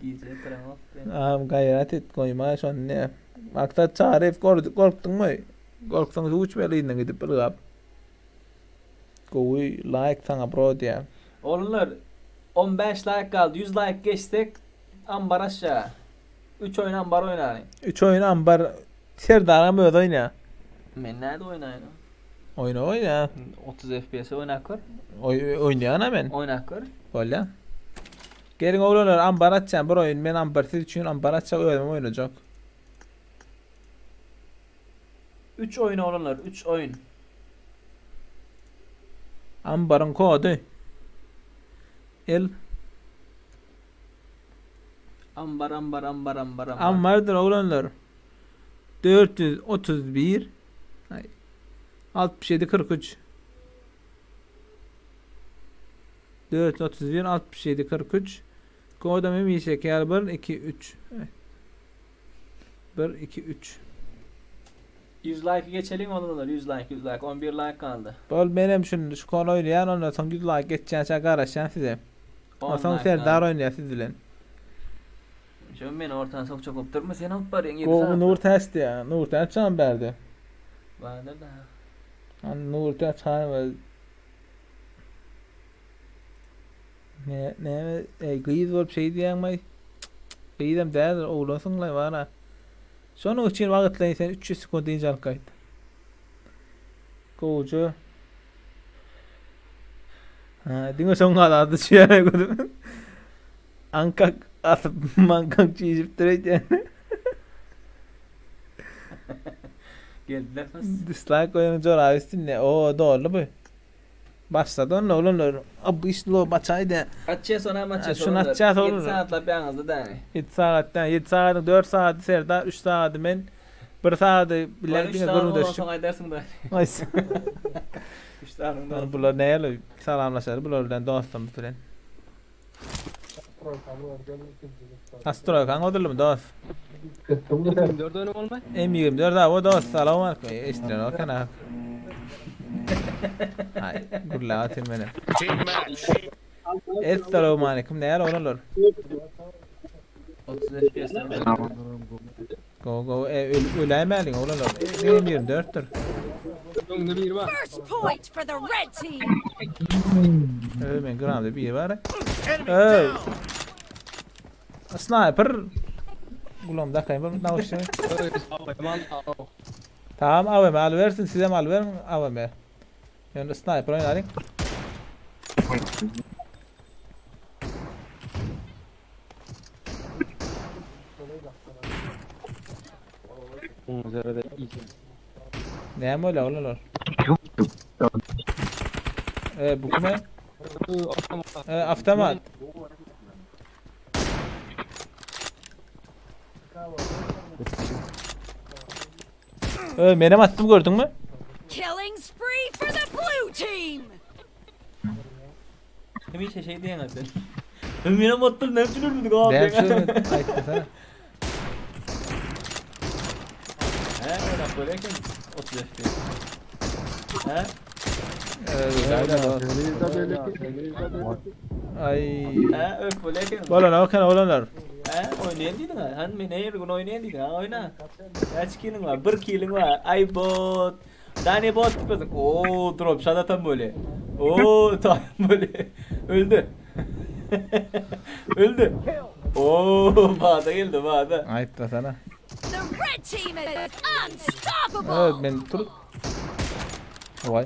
Gije oturamok diýär. Am gaýrat et goýma şony ne. Maksat Çaryýew gorkduňmy? Gorksaň suw içmeli yzyna gidip ylgap. Gowy like saňa bro diýýän. Oglanlar 15 like galdy 100 like geçsek ambar aşa. 3 oýun ambar oýnaly. 3 oýun ambar Serdaram özi oýnaýar. Men näde oýnaýyn? Oýna oýna. 30 FPS oýnap gör. Oý oýnaýan men. Oýnap gör. Bolýa. Geliň oglanlar ambar açýan bir oýun men ambar siz üçin ambar açjak özüm oýnajak. 3 oýun oglanlar 3 oýun. Ambaryň kody. L Ambar ambar ambar ambar ambar. Ambardyr oglanlar. 431 Ay. 67 43 431 67 43 Kodum hemişe ýaly 1 2 3 1 2 3 100 like geçeliň oglanlar 100 like 100 like 11 like galdy. Bol menem şunu şu konu oýnaýan ondan soň 100 like geçýänçä garaşýan size. 10 Ondan soň like Serdar galdy. oýnaýar siz bilen. Şu meni ortadan sokacak olup durma sen alyp barýaň 7 Gowy saat. Nur Täç diýýär. Nur Täç can berdi. Bardyr da. An Nur Täç han Ne ne ey gyz bolup şey diýýäňmi? Gyzam däldir, oglansyň bara. Şonuň üçin wagtlaýyn sen 300 sekund dynç alyp gaýt. Gowja. Ha, diňe şoň galady şu ýere gördüm. Ankak atyp mankak çiýjip öýdýän. Geldiler fas. Dislike goýan jora üstünde. O dogry bu. Başladı onunla oglanlar. Ab işlo baçaydı. Açýas ona açýas. Şunu açýas 7 oglanlar. saatlap ýaňyzda däni. 7 saatdan 7 saatyň 4 saati Serdar, 3 saati men. 1 saati bilen diňe gürrüňdeşip. Soň aýdarsyň da. Aýsın. 3 saat Yani bular näle salamlaşar bular bilen dostumuz bilen. Astroy kan odurlu dost. 24 oýun olmay. M24 abi o dost salam aleyküm. Eşdiren o kana. Ay gürle atayım benim. Team match. Esselamu aleyküm näle olanlar. 30 FPS. Go go e, öl, öläýmäliň olanlar. M24'tür. Öňde bir var. First point for the red team. Ö, men gramda bir var. Enemy Oh. down. Sniper. Ulan dakayım bir nauşunu. Aman Tamam AVM alıversin size mi alıverin AVM. Yani sniper oynarın. Ne mi öyle oğlum? E bu kime? E, avtomat. E, benim attım gördün mü? Killing spree for the blue team. Hemişe şey diýen sen. Meni motdur näme üçin ölmedik abi? Ben şunu ayıttı sana. He, oynap bolýarken 30 FPS. He? Ay. He, öp bolýarken. Bolan okan olanlar. He, oýnaýan diýdiň ha. Han men her gün oýnaýan diýdiň ha, oýna. Kaç killing var? 1 killing var. Ay bot. Dani bot diýip Oo, drop shot atan böyle. Oo, tam böyle. Öldü. Öldü. Oo, bada geldi bada. Ayıttı sana. The red team is unstoppable. Evet ben tur. Vay.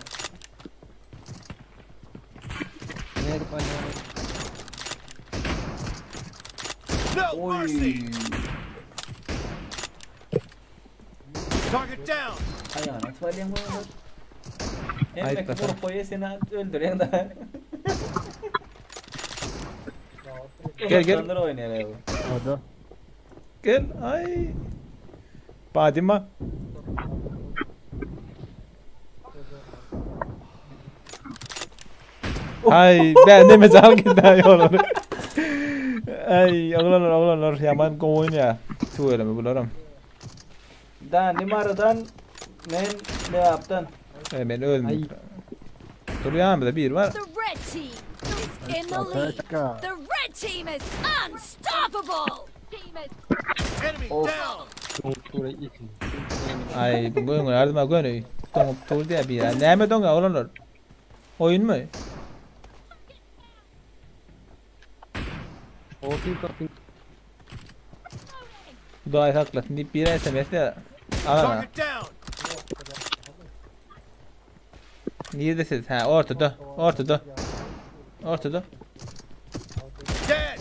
No mercy. Oy. Target down. Ayağına atmalıyım bunu. Ayıp Hem da de vurup koyuyor seni öldürüyor da. Gel, gel. Uzaktan oynayalım. Gel. Ay. Badima. Ay ben de mezar gider yolunu. Ay oglanlar oglanlar yaman gowy ya. Tüweleme bularam. Da numaradan men ne yaptın? E, ben ölmüm. Dur yanımda bir var. The red team is in the lead. The red team is unstoppable. Team is Enemy Of. down. Doňup dur itin. Ay bu göňül ardyma göni. Doňup dur diye bir. Näme doňa oglanlar? Oýunmy? Otur kapın. Hudaý saklasyn diýip bir SMS ya. Alana. Target down. Nirde siz? Ha ortada. Ortada. Ortada. Dead.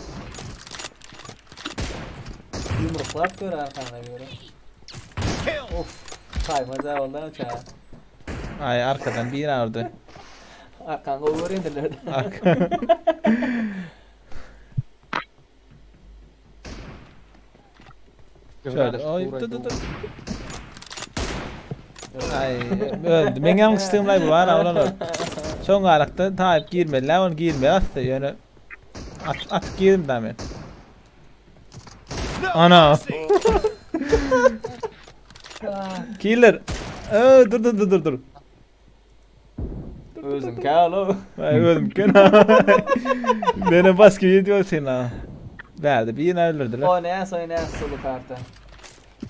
Yumruklap gör arkana göre. Kill. Of. Kaymaz ondan uçağa. Ay arkadan bir ardı. Arkan over indirler. Arka. Şöyle. Oy dur dur dur. Ay öldü. Men yanlışlığım lay bu var oglanlar. Soň arakda taýyp girmediler, onu girmedi aslı. Yani at, at girdim da men. No Ana. mercy. Killer. Ee, dur dur dur dur dur. Özün kalo. Ay öldüm gene. Benim başka video sen ha. Verdi bir yine öldürdüler. O ne soy ne sulu kartı.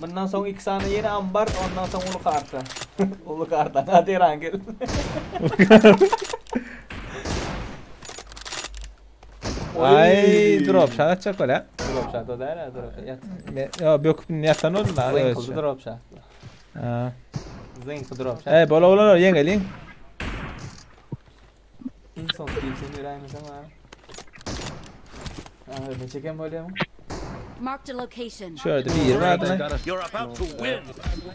Bundan soň iki sany yeni ambar, ondan soň ulu kartı. ulu kartı. Hadi rangel. Ay drop shot atacak öyle. Drop shot o değil ha drop shot. Yat. Ne, ya böküp yatan oldu da. Zınklı drop shot. Ha. Zınklı drop shot. Ey bola olanlar yengelin. İn son kimsenin yüreğimiz ama. Aa, ne çeken böyle mi? Marked a location. Şöyle bir yer vardı lan. You're about to win.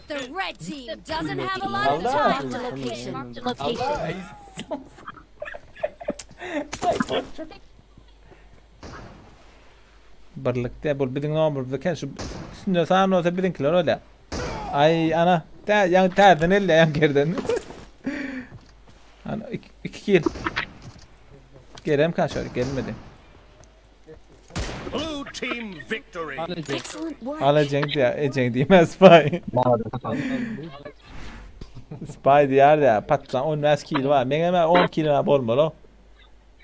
The red team doesn't have a lot of Allah. time. Marked a location. Marked a location. Ay. Birlikte bu bizim nomurda ken şu üstünde sağ olsa bizimkiler öyle. Ay ana. Ta yan terden elle yan gerden. Ana iki, iki kill. Gelem kaçıyor gelmedi. Blue team victory. Excellent work. Alacak diye ecek diyemez spy. Spy diýer ya patlan 15 kill var. Men hemen 10 kill var bolmaly.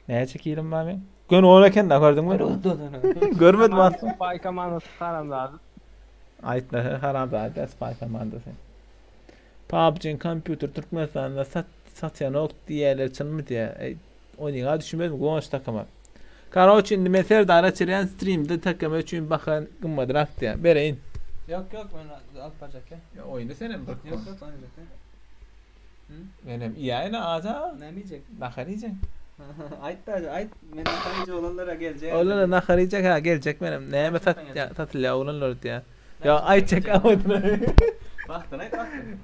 Näçe killim var men? Gön 10 eken da gördün mü? Görmedim aslında. Spy komandası haramzada. Aýtma haram da Spy komandasy. PUBG kompýuter Türkmenistanda sat satýan ok diýerler çynmy diýe. E, Oýnaga düşünmedim goňş takıma. Karoç indi men Serdar açylýan streamde takım üçin bakan gymmadyrak diýe. Bereýin. Yok yok ben alıp baracak ya. Ya oýna senem bak. Yok yok oynayacak ya. Menem iýäýne aja. Ne yiyecek? Nahar iýjek. Ayt da ayt. Men tanıcı olanlara gelecek. Olara nahar iýjek ha geljek menem. Näme sat satylýar oglanlar diýe. Ya aytjak amadyn. Baktın ayt baktın.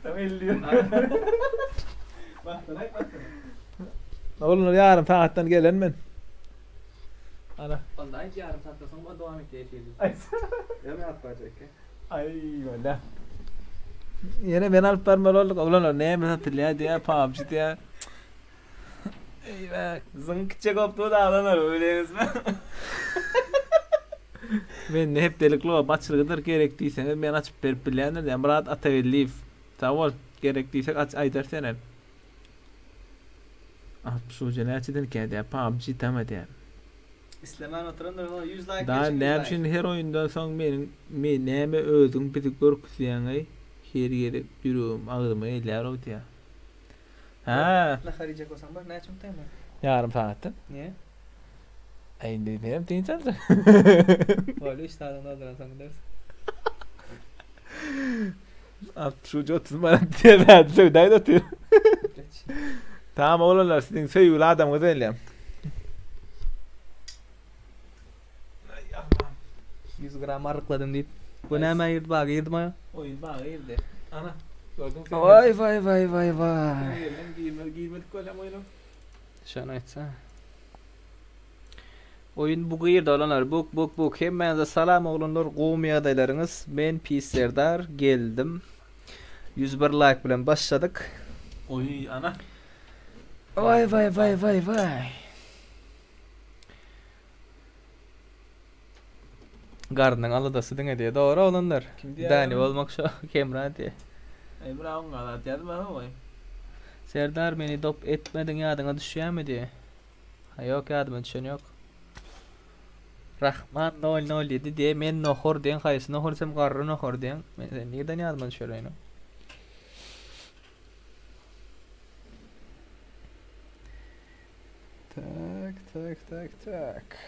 Tam elliyor. Baktın ayt baktın. Oglanlar yarım saatdan gelen men. Ana. Onda ayt yarım saatten sonra devam et diye Ay. Ya ben at baracak ya. Ay valla. Yine ben alıp barmaly olduk. Oglanlar näme satylýar diýe PUBG diýe. Eyvah. Zınkıça koptu da alanlar öyle mi? Men hep delikli o başçylgydyr gerek diýseňiz men açyp berip bilýändir diýen Murat Atageldiýew. Sag bol. Gerek diýsek aç aýdar senem. Ah şu näçeden diýe PUBG tama diýe. İslemen oturanlar ona 100 like Daha geçin, 100 näme like. üçin her oýundan soň meniň men näme özüň bizi görküsýäňi her ýere ýürügüm agzyma elýär o diýe. Ha, Nahar yiyecek olsam bak ne çumtayım yarım saatden. Niye? Ay indi benim dynç aljak. Böyle 3 tane aldıran sen gidersin. Şu 30 manat diye verdi söwdaý otyr. Geç. Tamam oglanlar siziň söýgüli adamyňyz elýär. 100 gram arıkladım deyip. Bu ne hemen yırdı bak yırdı mı? Oyun bagy girdi. Ana gördün sen. Vay vay vay vay vay. Girdim girmedi girmedik golem oyunu. Şunu aytsa. Oyun bu girdi olanlar. Buk buk buk. Hemmäňize salam oglanlar. Gowmy ýagdaýlaryňyz? Men Pis Serdar geldim. 101 like bilen başladyk. Oy ana. Vay vay vay vay vay. Gardynyň aladasy diňe diye doğru olanlar. Kim diýer? Dani bolmak şu Kemran diye. Ey bravo galat ýazma oy. Serdar beni dop etmedin ýadyňa düşýärmi diye. Ha yok ýadyma düşen yok. Rahman 007 diýe men nohur diýen haýsy nohur sen garry nohur diýen. Men sen nirden ýadyma düşereýin. Tak tak tak tak.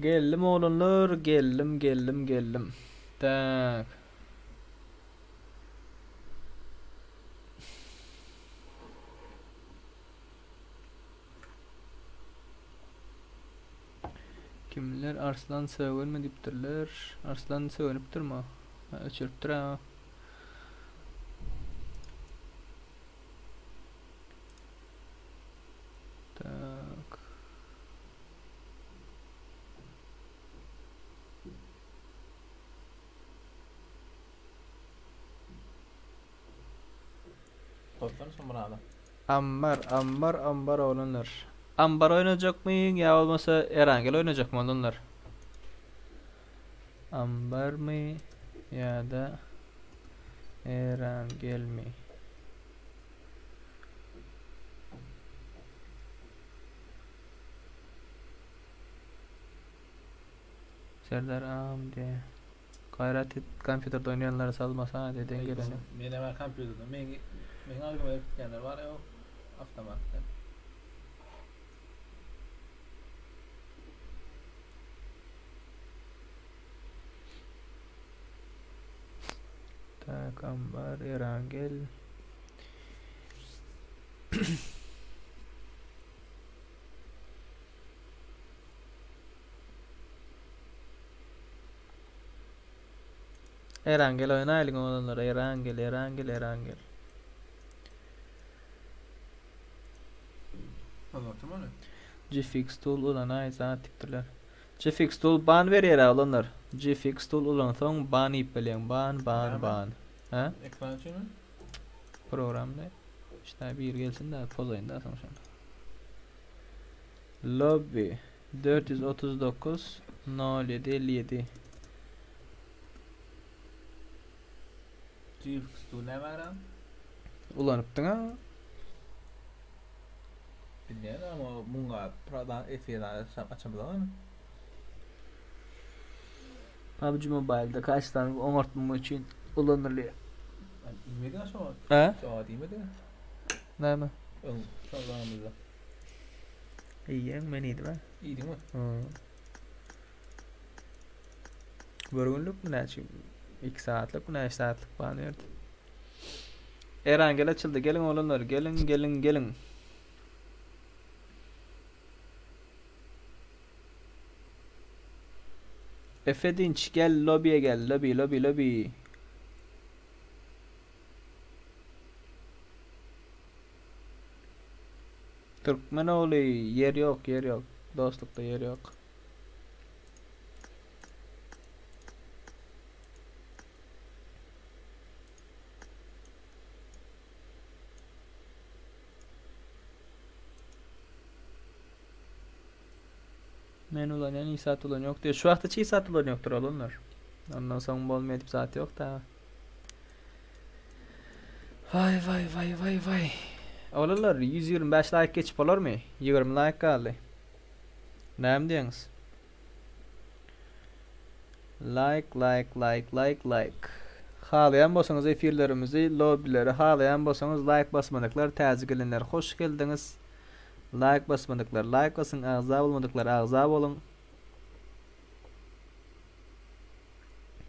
Geldim oglanlar, geldim, geldim, geldim. Tak. Kimler Arslan sögünme diýipdirler. Arslan sögünipdirmi? Ha, öçüripdir ha. Tak. Dostlar şomurada. Ambar, ambar, ambar oglanlar. Ambar oýnajakmy ýa bolmasa Erangel oýnajakmy oglanlar? Ambarmy ýa-da Erangelmi? Serdar am diýe. Gaýrat et kompýuterde oýnaýanlary salmasana diýe deň geleni. Men hemen kompýuterde. Men men algym edip gitýänler bar ýok. Avtomatda. Tak ambar Erangel. Erangel oýnaýlyň oglanlar. Erangel, Erangel, Erangel. Anlatım onu. GFX tool ulanaý zat diýipdirler. GFX tool ban berýär oglanlar. GFX tool ulansaň ban iýip bilýäň. Ban, ban, Näme? ban. Ha? Ekran üçin mi? Programda. İşte bir gelsin de pozaýyn da soň şony. Lobby 439 07 57 GFX tool näme ara? Ulanypdyň ha? Bilýän ama muňa pradan efirden açamyzam. PUBG Mobile'da kaç tane oňartma üçin ulanylýar? Diýmedi şo. Ha? Şo diýmedi. Näme? Öň şoňamyzda. Iýen men iýdim ha. Iýdiňmi? Hı. Bir günlük mü näçe? 2 saatlik mi näçe saatlik bana berdi. Erangel açıldı. Gelin oğlanlar, gelin gelin gelin. Efe Dinç gel lobiye gel. Lobi lobi lobi. Türkmenoğlu yer yok yer yok. Dostlukta yer yok. Men ulan en iyi saat ulan yok diyor. Şu hafta çiğ saat ulan yoktur oğlumlar. Ondan sonra bol edip saat yok da. Vay vay vay vay vay. Oğlanlar 125 like geçip olur mu? 20 like kaldı. Näme diýeňiz? Like like like like like. Halaýan bolsaňyz efirlerimizi, lobileri halaýan bolsaňyz like basmadyklar, täze gelenler hoş geldiňiz. Like basmadyklar like basyň, agza bolmadyklar agza boluň.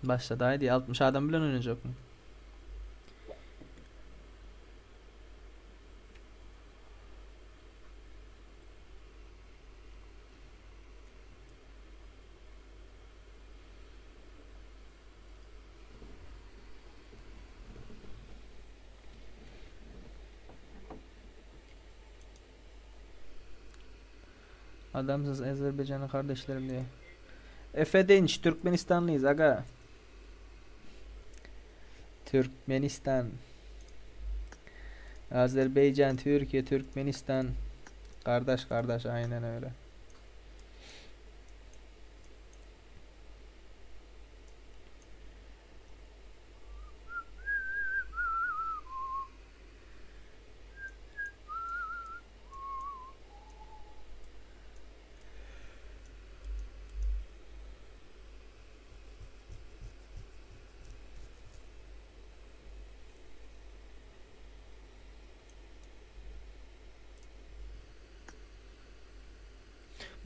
Başlady haydi 60 adam bilen oynayacak mı? Adamsız Azerbaycanlı kardeşlerim diye. Efe Dinç, Türkmenistanlıyız aga. Türkmenistan. Azerbaycan, Türkiye, Türkmenistan. Kardeş kardeş aynen öyle.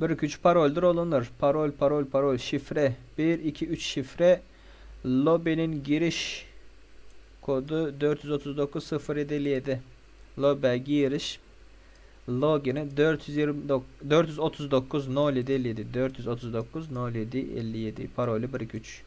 1 2 3 paroldur olanlar. Parol parol parol şifre 1 2 3 şifre lobinin giriş kodu 439 0757. Lobe giriş logini 429 439 07 57 439 07 57 parolü 1 2 3.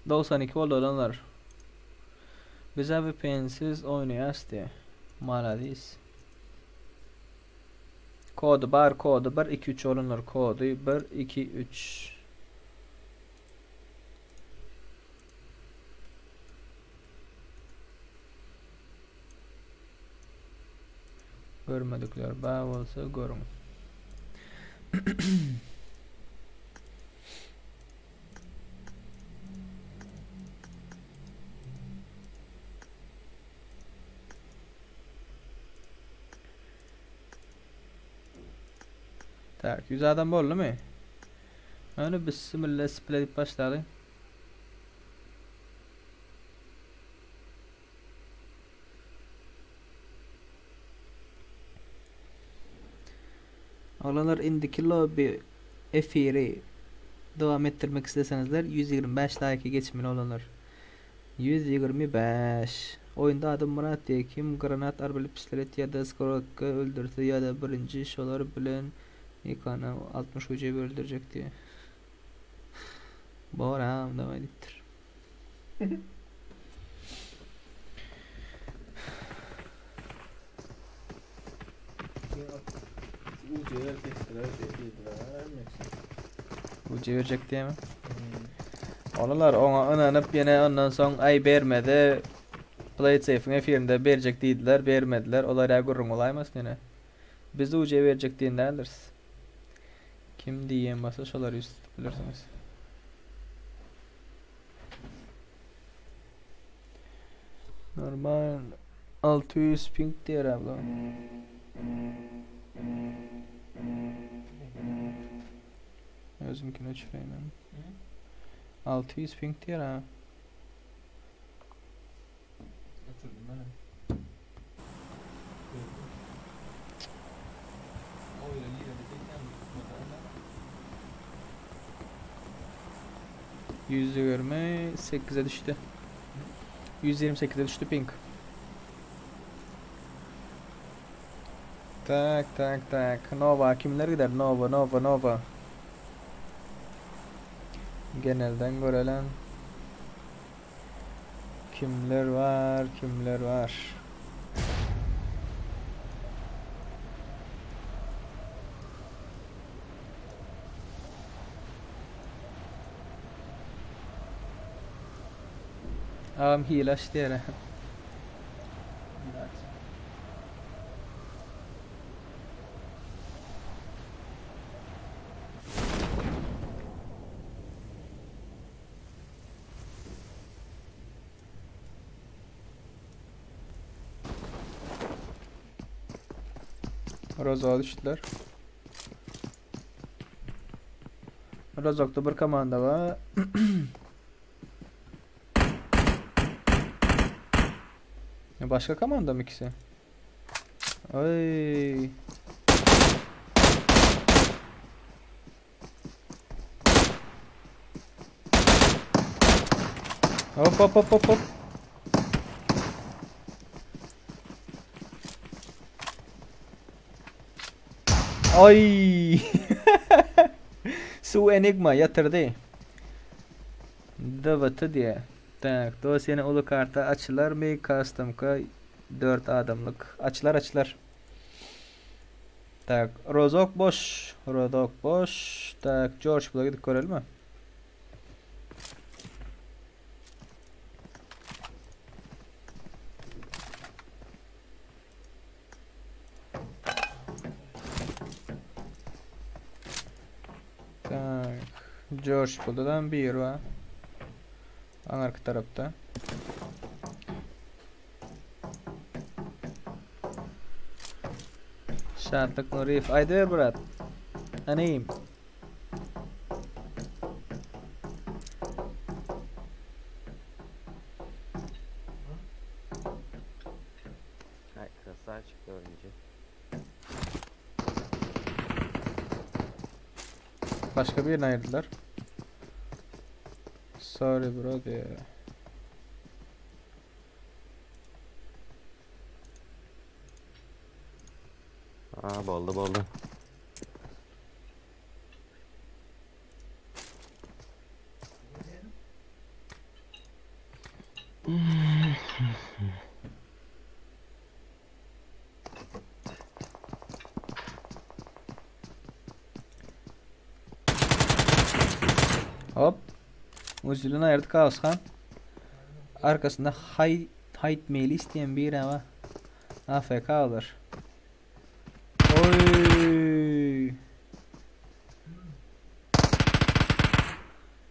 92 oldu olanlar. Bize VPN'siz oynayas diye. Maladis. Kodu bar kodu 1 2 3 olanlar kodu 1 2 3. Görmedikler bağ olsa görün. Tak, 100 adam boldy mi? Ony bismillah split edip başlaly. Oglanlar indiki lobby efiri dowam etdirmek isleseňizler 125 like geçmeli oglanlar. 125. Oyunda adım Murat diye kim granat arbalet pistolet ya da skorka öldürse ya da birinci şolar bilen Yıkanı 60 ucuya öldürecek diye. Boram devam ediptir. Ucu verecek diye mi? Onalar ona inanıp yine ondan son ay bermedi. Play it safe'in efirinde verecek dediler, bermediler. Olar ya gurrun olaymasın yine. Biz de ucuya verecek diye alırız. Kim diyen basa şolar yüz tutup bilirsiniz. Normal 600 ping diyor abla. Özümkini öçüreyim ben. 600 ping diyor ha. Oturdum ben. Oyla girebilecek 128'e düştü. 128'e düştü ping. Tak tak tak. Nova kimler gider? Nova Nova Nova. Genelden görelim. Kimler var? Kimler var? Ağam hile açtı yere. Rozok'a düştüler. Rozok'ta bir komanda var. Ya başka komanda mı ikisi? Ay. Hop hop hop hop hop. Ay. Su Enigma yatırdı. DVT diye. Tak, dosyanın ulu karta açılar mı? Custom ka 4 adamlık. Açılar açılar. Tak, Rozok boş. Rozok boş. Tak, George bula gidip görelim mi? Joşpulda bir var. Aňarky tarapda. Şatlyk Nuriýew aýdyber brat. Anym. Hay krasavчик dördüncü. Başga birini aýyrdylar. Sorry bro diýýär. Aa boldy boldy. Hop. Uzilini aýyrdy Kaoshan. Arkasynda Hay Hayt Melis diýen biri var. AFK alır. Oy.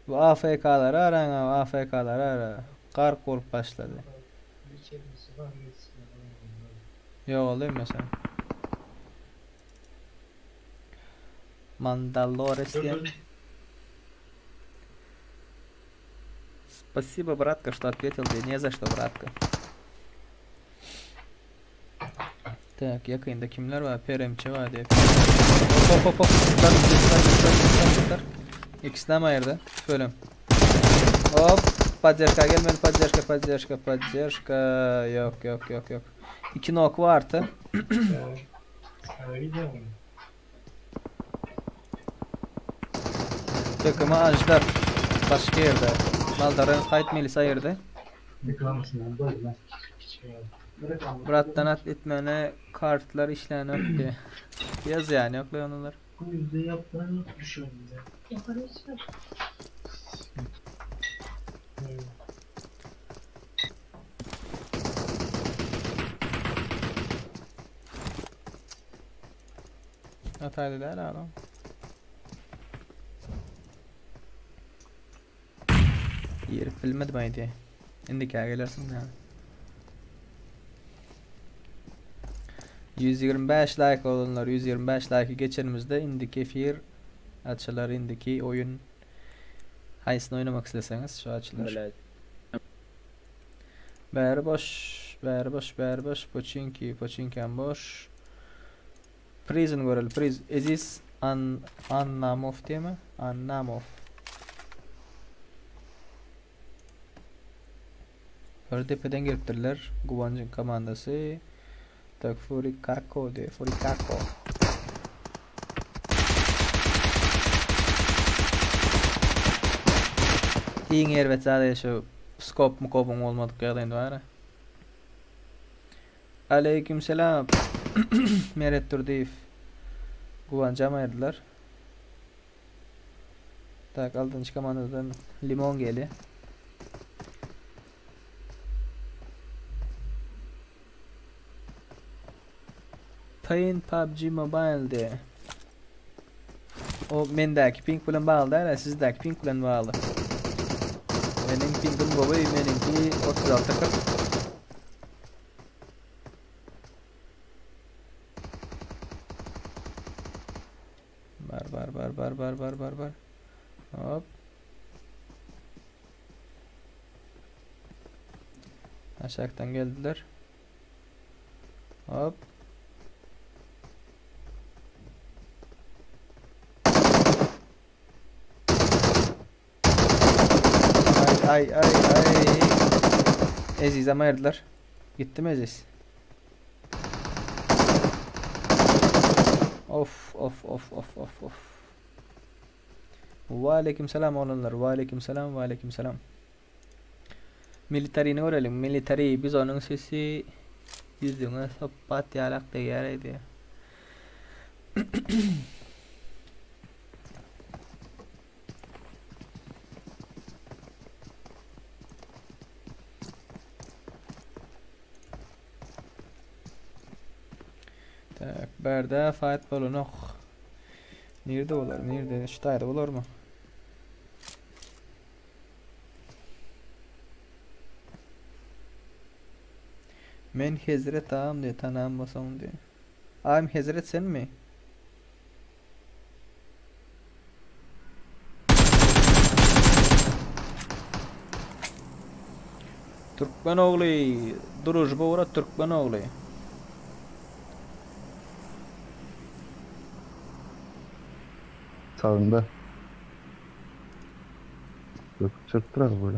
Bu AFK'ları aran AFK'ları ara. Gark bolup başlady. Yok olayım mesela. Mandalores diýen. Спасибо, братка, что ответил. Да не за что, братка. Так, yakında kimler var? Peremçe var diye. Hop hop hop. Tutar, tutar, tutar, tutar, tutar. İkisini mi ayırdı? Bölüm. Hop. Поддержка gelmedi. Поддержка, поддержка, поддержка. Yok yok yok yok. İki knock vardı. Takımı Ajdar. Başka yerde. Maldar'ın Hayt Melis ayırdı. Brattan at etmene kartlar işleyen yok diye. Yaz yani yok lan onlar. Hataylı değil adam. Yerip bilmedim aydi. Indiki gelersin yani. 125 like olanlar 125 like geçenimizde indiki efir açılar indiki oyun haýsyny oynamak isteseňiz şu açılar. Bäri boş, bäri boş, bäri boş, Poçinki, Poçinki boş. Prison göreli, Priz Eziz An Annamov diýemi? Annamov. Bir depeden gelipdirler. Guwanjyň komandasy. Tak Furikako diye, Furikako. Iň erbet zady şu skop mukopyň bolmadyk ýagdaýynda bar. Aleyküm selam. Meret Durdiyev. Guwanjam aýyrdylar. Tak altynjy komandadan Limon geldi. Pain PUBG Mobile diye. O mendäki ping bilen bagly däl, sizdäki ping bilen bagly. Meniň pingim gowy, meniňki 36 40. Bar bar bar bar bar bar bar bar. Hop. Aşaktan geldiler. Hop. Ay ay ay ay. Eziz ama ayırdılar. Gitti mi Eziz? Of of of of of of. Ve aleyküm selam olanlar. Ve aleyküm selam ve aleyküm selam. Militarini görelim. Military biz onun sesi yüzüne sopat yalak değer idi. Tak, berde fight bolunok. Nerede olar? Nerede? Şu taýda bolarmy? Men Hezret agam diýe tanan bolsaň diýe. Agam Hezret senmi? Türkmen ogly, družba ugra türkmen ogly. Sagynda. Döküp çyrpdyrar böyle.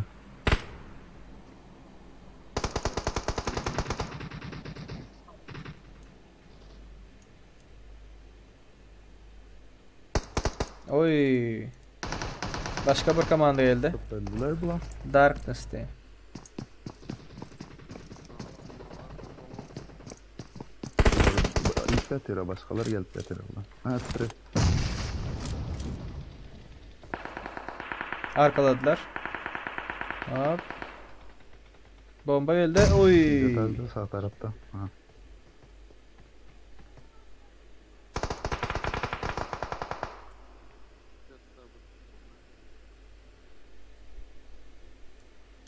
Oy. Başga bir komanda geldi. Öldüler bulan. Darkness diye. İlk yatyr, başkalar gelip yatyr bulan. Ha, stres. Arkaladylar. Hop. Bomba geldi. Oy. Yatardı sağ tarafta. Ha.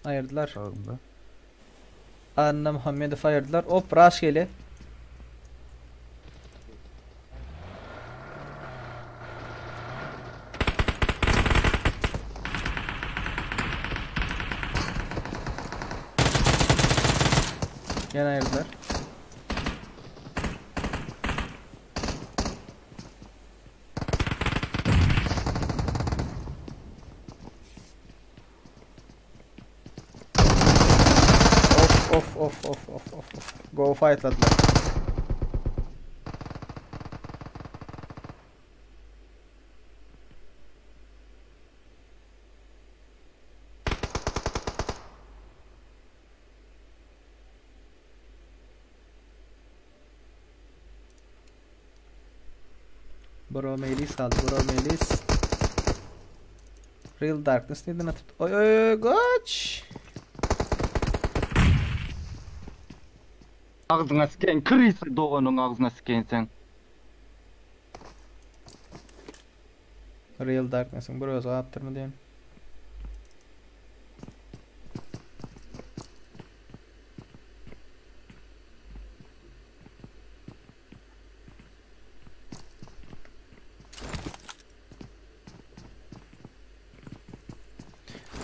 Ayırdılar. Sağında. Anna Muhammedov ayırdılar. Hop rush geli. Gene ayırdılar. Of of of of of of of. Go fightladylar. Bro Melis kaldı. Bro Melis. Real Darkness neden atıp? Oy oy oy kaç. Agzyňa sikeýin, krisa doganyň agzyna sikeýin sen. Real Darkness'ın bir özü aptırma diyen.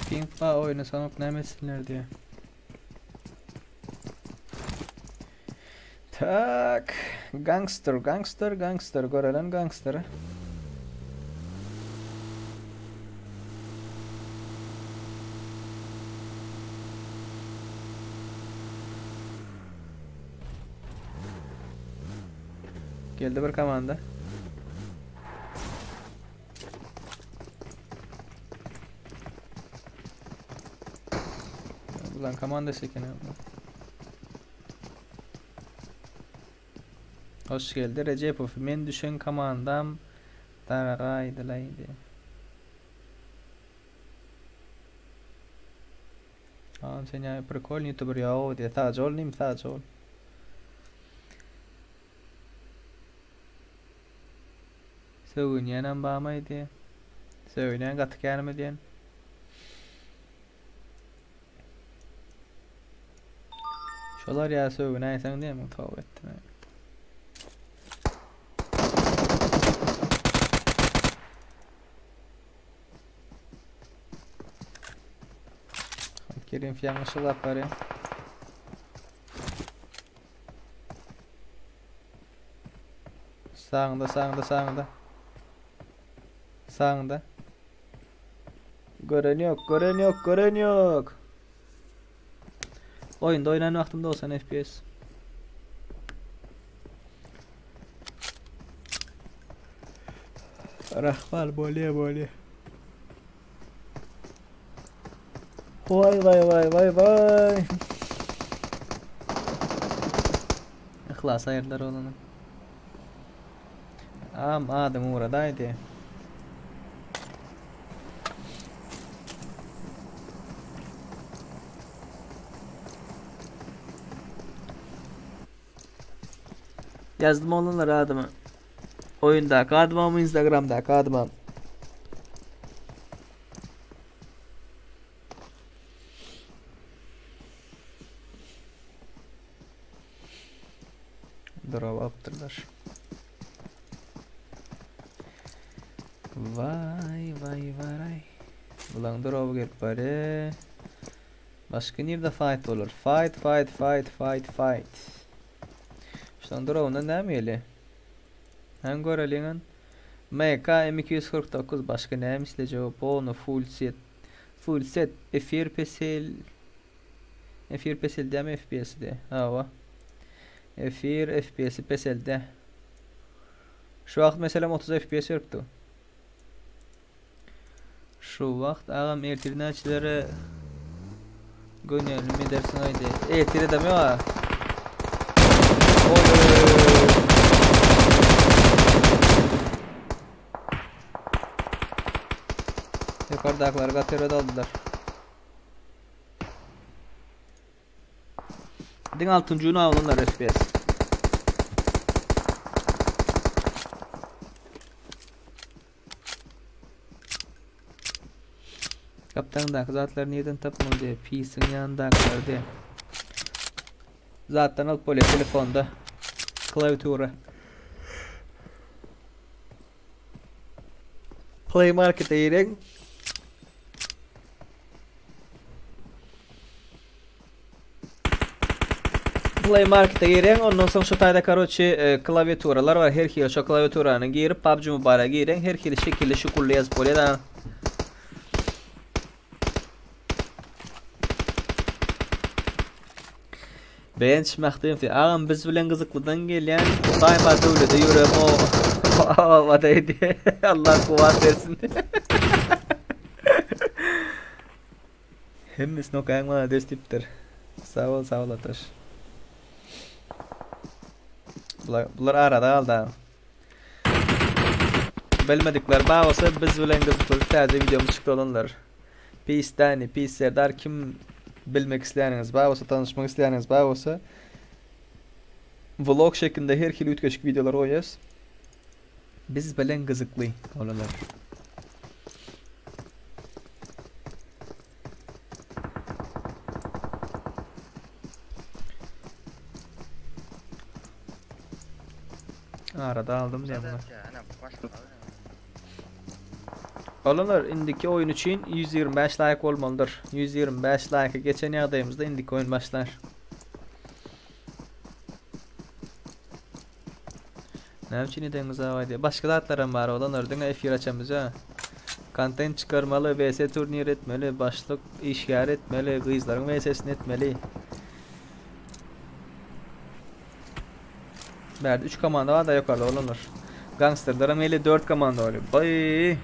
Ping pa oyunu sanıp ne etsinler diye. Tak. Gangster, gangster, gangster. Görelen gangster. Geldi bir komanda. Ulan komanda sekene. Hoş geldi Recepov. Men düşen komandam daragaydylaydy. Tamam sen ya prikol youtuber ya o diye sadece ol neyim sadece ol. Sögünýänem bamaý diye. Sögünýän gatyk ýanymy diýen. Şolar ya sögünäýseň diýen towba etdim. Kerim yanlışlıkla barýar. Sağında, sağında, sağında. Sağında. Gören yok, gören yok, gören yok. Oyunda oynayan vaxtımda olsan FPS. Rahval bolya bolya. Vay vay vay vay vay. İhlas ayırdılar olanı. Am adım uğradaydı. Yazdım onlara adımı. Oyundaki adımım, Instagram'daki adımım. Drop alypdyrlar. Vay vay vay. Bulaň dropy gelip barýa. Başga nirde fight bolar? Fight fight fight fight fight. Şulaň dropyndan näme gelýä? Hem göreliň. MK M249 başga näme islejek o polny full set. Full set efir pesel Efir peseldämi FPS-i de? Hawa. Efir FPS-i peselde. Şu wagt meselem 30 FPS beripdi. Şu wagt agam ertir näçelere gönülim edersin aýdy. Ertir edem ýok. Oy oy oy. Yukarıdakiler gatyra daldylar. Diň altynjy gün awlanlar FPS. Gapdaňdaky zatlary nirden tapmaly diýe, PC-iň ýanyndakylar diýe. Zatdan alyp bolýar telefonda. Klawiatura. Play Market'e gireň. Play Market'e gireň, ondan soň şu taýda karoçi e, klawiaturalar bar, her hili şo klawiaturany girip PUBG Mobile'a gireň, her hili şekilli şukully ýazyp bolýar da. Begenç Mahdyýew agam biz bilen gyzyklydan gelýän daýma döwlede ýörem o obada edýär. Allah kuwwat bersin. Hemmesini okaýaň malades diýipdir. Sag bol, sag bol Ataş. Bular, bular arada galdy. Bilmedikler bar bolsa biz bilen gyzykly täze videomuz çykdy olanlar. Peace Dani, Peace Serdar kim bilmek isleýäniňiz bar bolsa, tanyşmak isleýäniňiz bar bolsa vlog şeklinde her hili üýtgeşik videolar goýýas. Biz bilen gyzykly olalar. Arada aldım diýen. Olanlar indiki oyun üçin 125 like bolmalydyr. 125 like geçen ýagdaýymyzda indiki oyun başlar. Näme üçin edeňiz awa diýe. Başga zatlaram bar olanlar diňe efir açamyz ha. Kontent çykarmaly, VS turnir etmeli, başlyk işgär etmeli, gyzlaryň VS-sini etmeli. Bärde 3 komanda bar da ýokarda olanlar. Gangsterlerim 54 komanda bar. Bay.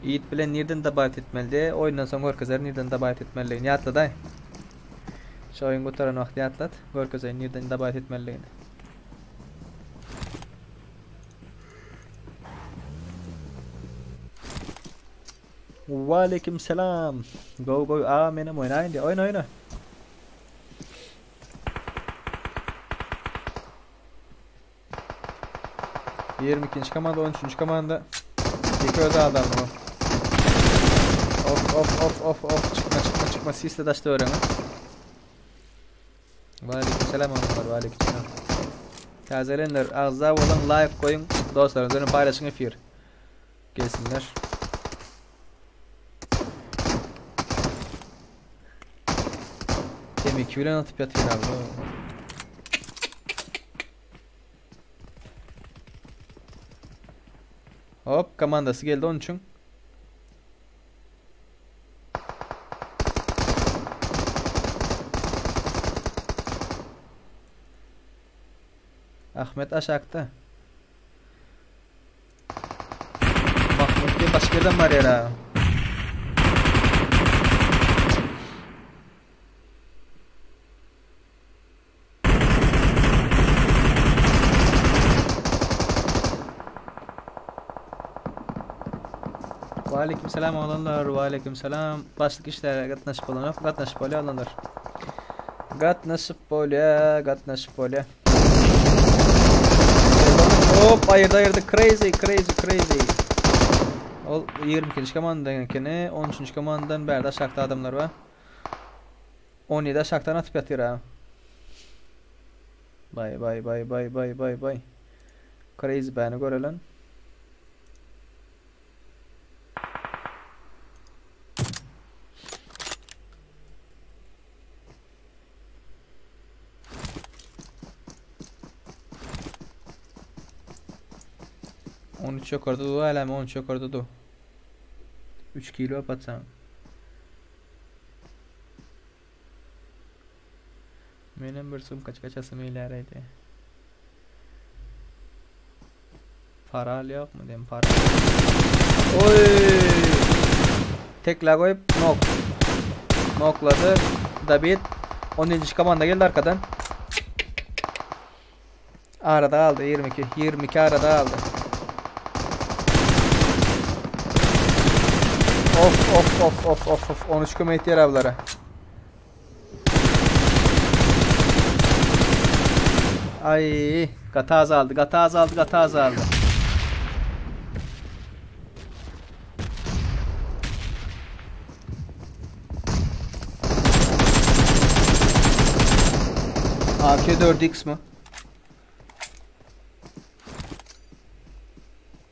Yiğit bilen nirden dabayt etmeli? Oýundan soň görkezer nirden dabayt etmelidigini ýatladaý. Şu oýun gutaran wagty ýatlat, görkezeýin nirden dabayt etmelidigini. Waleýkim selam. Go go a menem oýnaýyn diýe. Oýna oýna. 22. komanda 13. komanda. İki öz adam bu. Of of of of of çıkma çıkma çıkma sisle daşda öğrenin. Waleýkim selam oğlanlar waleýkim selam. Täzelenler agza bolan like goýuň dostlaryňyz bilen paýlaşyň efir. Gelsinler. M2 bilen atyp ýatyr abi. Hop komandasy geldi onun üçin. Ahmet aşakda. Mahmut diye başka yerden var ya. Aleyküm selam olanlar, aleyküm selam. Başlık işlere gatnaşyp bolan yok, gatnaşyp bolýar olanlar. Gatnaşyp bolýar, gatnaşyp bolýar. Hop, ayırdı ayırdı. Crazy, crazy, crazy. Ol 22. komandadan ekeni, 13. komandadan bärde aşakda adamlar var. 17 aşakdan atyp ýatyr ha. Bay bay bay bay bay bay bay. Crazy bäni görelen. 13 ýokarda du älem 13 ýokarda du. 3 kilo paçan. Menem bir sumkaçyk açasym gelýär aýdy. Para al ýokmy diýen para. Oý! Tekla goýup nok. Noklady. David 17-nji komanda geldi arkadan. Arada galdy 22. 22 arada galdy. Of of of of of of 13 kömek etýär ablara. Ay, gaty azaldy, gaty azaldy, gaty azaldy. AK 4X mi?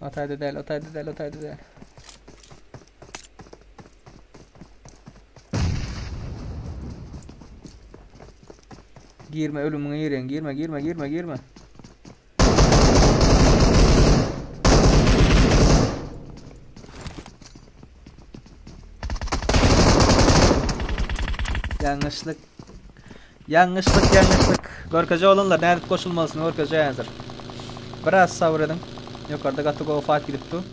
Otayda däl, otayda däl, otayda däl. Girme ölümiňe girýän, girme, girme, girme, girme. Ýalňyşlyk. Ýalňyşlyk, ýalňyşlyk. Görkeje oglanlar nädip goşulmalysyny görkeje häzir. Biraz sabyr ediň. Ýokarda gaty gowy fight gidip dur.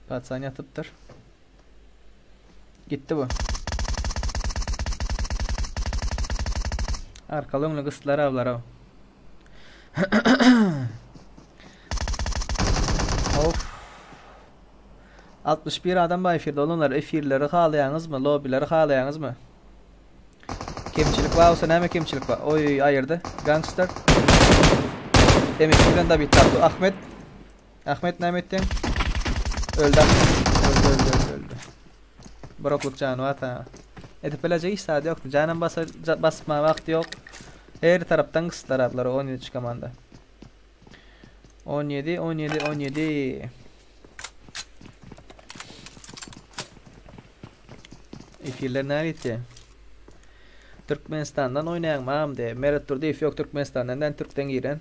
Patsan ýatypdyr. Gitdi bu. Arkaly öňli gysdylar ablar aw. Of. 61 adam bar efirde olanlar efirleri halaýaňyzmy? Lobileri halaýaňyzmy? Kemçilik bar bolsa näme kemçilik bar? Oý aýyrdy. Gangster. Demek bilen David tapdy. Ahmet. Ahmet näme etdiň? Öldü Ahmet. Öldü öldü öldü öldü. Brokluk jany bar ta. Edip bilecek hiç zady ýokdy. Janam basa basma wagty ýok. Her tarapdan gysdylar ablar 17 komanda. 17 17 17. Efirler näme gitdi? Türkmenistandan oýnaýaň mam de. Meret Durdyýew ýok Türkmenistandan däl Türkden giren.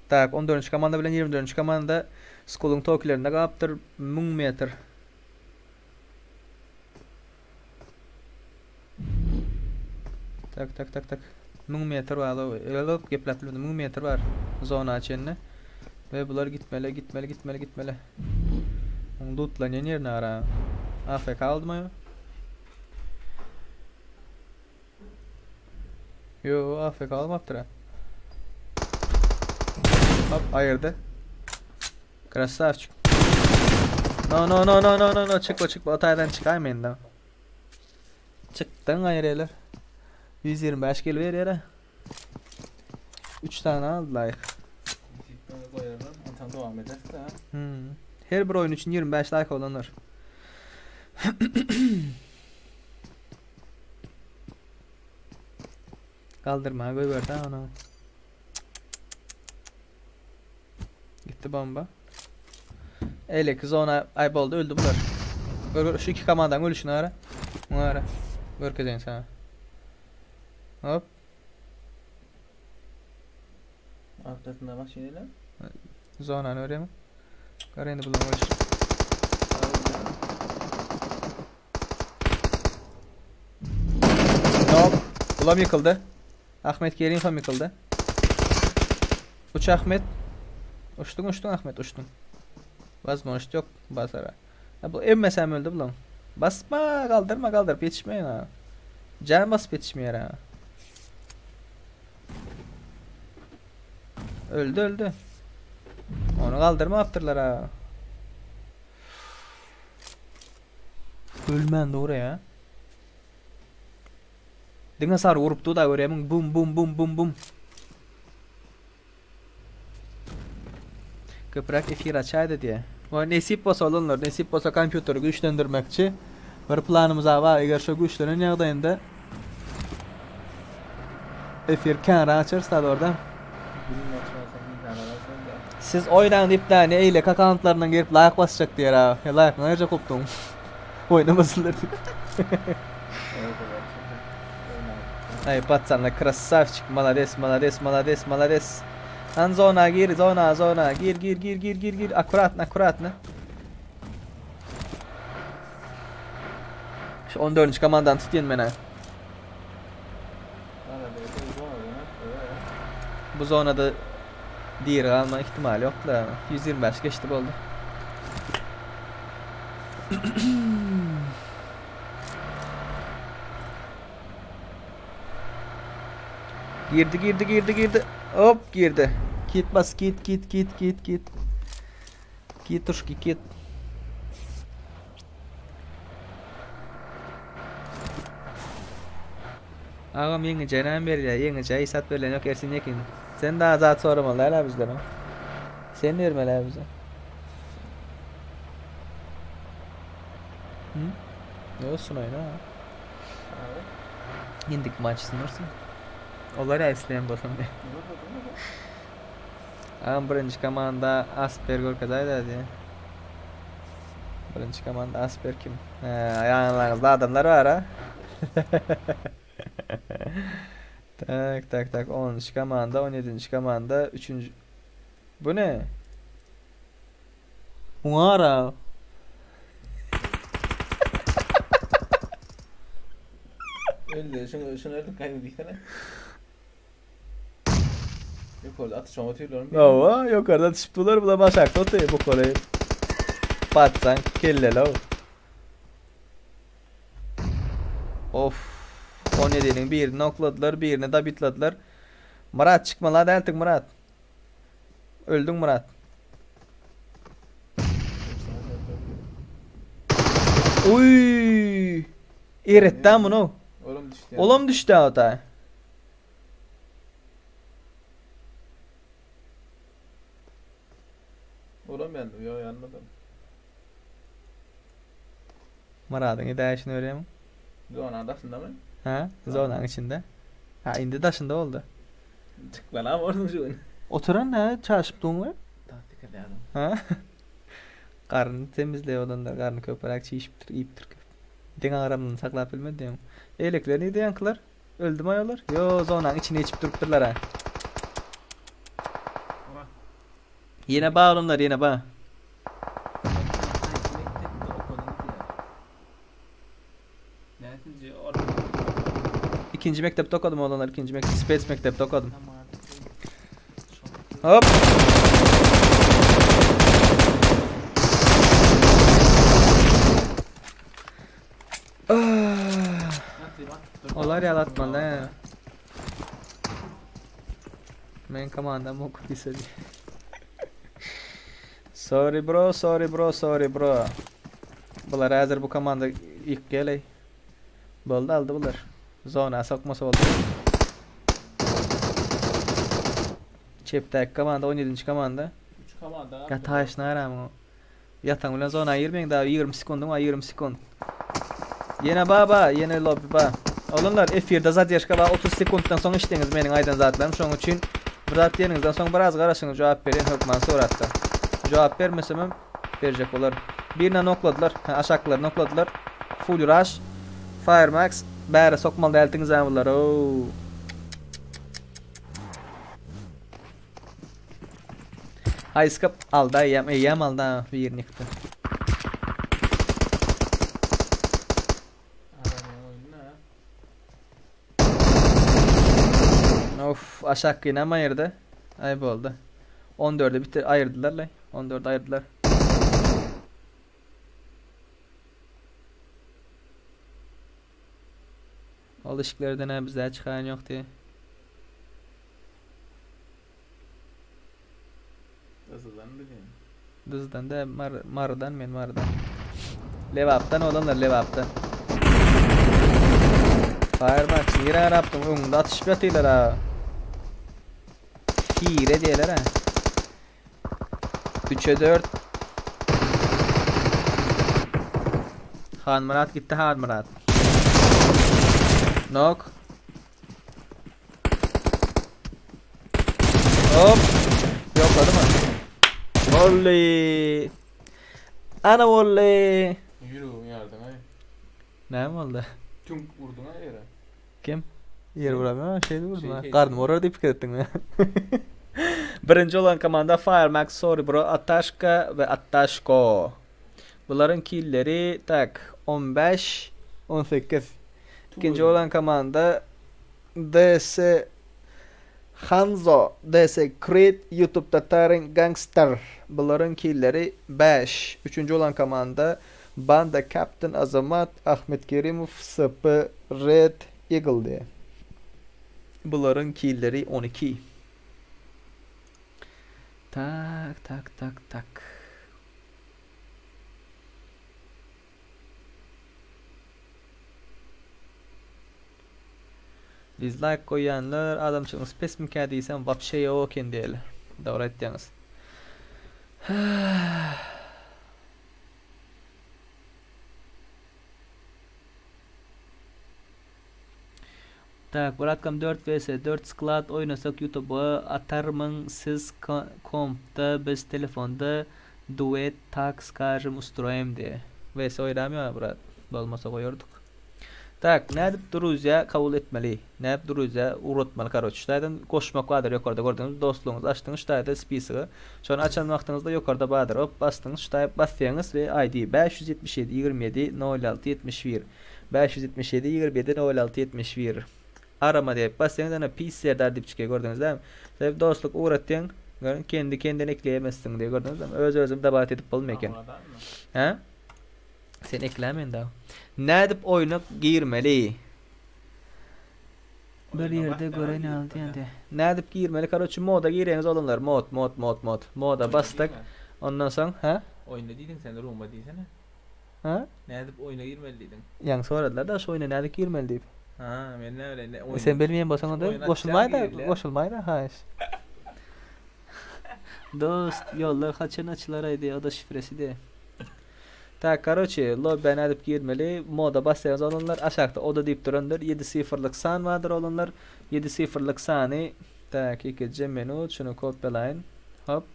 Tak 14-nji komanda bilen 24-nji komanda Skulyň tokilerinde galypdyr 1000 metr. Tak tak tak tak. 1000 metr bar. Öyle gepläp bilmedim. 1000 metr bar zona çenli. Ve bular gitmeli, gitmeli, gitmeli, gitmeli. Oň lootlanýan ýerine ara. AFK aldymy? Yo, AFK almapdyr. Hop, aýyrdy. Krasavçik. No no no no no no no çykma çykma o taýdan çykaýma indi. Çykdyň aýyrýarlar. 125 kilo berýär. 3 tane aldy like. Goýarlar, ondan dowam ederis de. Hmm. Her bir oyun için 25 like olanlar. Kaldırma goýberdi onu. Gitti bomba. Eyle zona ayıp oldu öldü bunlar. Gör, gör, şu iki komandanın ölüşünü ara. Bunu ara. Görkezeyim sana. Hop. Arkasında bak şeyler. Zonanı öreyim. Gör indi bunların ölüşünü. Hop. Bulam yıkıldı. Ahmet Kerimov yıkıldı. Uç Ahmet. Uçtun uçtun Ahmet uçtun. Vazmoşt yok basara. Ya bu emmesem öldü bulam. Basma kaldırma kaldırıp yetişmeyin ha. Can basıp yetişmiyor ha. Öldü öldü. Onu kaldırma yaptırlar ha. Ölmen doğru ya. Diňe sar urupdy da görýämiň bum bum bum bum bum. Köpräk efir açaýda diýýär. Wa nesip bolsa oglanlar, nesip bolsa kompýuteri güýçlendirmekçi. Bir planymyza bar, eger şo güýçlenen ýagdaýynda efir känräk açarys da orada. Siz oýnaň diýip da ne eýleki akkauntlaryndan girip laýk basjak diýer ha. E laýk näce kopduň? Oýnamasynlar diýip. Ay patsanlar krassavçik malades malades malades malades. Han zona gir zona zona gir gir gir gir gir gir akkuratno akkuratno. Şu 14. komandan tutýan mena. Bu zonada diri galma ihtimali ýok la. 125 geçdi boldy. Girdi girdi girdi girdi. Hop girdi. Kit bas kit kit kit kit kit. Kituşki kit. Agam ýeňijä näme berilýär? Ýeňijä hiç zat berilen ýok Ersin Ýekin. Sen daha zat soramaly däl-ä bizden. Sen bermeli-ä bize. Hı? Ne olsun oýna. Indiki maç sunursun. Olar ýa isleýän bolsam. Agam birinji komanda Asper görkezäýdä diýä. Birinji komanda Asper kim? Hä, ýanlaryňyzda adamlar bar ha. Tak, tak, tak. 10. komanda, 17. komanda, 3. Bu ne? Muňara. Öldü, şunu şunu öldük kaybı diýsene. Ýokarda atyşan otyrlar. Hawa, ýokarda atyşyp durlar, bular başakda otyr bu koreý. Patsan kelleli. Of. 17-niň birini okladylar, birini dabitladylar. Murat çykmaly dältik Murat. Öldüň Murat. Uy! Eretdi bunu. Olam düşdi. Olam düşdi ata. Olam yandı. Yo yanmadım. Muradyň edäşini öwrenmi? Zona daşynda mı? Ha, zonanın içinde. Ha, indi daşynda oldu. Çık lan abi oradan şu gün. Oturan ne? Çaşıp durma. Taktik edýärdim. Ha? Garnyny temizleýär olanlar, garny köpräk çişipdir, iýipdir köp. Deň agramyny saklap bilmedi diýen. Eýlekler nirde ýaňkylar? Öldümi aýallar? Ýo, zonanyň içine içip durupdyrlar ha. Ýene ba olanlar, ýene ba. İkinci mektepde okudum olanlar, ikinci mektep, Space mektepde okudum. Hop. Ah. Olar ýalatmaly he. Men komandam ok diýse. Sorry bro, sorry bro, sorry bro. Bular häzir bu komanda ilk geley. Boldy aldy bular. Zona sokmasa boldy. Çepdäki komanda 17-nji komanda. 3 komanda. Ýataýyş naramyň. Ýataň bilen zona girmeň daha 20 sekundyň bar 20 sekund. Ýene baba, ýene lobby ba. Oglanlar efirde zadержка bar 30 sekunddan soň işleňiz meniň aýdan zatlarym şoň üçin bir zat diýeniňizden soň biraz garaşyň jogap berýän hökman suratda. Jogap bermesemem berjek bolar. Birine nokladylar, ha, aşaklaryny nokladylar. Full rush. Firemax bäri sokmaly däldiňiz ha bular. Oo. Hayskap alda eýýäm eýýäm alda birini ýykdy. Of aşak ýene aýyrdy. Aý boldy. 14-e bitir aýyrdylar lay. 14 aýyrdylar. Ol işiklerden ha bizde çıkan yok diye. Dyzdan bilýän. Dyzdan da mar Marydan men Marydan. Lebapdan olanlar Lebapdan. Firemax nirä arapdyň öňünde atyşyp ýatyrlar ha. Hire diýerler ha. 3'e 4. Hanmyrat gitti Hanmyrat. Nok. Hop. Yokladı mı? Oley. Ana oley. Ýüregimi ýardyň aý. Näme boldy? Tüňk urduň aý ýere. Kim? Ýer vuramıyor şeydi vurdum ha. Şey- Karnım orar diýip pikir etdiň mi? Birinji olan komanda Firemax, Sorry Bro, Ataşka ve Ataşko. Bularyň killeri tak 15 18. İkinci olan komanda DS Hanzo, DS Creed, YouTube Tatarin Gangster. Bularyň killeri 5. Üçünji olan komanda Banda Captain Azamat, Ahmet Kerimov, SP Red Eagle diye. Bularyň killeri 12. Tak tak tak tak. Dislike goýanlar adamçylygyňyz pesmikä diýsem wapşe ýok eken diýeli. Dogry aýtýaňyz. Tak, Bratkam 4 vs 4 sklad oýnasak YouTube'a atarmyň siz kompda biz telefonda duet tak skažem ustroýem diýe. Vs oýnamýar brat. Bolmasa goýardyk. Tak, nädip druzýa kabul etmeli? Nädip druzýa ugratmaly karoç. Ştaýdan goşmak bardyr ýokarda gördüňiz dostlugyňyzy açdyňyz ştaýda spisogy. Şony açan wagtyňyzda ýokarda bardyr. Hop basdyňyz ştaý basýaňyz we ID 577 27 06 71 577 27 06 71 Arama diýip basýaňyz ana pis serdar diýip çykýar gördüňiz dämi? Sebäbi dostluk ugratýaň görüň kendi kendini ekleýemezsiň diýip gördüňiz dämi? Öz özüni dabat edip bolmaýar eken. Hä? Sen ekläme indi. Nädip oýuna girmeli? Bir ýerde gören ýaly diýende. Nädip girmeli? Karoçi moda gireňiz oglanlar. Mod, mod, mod, mod. Moda basdyk. Ondan soň, hä? Oýunda diýdiň sen, ruma diýsene. Hä? Nädip oýuna girmeli diýdiň? Ýaňy soradylar da şu oýuna nädip girmeli diýip. Ha, men näme bileýin. E, sen bilmeýän bolsaň onda goşulmaý-da, goşulmaý-da haýyş. Dost, ýollar haçan açylar aýdy, o da şifresi diýe. Tak, karoçi, lobbä nädip girmeli? Moda basýaňyz oglanlar, aşakda oda diýip durandyr. 7 sifrlik san bardyr oglanlar. 7 sifrlik sany, tak, 2 minut, şuny kopýalaýyn. Hop.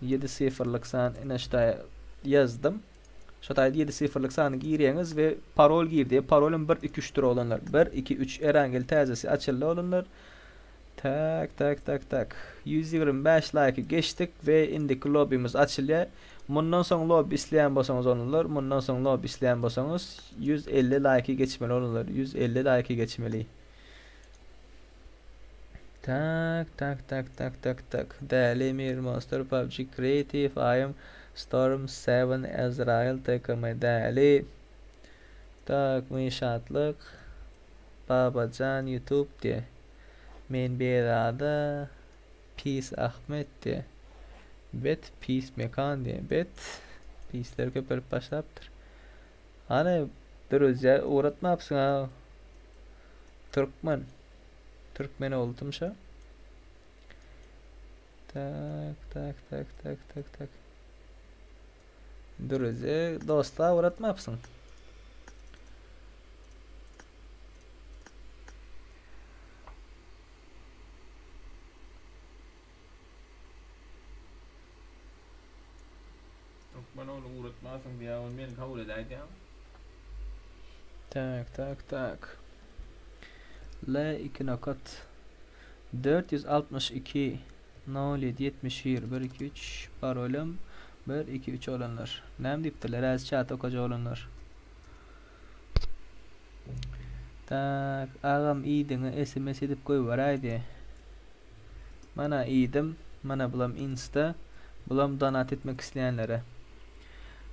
7 sifrlik san ine şu taýa ýazdym. Şu taýda 7 sifrlik sany girýäňiz we parol gir diýip, parolym 1 2 3 dür oglanlar. 1 2 3 Erangel täzesi açyldy oglanlar. Tak tak tak tak. 125 laýky geçdik we indiki lobbimiz açylýar. Mundan soň lobby isleýän bolsaňyz olanlar, mundan soň lobby isleýän bolsaňyz 150 laýky geçmeli olanlar, 150 laýky geçmeli. Tak tak tak tak tak tak. Däli Mir Monster PUBG Creative I am Storm 7 Ezrail TKM Däli. Tak Mişatlyk Babajan YouTube diye. Men Berada Pis Ahmet diye. Bet pis mekan diye. Bet pisler köpelip başlapdyr. Hany dürüzje ugratmapsyň ha. Türkmen. Türkmen oldum şo. Tak tak tak tak tak tak. Dürüzje dostlar ugratmapsyň. Türkmen ogly ugratmarsyň diýýär, ony meni kabul edäýdýäň. Tak tak tak. L 2 nokat 462 07 71 1 2 3 parolum 1 2 3 olanlar. Näme diýipdirler? Äz chat okajak olanlar. Tak, agam iýdiňi SMS edip goýberäýdi. Mana iýdim, mana bulam insta, bulam donat etmek isleýänlere.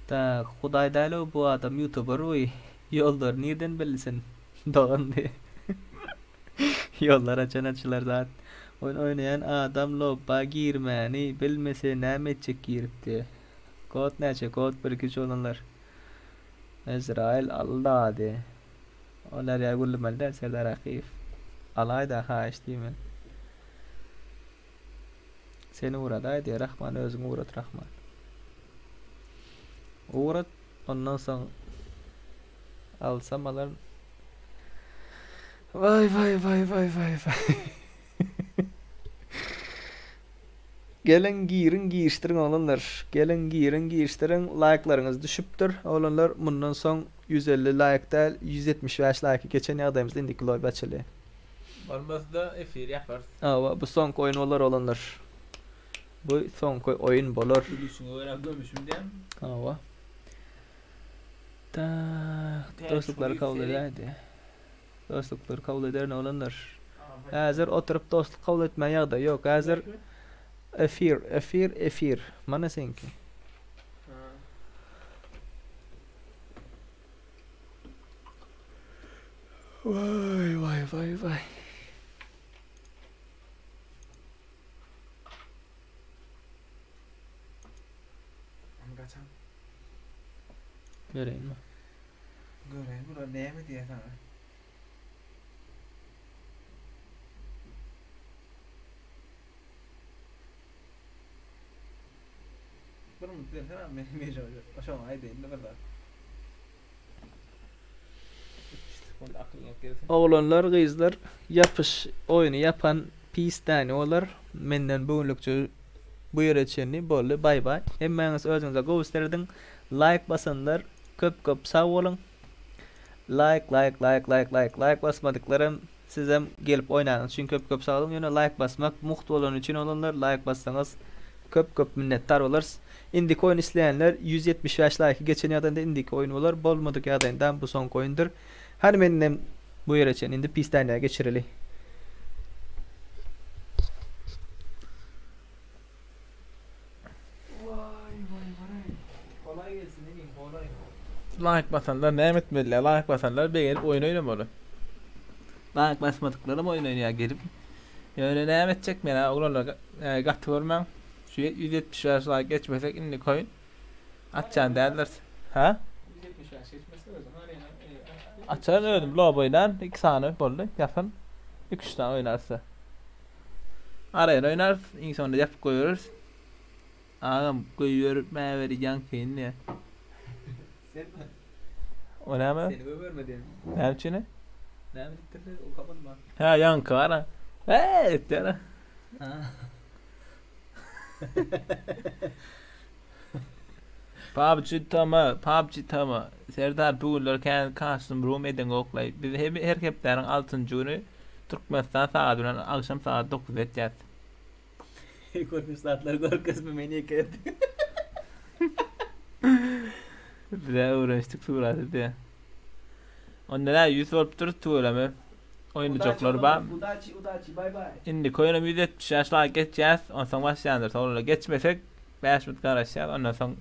Tak, Hudaý däl-ow bu adam ýutuber uý, ýollary nirden bilsin dogan diý. Ýollar haçan açylar zat. Oýun oýnaýan adam lobba girmäni bilmese näme etjek girip diý. Kod näçe kod 1 2 3 olanlar. Ezrail Alla diý. Olar ýa gürlemeli däl Serdar Akyýew. Alaý-da haýyş diýmen. Seni ugradaý diý Rahman özüň ugrat Rahman. Ugrat ondan soň alsam alaryn. Waý waý waý waý waý waý. Geliň giriň girişdiriň oglanlar. Geliň giriň girişdiriň laýklaryňyz düşüpdir oglanlar mundan soň 150 laýk däl 175 laýky geçen ýagdaýymyzda indiki lobby açylýar. Bolmasa-da efir ýaparys. Hawa bu soňky oýun bolar oglanlar. Bu soňky oýun bolar. Gülüşiňe görä gömüşim diýýäňmi? Hawa. Tak, dostluklary kabul edäýdi. Dostluklary kabul ederin oglanlar. Häzir oturyp dostluk kabul etmäge ýagdaý ýok. Häzir efir, efir, efir. Mana seňki. Waý, waý, waý, waý. Gaçan. Göreýinmi? Göreýin bular näme diýýär saňa. Bir minut bersene men men şoňa aýdaýyn-da bir zat. Oglanlar gyzlar ýapyş oýny ýapan pis däni bolar menden bu günlükçe bu ýere çenli boldy baý baý hemmäňiz özüňize gowy serediň laýk basanlar köp köp sag boluň laýk laýk laýk laýk laýk laýk basmadyklaram sizem gelip oýnanyňyz üçin köp köp sag boluň ýöne laýk basmak mugt bolany üçin oglanlar laýk bassaňyz köp köp minnetdar bolarys indiki oýun isleýänler 175 laýky geçen ýagdaýynda indiki oýun bolar bolmadyk ýagdaýynda bu soňky oýundyr hany menden bu ýere çenli indi pistänä geçireli. Waý waý waý. Golaý gelsin inim golaý. Laýk basanlar näme etmeliler? Laýk basanlar begenip oýun oýnamaly. Laýk basmadyklaram oýun oýnaýar gelip. Ýöne näme etjek men oglanlar gaty görmäň. Şu 175 laýk geçmesek indiki oýun açýan däldiris. Ha? 175 geçmese özüň arena. Açaryn özüm lob oýnan 2 sany boldy. Ýapyn. 2-3 sany oýnarsa. Arena oýnarys, iň soňunda ýapyp goýbereris. Agam goýber mäweri ýaňky indi. Sen O näme? Seni goýberme diýen. Näme üçin? Näme diýipdirler okamadym ha. Ha ýaňky bar. Eee etýär. Ha. PUBG tama, PUBG tama. Serdar bu günler kän custom room edeňoklaý. Biz hem her hepdäniň altynjy güni Türkmenistan sagady bilen agşam sagat 9-da etýäs. Görmüş zatlar görkezme meni ýeke et. Bize öwrenişdik surat edýär. Onda nä 100 bolupdyr tüweleme. Oýnajaklar bar. Udaçi udaçi bay bay. Indi köýünem 175 laýk geçýäs, onsoň başlaýandyr. Soňra geçmesek 5 minut garaşýas, ondan soň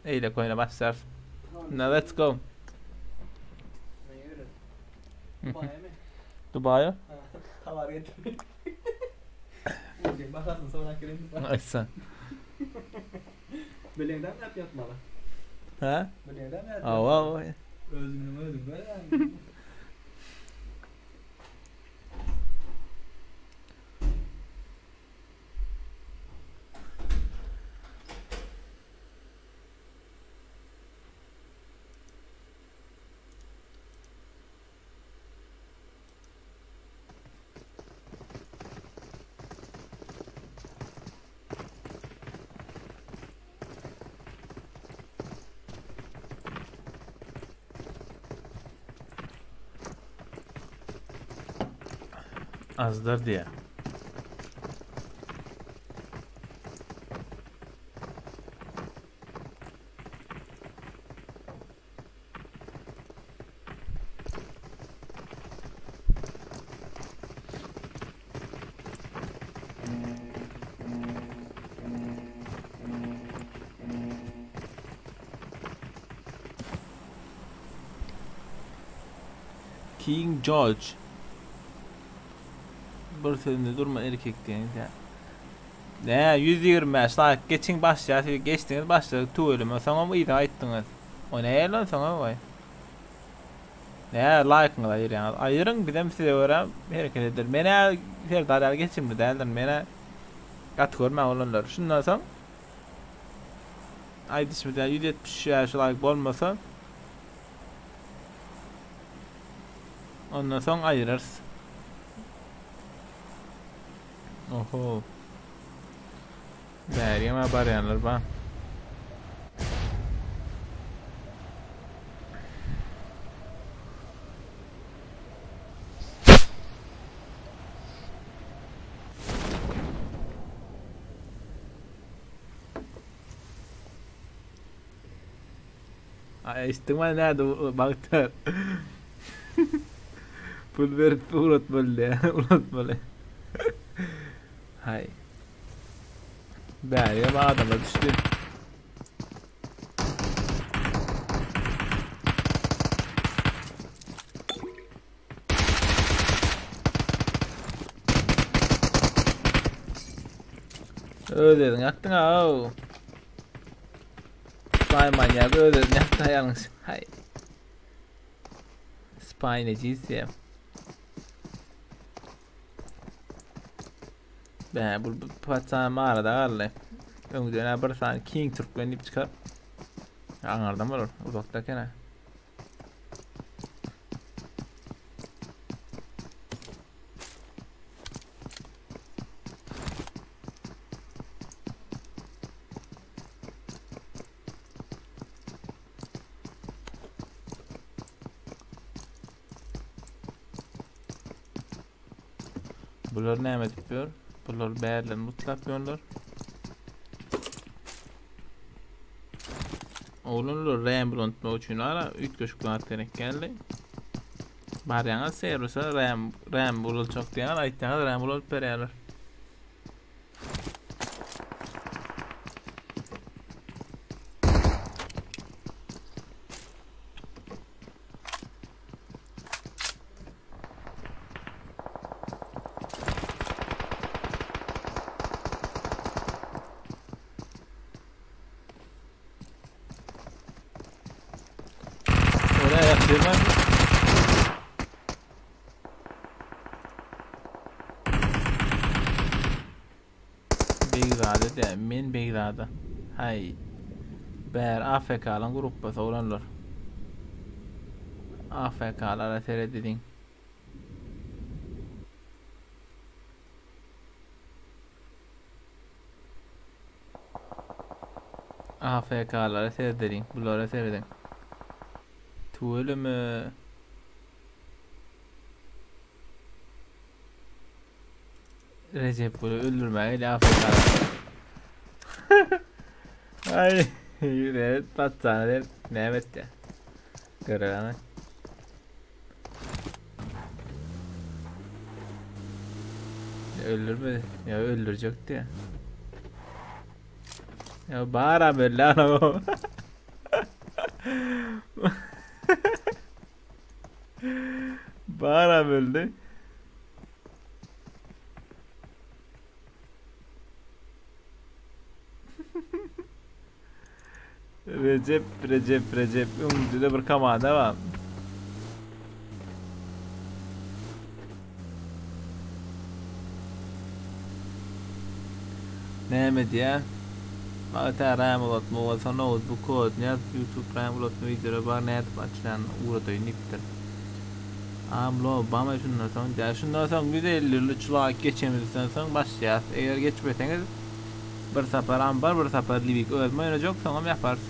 eýleki oýna başlarys. Now let's go. Dubaýa? Tawar getir. Bakarsyn sonra kirin. Aýtsa. Bileňden näp ýatmaly? Ha? Bileňden näp? Awa, awa. Özüňiň özüň görýän. Azdyr diýýär. King George. Bir sözünde durma erkek diýen. Nä 125 laýk geçiň başlaýar siz geçdiňiz başladyk tüweleme soňam yza aýtdyňyz. O näle onsoň oý. Nä laýkyňyzy aýyrýaňyz. Aýyryň bizem size görä hereket eder. Menä Serdar ýaly geçimli däldir. Menä gaty görmäň oglanlar. Şundan soň. Aýdyşymyz ýaly 175 laýk bolmasa ondan soň aýyrarys. Oho. Bärigem-ä barýanlar bar. Ay eşitdiňmi näde bagtyýar. Pul berip ugratmaly diýä, ugratmaly. Hay. Bärigem adamlar düşdi. Öz özüň ýakdyň aw. Spy manýak öz özüni ýakdy ýalňyş. Haý. Spy nejis diýä. Bä, bu paçan arada galdy. Öňden bir sany King Türkmen diýip çykar. Aňardan bolar, uzakda eken. Bular näme edip ýör? Bular bärlerini mutlap ýörler. Oglanlar RAM bulandymak üçin ara üýtgeşik zat gerek geldi. Barýaňyz servise RAM RAM bulaljak diýýär, aýtýaňyz RAM bulalyp berýärler. Oraya yatırma. Begzade de, men Begzade. Hay. Bär AFK-laň gruppasy oglanlar. AFK-lara seredeliň. AFK-lara seredeliň, bulara serediň. Tüweleme. Recep bunu öldürmäge gelýär AFK. Ay, evet, patsana der. Näme etdi? Göreli. Öldürmedi. Ya öldürecekti ya. Ya bağıram öldü anam. Bağıram öldü. Recep, Recep, Recep. Öňümizde bir komanda bar. Näme diýä? Magta RAM ulatma bolsa notebook kod ýaz YouTube RAM ulatma wideolar bar nädip açylýanyny ugradaýyn diýipdir. Amlo Obama şundan soň diýä. Şundan soň 153 laýk geçemizden soň başlaýas. Eger geçmeseňiz bir sapar ambar bir sapar livik özüm oýnajak soňam ýaparys.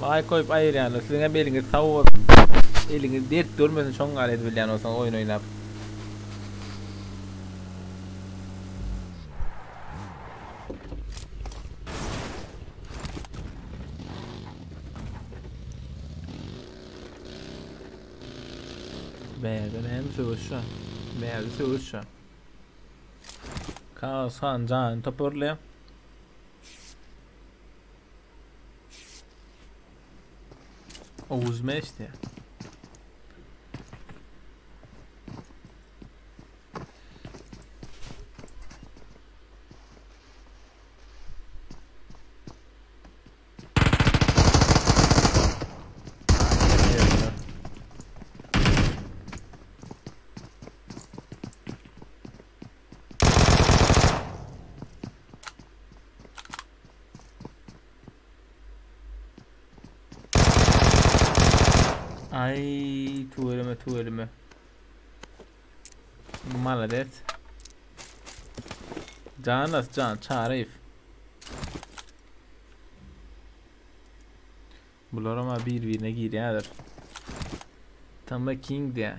Laýk goýup aýyrýanlar siziň hem eliňiz sag bolsun. Eliňiz dert görmesin şoň ýaly edip bilýän bolsaňyz oýun oýnap. Bärde näme söweş şu? Bärde söweş şu. Kaos han janyny toparlaýar. Oguz meşdi. Ay tüweleme tüweleme. Malades. Janas can Çaryýew. Bular ama bir-birine girýärler. Tamba King diýä.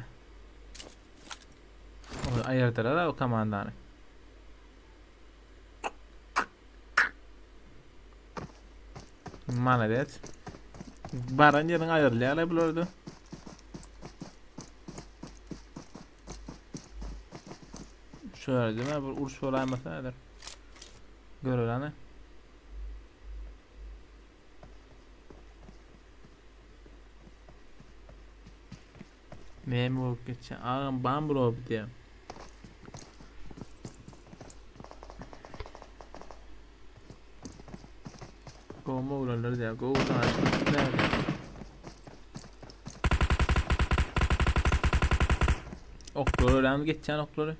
O aýyrdylar o komandany. Malades. Baran ýeriň aýrylýarlar bularda. Şu ýerde bir uruş bolaýmasa häzir. Göreli Näme bolup geçýär? Agam bambulo diýýär. Gowmy oglanlar diýýär. Gowy näme? Oklary ölen geçýän oklary.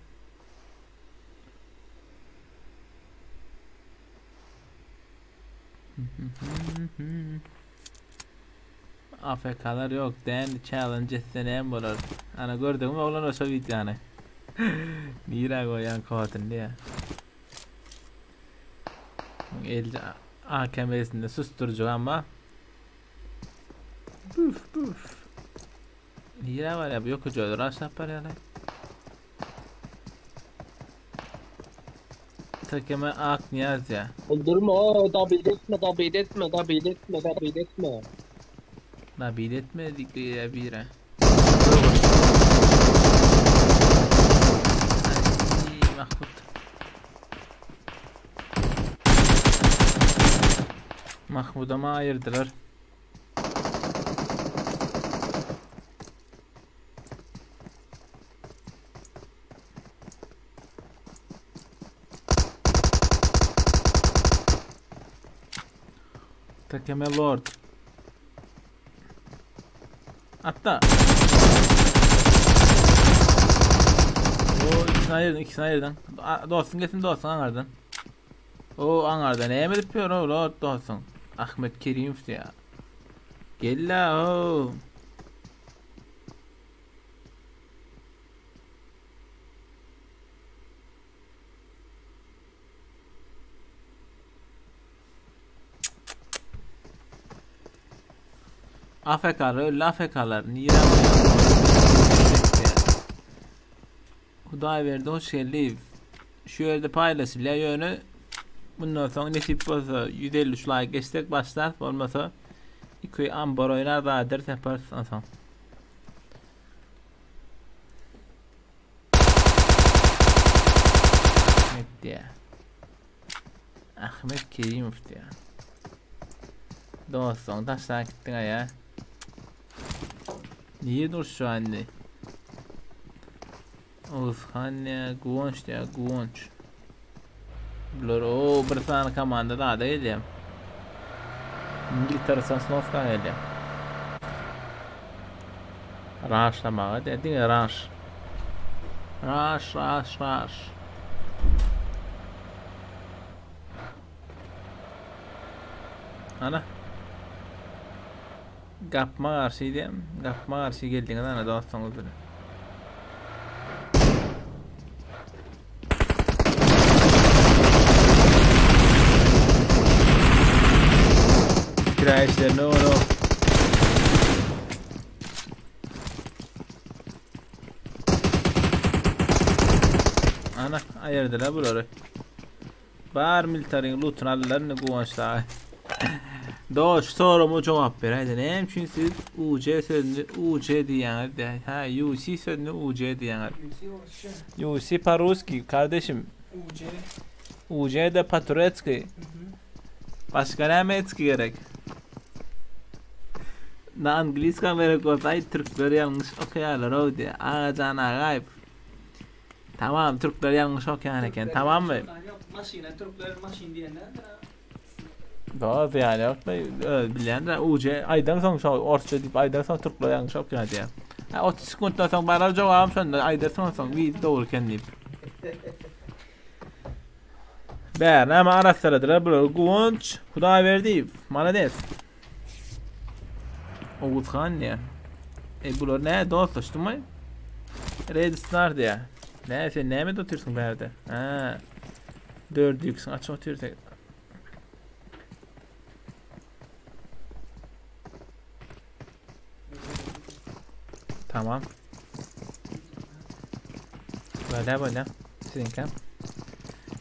AFK'lar yok. Dan challenge etse näme bolar? Ana gördüňmi oglan oşo wideony? Nirä goýan kodun diýä. El AKM'sinde susturjak ama. Buf buf. Nirä barýar bu ýok öjöler aşap barýarlar. Tekeme ak niyaz ya. Öldürme o dabid etme dabid etme dabid etme dabid etme. La bir etmedik ya bire. Ay, Mahmut. Mahmut'a mı ayırdılar? Tekeme Lord. Hatta. O ikisini ayırdın, ikisini ayırdın. Dostun gelsin dostun anardan. O anardan ne edip ýör o Lord dostun. Ahmet Kerimov ya. Gel la o. AFK'lar öyle AFK'lar. Niye Hudaý hoş geldi. Şu ýerde paylaşylýar ýöne bundan soň nesip bolsa 153 like geçsek başlar bolmasa iki ambar oýnar da ders yaparız onsoň. Ahmet diýä. Ahmet Kerimov diýä. Dostum taşlar gitdiň ya. Niye dur şu anne? Oğuzhan ya, Guvanç ya, Guvanç. Bular o bir tane komanda daha değil ya. İngiltere Sosnovka gelýär. Raşlamaga de diňe raş. Raş, raş, raş. Ana. Gapma garşy diýem. Gapma garşy geldiňiz ana dostumyz bilen. Kira işlerini onu. Ana ayırdılar buları. Bar militaryň lootunu aldylar ne guwançlar. Dost sorumu cevap ver. Haydi näme üçin siz UC sözüni UC diýýäňiz? Ha UC sözüni UC diýýäňiz. UC по-русски kardeşim. UC. UC de по-турецки. Başka näme etki gerek? Na angliska gerek bolsa ay Türkler ýalňyş okaýarlar o diýe. Agajan agaýyp. Tamam Türkler ýalňyş okaýan eken tamam mı? Yok maşina Türkler maşin diýenlerdir ha. Doğru yani yok da bilen de UC aydan soň şo orsça diýip aydan soň Türkler ýalňyş okaýar diýe. Ha 30 sekunddan soň barar jogabym şonda aydan soň soň bir dogry eken diýip. Bär näme araşdyradylar bular Guwanç Hudaýberdiýew malades. Oguzhan diýe. E bular ne dostlaşdymy? Red Star diýä. Ne sen näme edip otyrsyň bärde? Ha. 4 ýüksün açyp otyrsyň. Tamam. Böyle böyle. Siziňkä.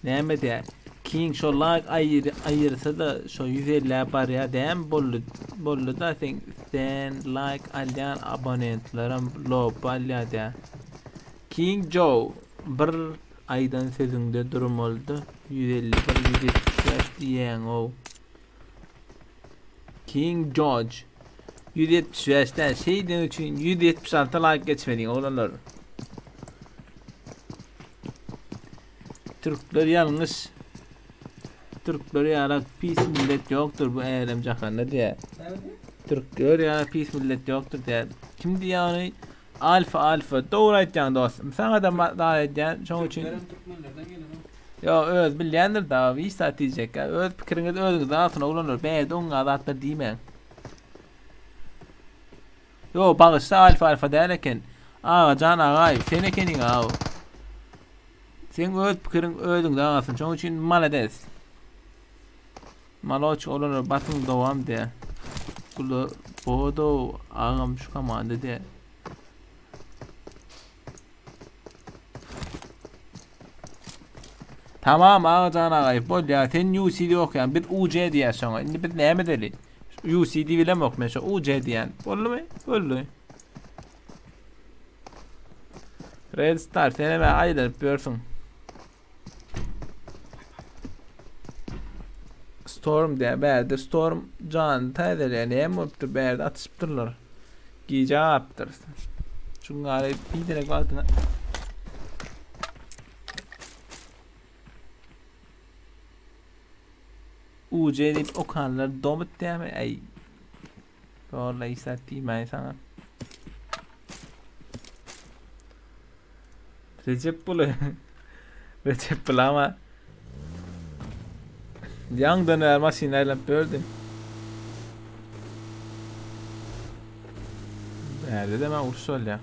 Näme diýä? King şo like aýyr aýyrsa da şo 150 barýa däm boldy. Boldy da sen sen like alýan abonentlerim lob alýa diýä. King Joe bir aýdan sözüňde durmalyda 151 175 diýýäň ow. King George 175 däl şeýden üçin 176 like geçmediň oglanlar. Türkler ýalňyş. Türkler ýaly pis millet ýokdur bu älem jahanda diýä. Türkler ýaly pis millet ýokdur diýä. Kim diýä ony? Alfa alfa dogry aýtýaň dostum. Saňa da da edýän şoň üçin. Türklerem türkmenlerden gelen. Yo öz bilýändir da hiç zat diýjek. Öz pikiriňiz özüňizde galsyn oglanlar. Bärde oňa zatlar diýmäň. Yo bagyşla alfa alfa däl eken. Agajan agaý sen ekeniň aw. Sen öz pikiriň özüňde galsyn. Şoň üçin malades. Maloç olara basyň dowam diýä. Bular bodo agam şu komanda diýä. Tamam Agajan agay bolýa sen UCD okýan biz UC diýýäs şoňa. Indi biz näme edeli? UCD bilemok men şo UC diýýän. Boldumy? Boldy. Red Star sen hem aýlanyp ýörsüň. Storm diýä bärde Storm janyny täzeleýär. Näme bolupdyr bärde atyşypdyrlar. Gije apdyr. Şuňa bir derek wagtyna UC diýip okanlar domut diýämi? Aý. Zorla işler diýmäý sana. Recep Buly. Recep Buly ama Ýaň döner maşyn aýlanyp bördü. Bärde de men uruş bolýar.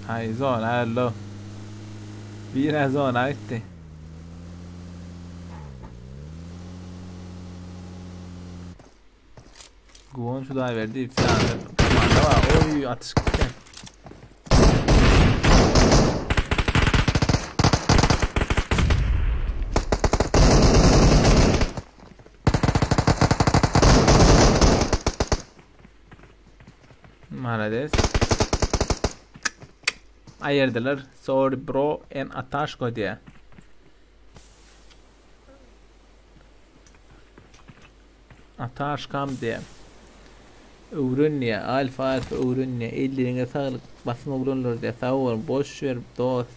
Hay zona hello. Bir zona gitti. Guwan şu da verdi. Komanda var. Oy atış gitti. Malades. Ayırdılar. Sorry bro en ataşko diye. Ataşkam diye. Öwren diye. Alfa alfa öwren diye. Ellerine saglyk. Basın oglanlar diye. Sag bolun. Boş ver dost.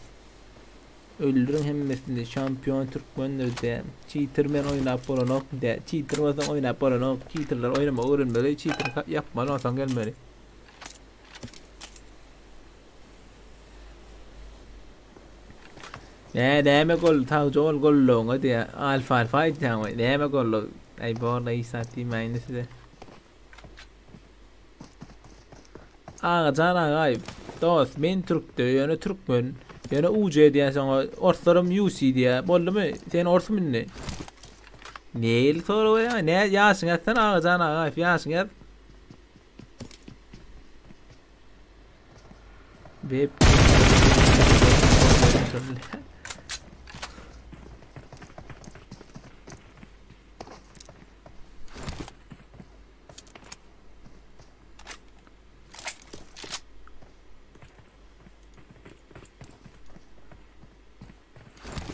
Öldürün hemmesini. Şampiyon türkmendir diye. Cheater men oynap bolanok diye. Cheater bolsaň oynap bolanok. Cheaterler oynama öwrenmeli. Cheater yapmaly onsoň gelmeli. Ne näme gol tagja ol golloňa diýä. Alfa alfa aýtýaň we näme gollo. Aý borla hiç zat diýmäýin size. Agajan agaý dost men türkde ýöne türkmen ýöne UC diýen soňa orslaram UC diýä boldumy sen orsmy indi Neýli sorag berýäň ne ýaşyňy ýazsana Agajan agaýew ýaşyňy ýaz Web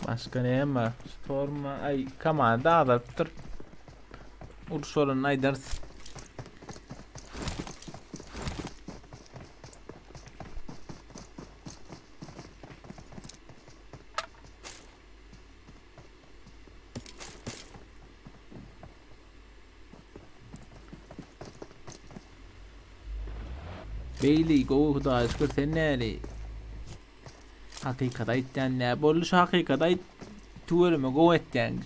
Başga näme bar? Storm ay komanda azalypdyr. Uruş bolanda aýdarys. Beýli gowy hudaýa şükür sen näli? Hakykat aýtýan nä boldy şu hakykat aýt tüweleme gowy etýäň.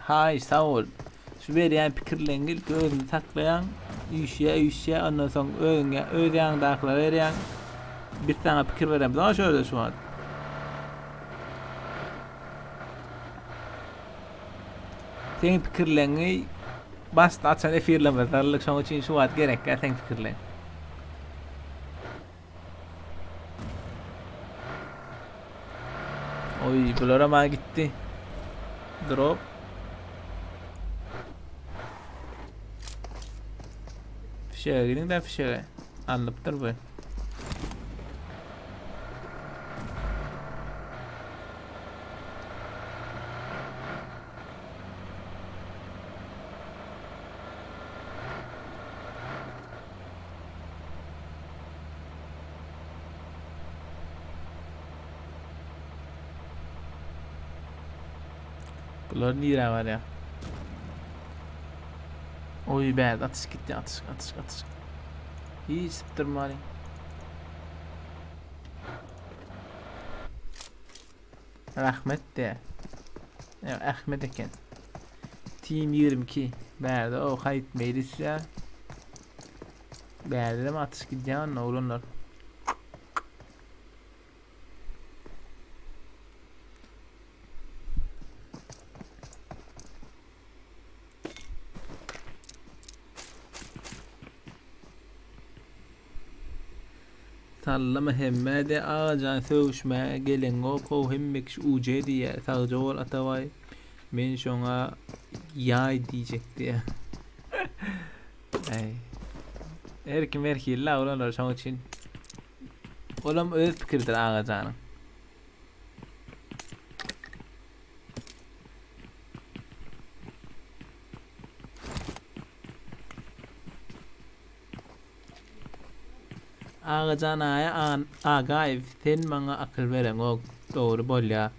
Haý sag bol. Şu berýän pikirleňi ilki özüňde saklaýaň. Üýşýä üýşýä ondan soň özüňe öz ýanyňdakylara berýäň. Biz saňa pikir beremzok şu ýerde şu wagt. Seň pikirleňi başda açan efirlemizde aldyk şoň üçin şu wagt gerekkä seň pikirleň. Oý bular hem gitdi. Drop. Fişege gidiň de fişege. Alnypdyr bu. Bular nirä barýar? Oý bäz atyş gitdi atyş atyş atyş. Hiç sypdyrmalyň. Rahmet de. Ya, Ahmet eken. Team 22. Bärde o haýyt meýlis ya. Bärde de mi atyş gidýän oglanlar. Sallama hemmä-de Agajan sögüşmäge geleňok how hemme kişi UJ diýýär sagja bol Atabaý men şoňa ýaý diýjek diýýär. Äý. Her kim her hili oglanlar şoň üçin. Olam öz pikiridir Agajanyň. Agajan aýa an Agaýew sen maňa akyl bereňok dogry bolýa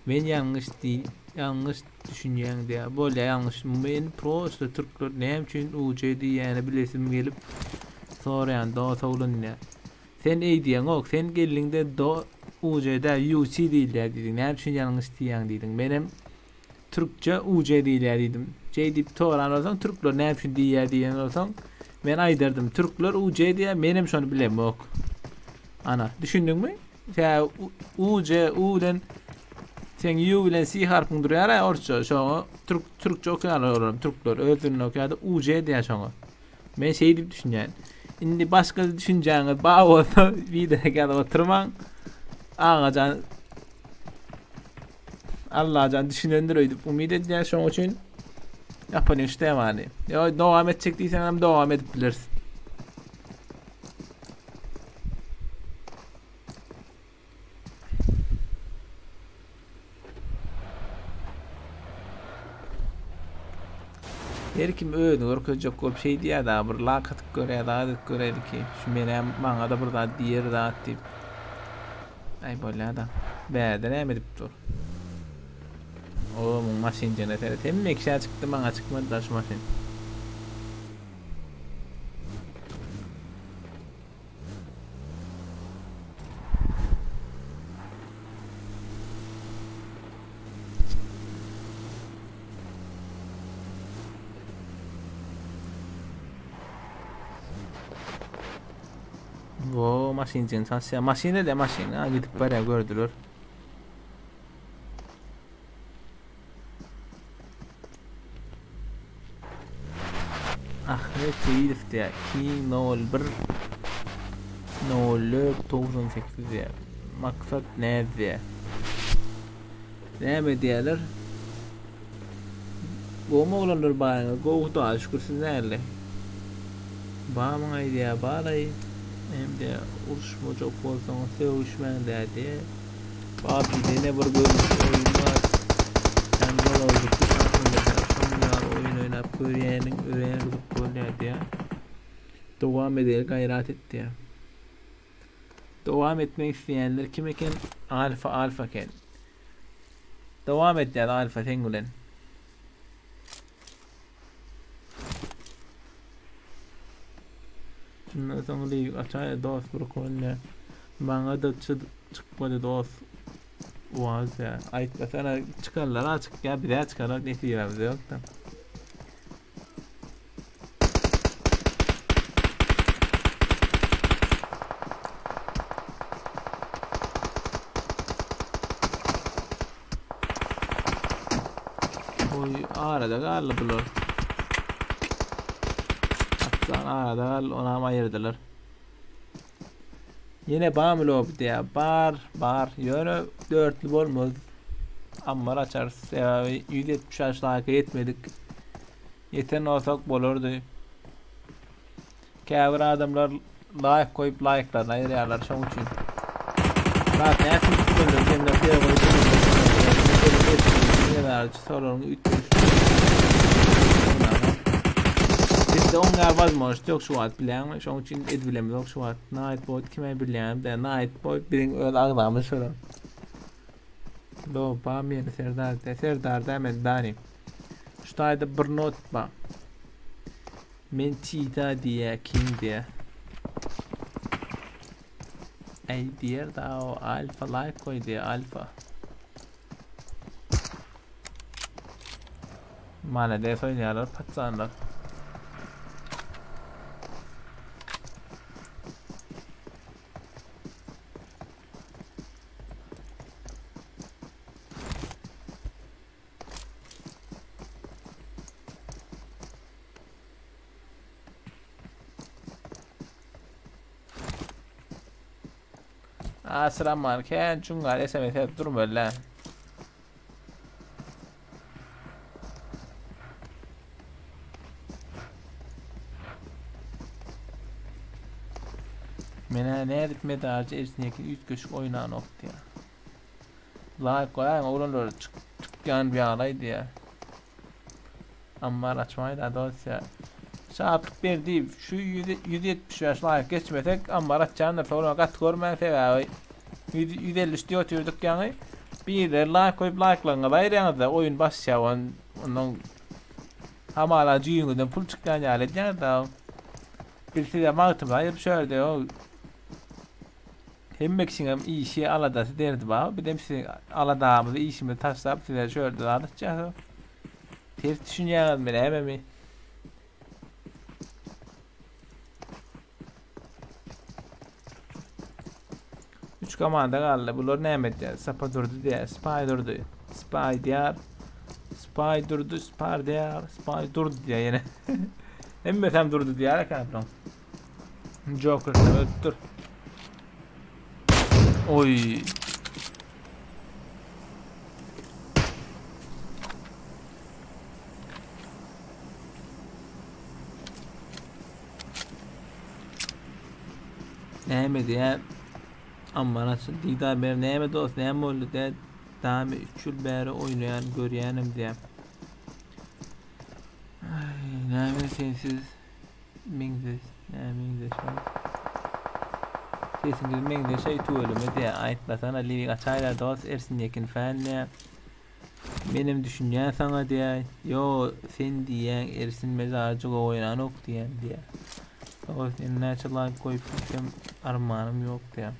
men ýalňyş diý ýalňyş düşünýäň diýä bolýa ýalňyş men prosta türkler näme üçin UJ diýýäni bilesim gelip soraýan dos oglan diýä sen eý diýeňok sen geldiňde do UJ däl UC diýilýä diýdiň näme üçin ýalňyş diýýäň diýdiň menem Türkçe UJ diýilýär diýdim. J diýip soran bolsaň, türkler näme üçin diýýär diýen bolsaň, men aýdardym. Türkler UJ diýýär, menem şony bilemok. Ana, düşündiňmi? Tä UJ, U bilen sen U bilen C harpyň durýar aý orsça, şoňa türk türkçe okaýarlar olar, türkler öz dilinde okaýar-da UJ diýýär şoňa. Men şeý diýip düşünýän. Indi başga düşünjäňiz bar bolsa, wideo ýazyp oturmaň. Agajan Allajan düşünendir öýdüp umyt edýän şoň üçin ýapanyň şu temany. Ýo dowam etjek diýseň hem dowam edip bileris. Her kim özüni görkezjek bolup şey diýýär da bir lak atyp görýär zat edip göreli ki şu menem maňa da bir zat diýer zat diýip. Aý bolýada. Bärde näme edip dur? O, muň maşyn jene seret. Hemme kişä çykdy, maňa çykmady da şu maşyn. Wo maşynjyny çalyşýar. Maşyn ele maşyn. Ha gidip barýar gördüler. Ahmet Seýidow diýýär. 2 01 04 98 diýýär. Maksat näz diýýär. Näme diýýärler? Gowmy oglanlar baryňyz gowy hudaýa şükür siz näli? Bamyň aýdýa baraý hem de uruşmajak bolsaňyz sögüşmäň dä diýe. Babjide ýene bir görnüş oýun bar. Hem zolajykly şatlandyrýar. Şonuň ýaly oýun oýnap görýäniň örän gyzykly bolýar diýe. Dowam edeli gaýrat et diýe. Dowam etmek isleýänler kim eken? Alfa alfa eken. Dowam edýär Alfa seň bilen. Şundan soň lig açaý dost bir konýa. Maňa da çykmady dost. Uaz ya. Aýtmasana çykarlar ha çykýar bize çykarlar nesibemiz ýok da. Arada galdy bular. Atsan arada galdy, onam aýyrdylar. Ýene bamy lobi diýýär. Bar, bar. Ýöne dörtli bolmaz. Ammar açarys. Sebäbi 176 laýka ýetmedik. Ýeten bolsak bolardy. Käbir adamlar laýk goýup laýklaryny aýyrýarlar şoň üçin. Zat näçe üstünler sende diýe goýup. Soraryň üýtgeşik. Bizde oňa wazmožnost ýok şu wagt bilýäňmi? Şoň üçin edibilemizok şu wagt. Nightbot kime bilýän de Nightbot biziň öz agzamyz şolar. Loba meni Serdar de Serdar da men Dani. Şu taýda bir not bar. Men Çita diýä kim diýä. Ey diýer da o alfa like goý diýä alfa. Malades oýnaýarlar paçanlar. Asyraman kän çuňňar SMS ýazyp durmaly. Menä nädip medarjy Ersin üýtgeşik oýnanok diýýär. Laýk goýaýyň oglanlar çyk çykýan bir ýagdaý diýýär. Ammar açmaý da dosya. Şatlyk Berdiýew şu 175 laýk geçmesek ammar açýandyr soňra gaty görmän sebäbi 153 diýip otyrdyk ýaňy. Birleri laýk goýup laýklaryňyzy aýyrýaňyzda oýun başlaýar ondan hamala jüýüňizden pul çykýan ýaly edýäňiz-da. Biz size magtymyzy aýyryp şu ýerde hemme kişiňem işi aladasy derdi bar. Bizem siziň aladamyzy işimizi taşlap size şu ýerde zat açýas. Ters düşünýäňizmi nämemi? Üç komanda galdy. Bular näme edýär? Sapa durdy diýär. Spy durdy. Spy diýär. Spy durdy, spar diýär. Spy durdy diýär ýene. Hemmesem durdy diýär eken bular. Joker öldür. Oy. Näme diýä? Amman açyl. Didar ber näme dost näme boldy diýä? Damy 3 ýyl bäri oýnaýan görýänim diýä. Ay, näme sensiz meňzeş, näme meňzeş. Sesiňiz meňzeş aý tüweleme diýä. Aýtmasana lirik açaýlar dost Ersin Ýekin fan diýä. Menem düşünýän saňa diýä. Ýo, sen diýýäň Ersin mezarjy gowy oýnanok diýýän diýä. Dost, indi näçe laýk goýup bilsem armanym ýok diýä.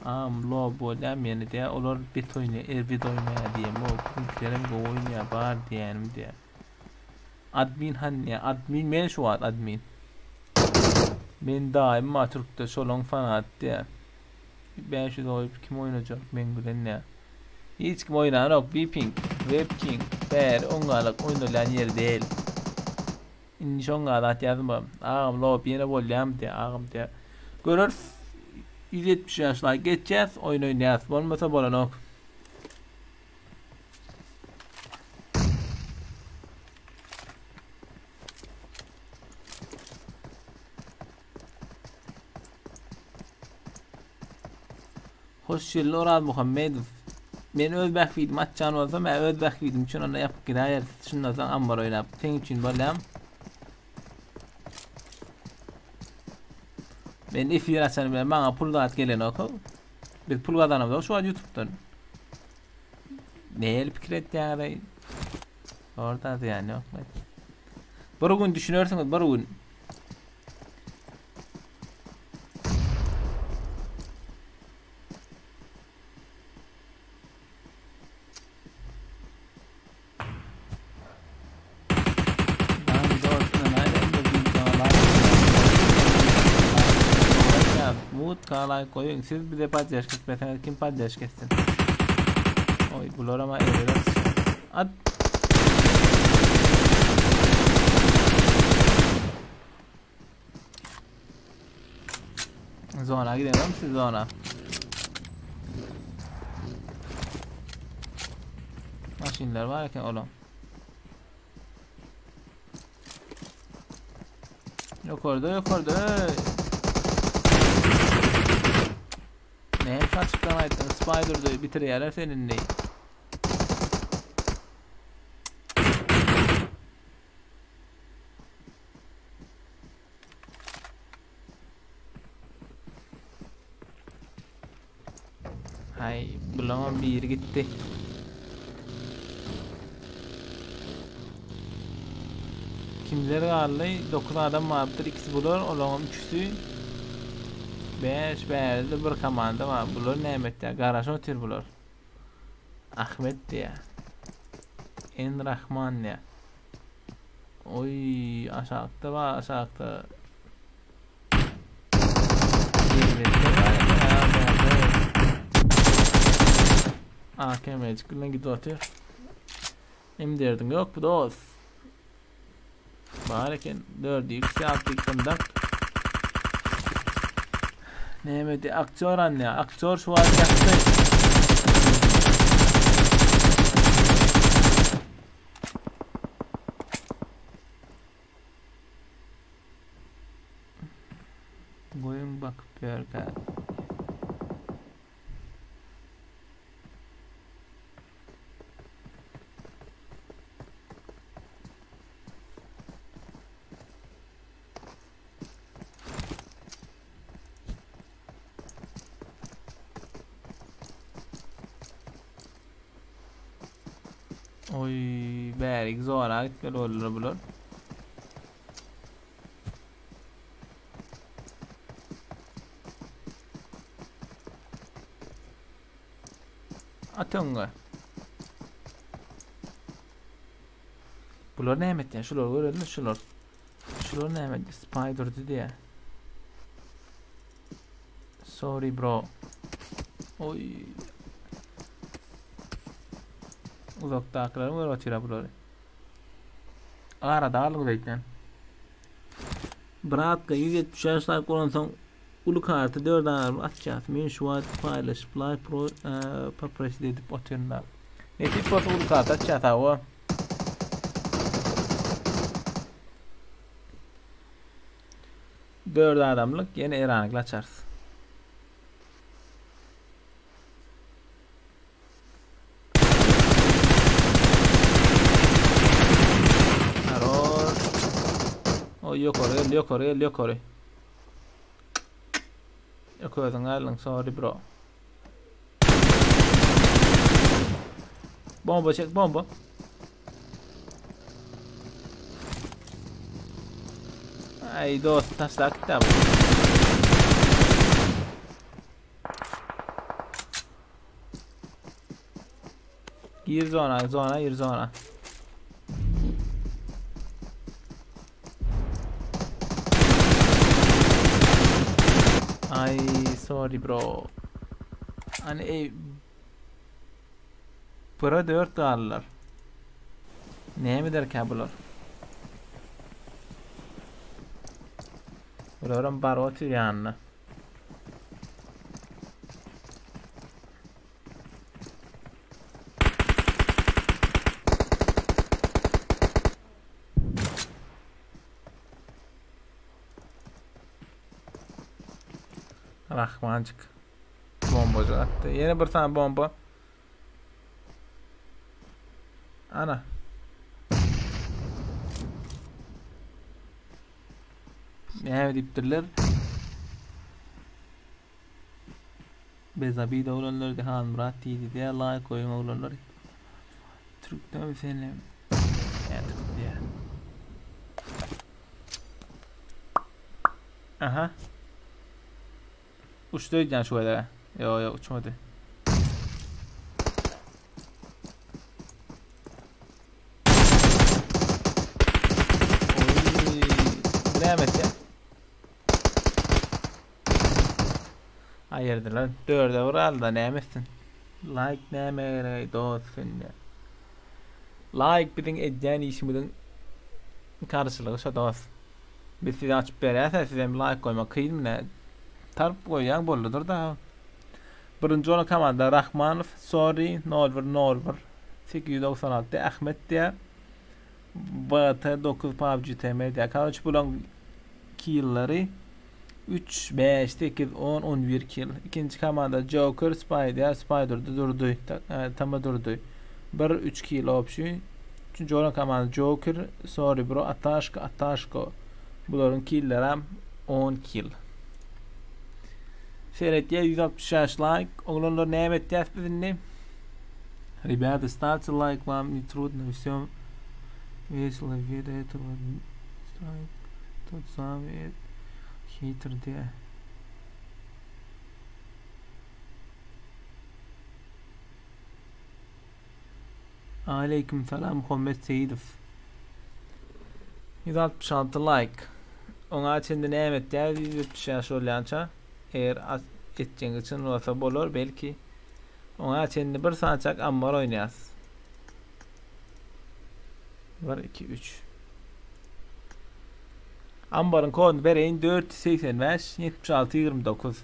Am lo bolýam ýene diýä. Olar bet oýnaýar, erbet oýnaýar diýem. O bizimkilerem gowy oýnaýar, bar diýýänim diýä. Admin han diýä. Admin men şu wagt admin. Men daýym bar türkde, şolaň fanaty diýä. 500 goýup kim oýnajak men bilen diýä. Hiç kim oýnanok, Viping, Webking, bäri oňňalyk oýnalýan ýer däl. Indi şoňňa zat ýazma. Agam lop ýene bolýamy diýä, agam diýä. Göreris 175 laýk geçýäs, oýun oýnaýas. Bolmasa bolanok. Hoş geldi Oraz Muhammedow. Men öz bähbidimi açýan bolsam, men öz bähbidim üçin onda ýapyk gidäýeris. Şundan soň ammar oýnap. Seň üçin bolýam. Men efir açan bilen maňa pul zat gelenok. Biz pul gazanamzok şu wagt YouTube'dan. Nähili pikir etýäňiz? Orada zyýan ýok. Bir gün düşünersiňiz, bir gün. Mut kalay koyun. Siz bize poddeşka etmeseniz kim poddeşka etsin? Oy bular ama evler. At. Zona gidelim siz zona. Maşinler var eken oğlum. Yukarıda yukarıda. Ey. Ne açıklama ettin? Spider'da bitirýärler senin ne? Hay, bulamam bir gitti. Kimler galdy? 9 adam bardyr, ikisi bular, olaryň üçüsi 5 bärde bir komanda bar. Bular näme etýär? Garaşa otyr bular. Ahmet diýär. En Rahman diýär. Oy, aşakda bar, aşakda. AKM'cik bilen gidip atıyor. Em derdim yok bu dost. Bar eken 4 x 6 x'dan. Näme aktör anne, aktör şu an yaptı. Goýun bakyp ýörkä. Oy, bärik zora gitmeli boldular bular. Atyňga. Bular näme etýär? Şular görelim şular. Şular näme etdi? Spider diýär. Sorry bro. Oy. Uzakdakylaryň görüp otyr bulary. Arada algyl eýtýän. Bratka 175 like bolansoň uly karty 4 adam atýas. Men şu wagt paýlaşyp like pro e, poprosit edip otyryn da. Nesip bolsa uly karty atýas hawa. Dört adamlyk ýene Eranykly açarys. Aror. O ýokary gel, ýokary gel, ýokary. Yok özüň aldyň, sorry bro. Bomba çek, bomba. Ay dost taşlak gitti bu. Gir zona, zona, gir zona. Ay sorry bro. Hani ey Bura 4 galdylar. Näme ederkä bular? Bularam bar otyr ýanynda. Rahmancık. Bombacı attı. Yine bir tane bomba. Ana. Näme diýipdirler? Bezabida oglanlar Dihan Murat diýdi diýä like goýuň oglanlar. Türkden seni. Ýa Türk diýä. Aha. Uçdy öýdýän şu gezek. Ýok, ýok, uçmady. Oy, bu näme etýär? Aýyrdylar. Dörde bir aldy, näme etsin? Like näme gerek dost sende? Like biziň edýän işimiziň karşylygy şo dost. Biz size açyp berýäs, siz hem like goýmak kynmy nä? Tarp goýýaň boldudyr da. Birinji bolan komanda Rahmanow, Sorry, 01 01 896 Ahmet diýär. BT 9 PUBG TM diýär. Karoç bulaň killleri 3, 5, 8, 10, 11 kill. Ikinji komanda Joker, Spy diýär. Spy durdy, durdy. E, tama durdy. 1, 3 kill opşy. Üçünji bolan komanda Joker, Sorry bro, Ataşko, Ataşko. Bularyň killleri 10 kill. Seretýär 165 like. Oglanlar näme etýäs biz indi? Ребята, ставьте лайк, вам не трудно, все весело, вида этого лайк, тот самый хейтер де. Aleyküm selam Muhammed Seýidow. 166 like. Oňa çenli näme etýär 175 bolýança? Eger etjeňiz üçin bolsa bolar belki. Oňa çenli bir sançak ammar oýnaýas. 1 2 3 Ambaryň koduny bereýin 485 76 29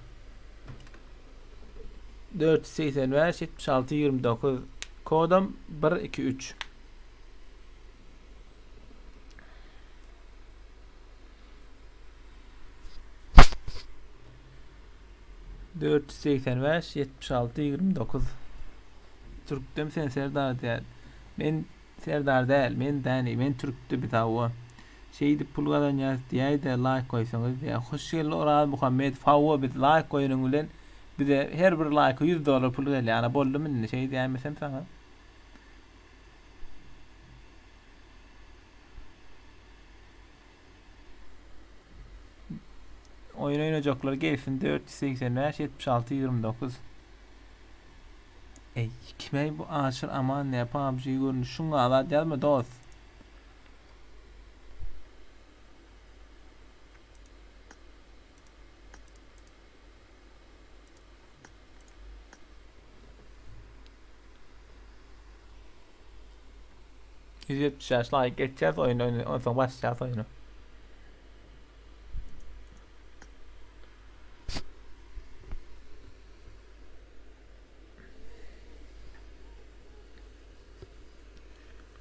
485 76 29 kodum 1 2 3 485 76 29 Türkdem sen Serdar diýär. Men Serdar däl, men däni, men Türkde bir tawa. Şeýdip pul gazanýas diýäýde like goýsaňyz diýär. Hoş geldi Oraz Muhammed. Fawa biz like goýanyň bilen bize her bir like 100 dollar pul gelýär. Ana boldumy indi şeý diýäýmesem saňa. Oýun oýnajaklar gelsin 485 76 29. Ey kime bu Aşyr Aman ne PUBG görünüş şuňa azat ýazma dost. ...175 like geçeceğiz oyunu oyunu ondan başlayacağız oyunu.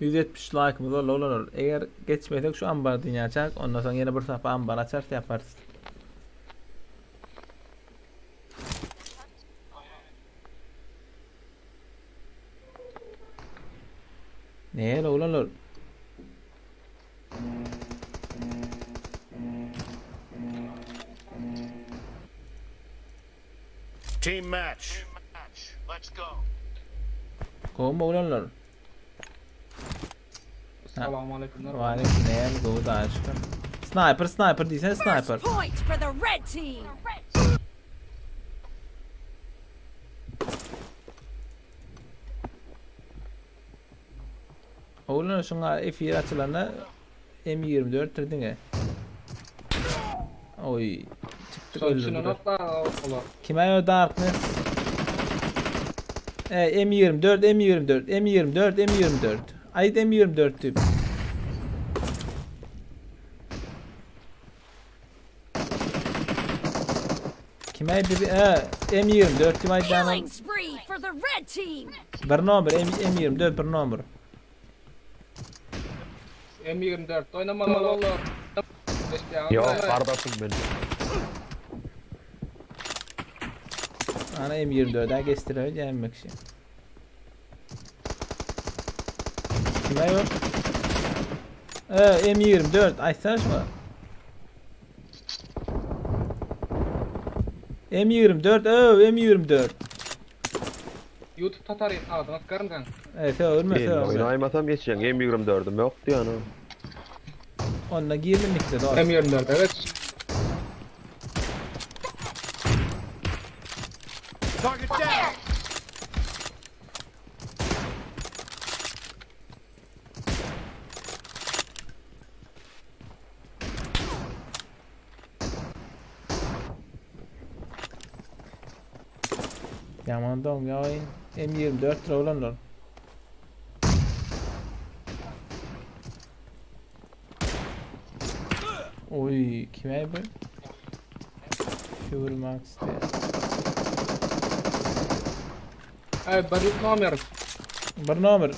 ...170 like'ımız olur olur. Eğer geçmesek şu ambar dünya açar. Ondan sonra yine bir sefer ambar açar yaparız. Näle oglanlar? Team match. Let's go. Gowmy oglanlar? Salam aleyküm. Aleyküm näme gowy da şükür. Sniper sniper diýsen First sniper. point for the red team. Oglanlar şuňa efir açylanda M24 diňe. Oy çykdyk Şunu öldürdüler. nokta ola. Kime o Darkness? E, M24, M24, M24, M24. Ayt M24 diýip. Kime bir e, M24 diýip aýdýan. Killing spree for the red team. Bir nomer M M24 bir nomer. M24 oynamalı ola. Yok kardeşim benim. Ana M24'e geçdiler gelmek şey. Kime yok? E, M24 aýtsana şuna. M24 öw M24. YouTube Tatar'ı ağzına sıkarım sen. Evet ölme Oyun ölme. oynamasam geçeceğim. M24'üm yok diyor ana. Onunla girdim işte doğru. M24 evet. Target down. Yaman dong ya oyun. M24 lira ulan lan. Oy kime bu? Fury Max diýär. Ay bir nomer. Bir nomer.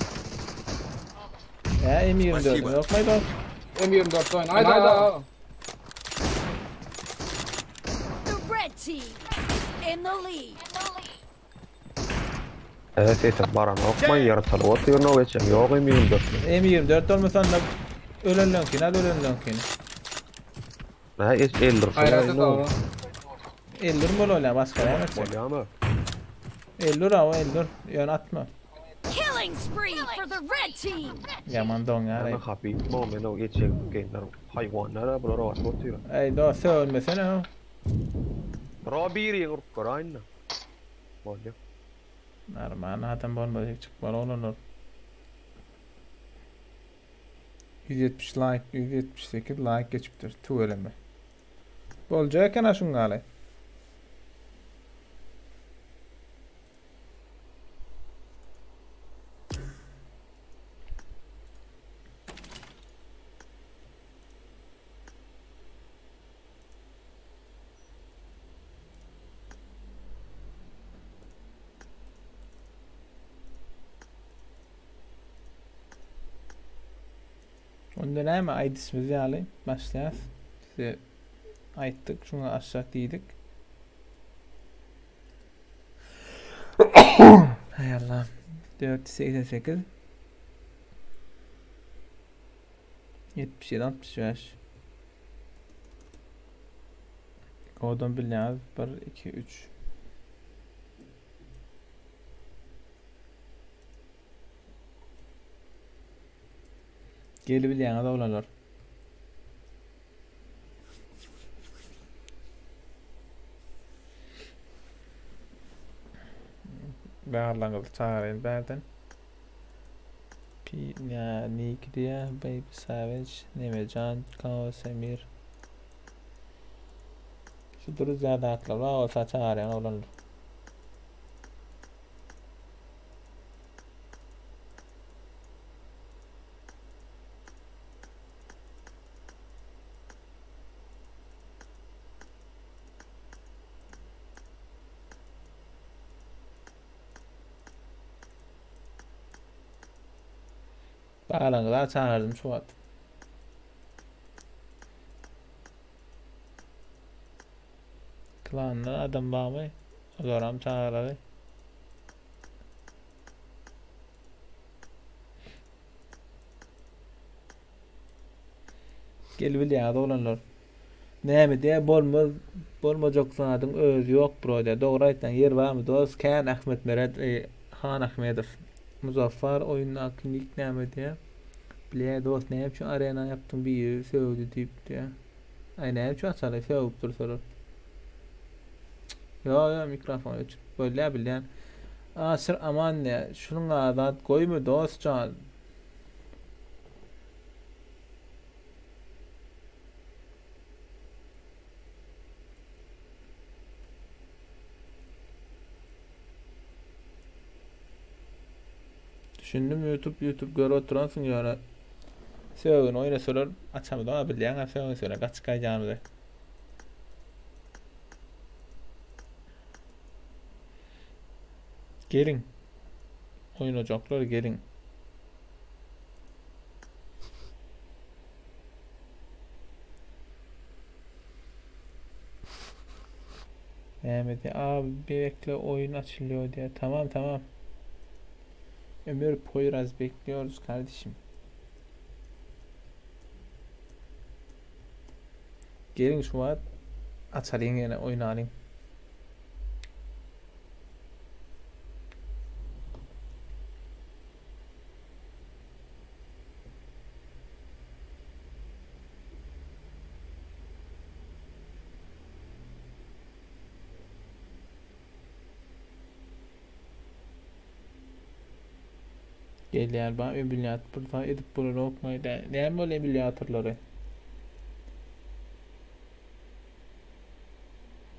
Ya M24 yok muydu? M24 oyun. Hayda. The red team is in the lead. Evet sesim baran okma ýartaly otyr no geçen ýok M24. M24 olmasa da ölenleňki, näde ölenleňki? Ne es eldir. Hayrat et abi. 50 bol öyle başka näme etjek? Bolýamy? 50 awa 50. Ýöne atma. Killing spree for the red team. Yaman doňýar. Ana ey. happy mo men o geçen geýinler haywanlara bular aşyp otyr. Ey do sövülmesene. Robiri urup goraýyn. Bolýar. Narman adam bolmadı çıkmalı olanlar. 170 like, 178 like geçipdir. Tüweleme. Bolja eken ha şuň galy. Onda näme aýdysymyz ýaly başlaýas. Size aýtdyk, şuňa aşak diýdik. Hay Allah. 488 77 65 Kodum bilýäňiz 1 2 3 Geli bilýäňiz oglanlar. Barlaňyzy çağırayım bärden. P ya Nick diýä, Baby Savage, Nemejan, Kao Semir. Şu dürüz ýa atlar bar bolsa çağırýan oglanlar. Barlaňyzy çağırdım şu wagt. Klanlar adam barmy? Olaram çağıraly. Gel bilýär oglanlar. Näme diýe bolmaz bolmajak zadyň özi ýok bro diýe. Dogry aýtsaň ýer barmy dost? Kän Ahmet Meret, e, Han Ahmedow. Muzaffar oýundaky nick näme diýe? Bilýär dost näme üçin arena ýapdyň biri söwdi diýip diýe. Aý näme üçin açaly söwüp dursalar. Ýo ýo mikrofon öçürip bolýar bilýän. Aşyr aman diýe. Şunuň azat goýma dost jan. Düşündim YouTube YouTube görüp oturansyň ýöne sögün oýnasalar açamyz ama bilýäň ha sögün söyle gaçyk gaýdýanymyzy. Geliň. Oýnajaklar geliň. Näme diýe? Abi bir bekle oyun açılıyor diye. Tamam tamam. Ömür Poyraz bekliyoruz kardeşim. Gelin şu wagt açalyň ýene oýnalyň. Gelýär ba emulýator bir edip bolanokmy? Näme bol emulýatorlary?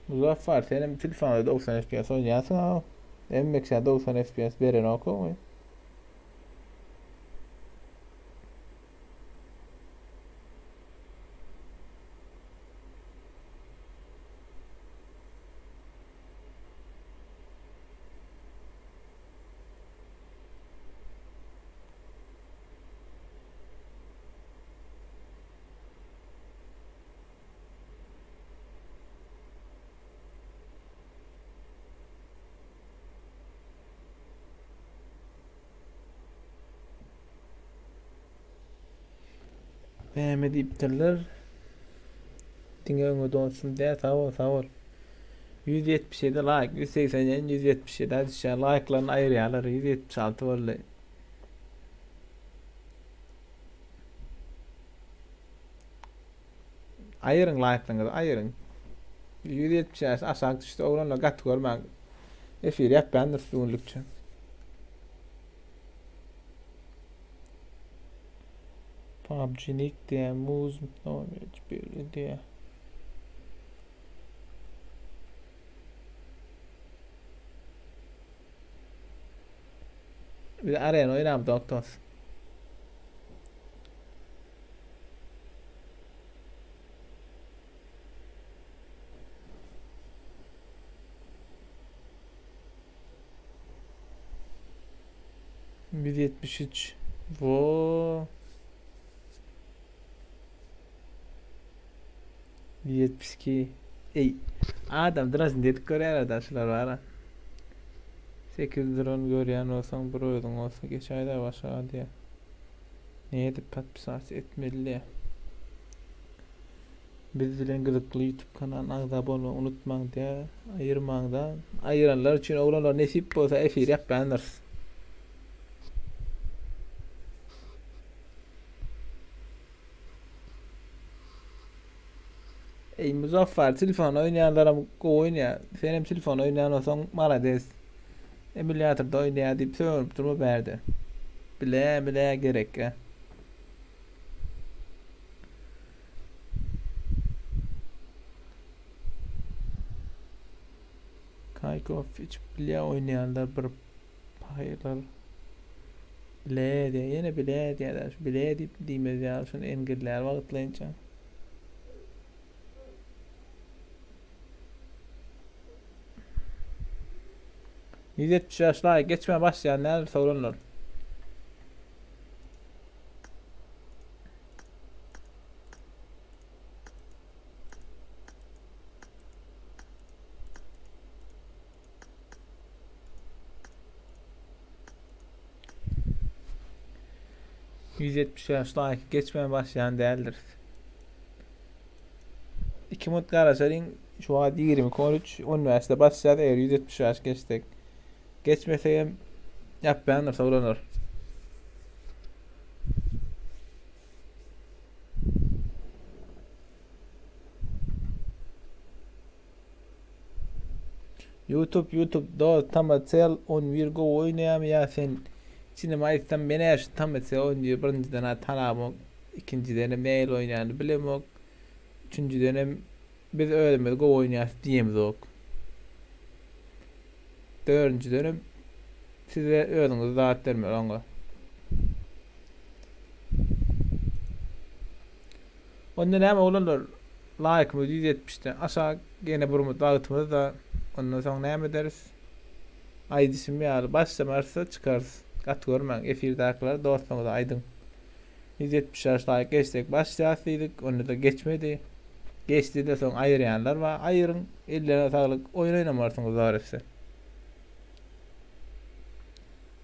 Muzaffar senin telefonda 90 FPS oýnaýarsyň ha. Emmekşä 90 FPS berenok oňy. Näme diýipdirler? Diňe öňe dostum dä sag bol sag bol. 177 like 187 177 düşýär like'laryny aýyrýarlar 176 boldy. Aýyryň like'laryňyzy aýyryň. 175 aşak düşdi oglanlar gaty görmäň. Efir ýapýandyr siz günlükçe. PUBG Nick diýä, Muz 03 diýä. Biz arena oýnamyzok dos. 173. Wo. 172. Ey, adam dražny dedik görýär adam şular bara. 8 dron görýän bolsaň bir özüň bolsa geçäýdä başga diýä. Ne edip podpisasiýa etmeli diýä. Biz bilen gyzykly YouTube kanalyna agza bolmagy unutmaň diýä. Aýyrmaňda. Aýyranlar üçin oglanlar nesip bolsa efir ýapýandyrys. Ey Muzaffar telefon oýnaýanlaram gowy oýnaýar. Sen hem telefon oýnaýan bolsaň malades. Emulyatorda oýnaýar diýip sögünip durma bärde. Bile bile gerekkä. Kaýkow içip bilýär oýnaýanlar bir paýlar. Bile diýýär, ýene bile diýýär. Şu bile diýip diýmez ýaly şuny engellär wagtlaýynça. 175 laýk geçmän başlaýan näler soranlar. 175 laýk geçmän başlaýan däldiris. 2 minut garaşalyň. Şu wagt 22 13 15-de başlaýar eger 175 geçsek. Geçmesek hem ýapýandyr soglanlar. Youtube Youtube dost Tamacel 11 gowy oýnaýarmy ýa sen çynymy aýtsam menä şu Tamacel 11 birinjiden ha tanamok ikinjidenem nähili oýnaýanyny bilemok üçünjidenem biz özümiz gowy oýnaýas diýemizok dördünjidenem size özüňiz zat bermeli oňa. Onda näme oglanlar laýkymyz 170-den aşak ýene bir umyt wagtymyz da ondan soň näme ederis? Aýdyşym ýaly başlamarsa çykarys. Gaty görmäň efirdäkiler dostlaryňyza aýdyň. 176 laýk geçsek başlaýas diýdik onda da geçmedi. Geçdi-de soň aýyrýanlar bar. Aýyryň ellerine saglyk oýun oýnamarsyňyz zor etse.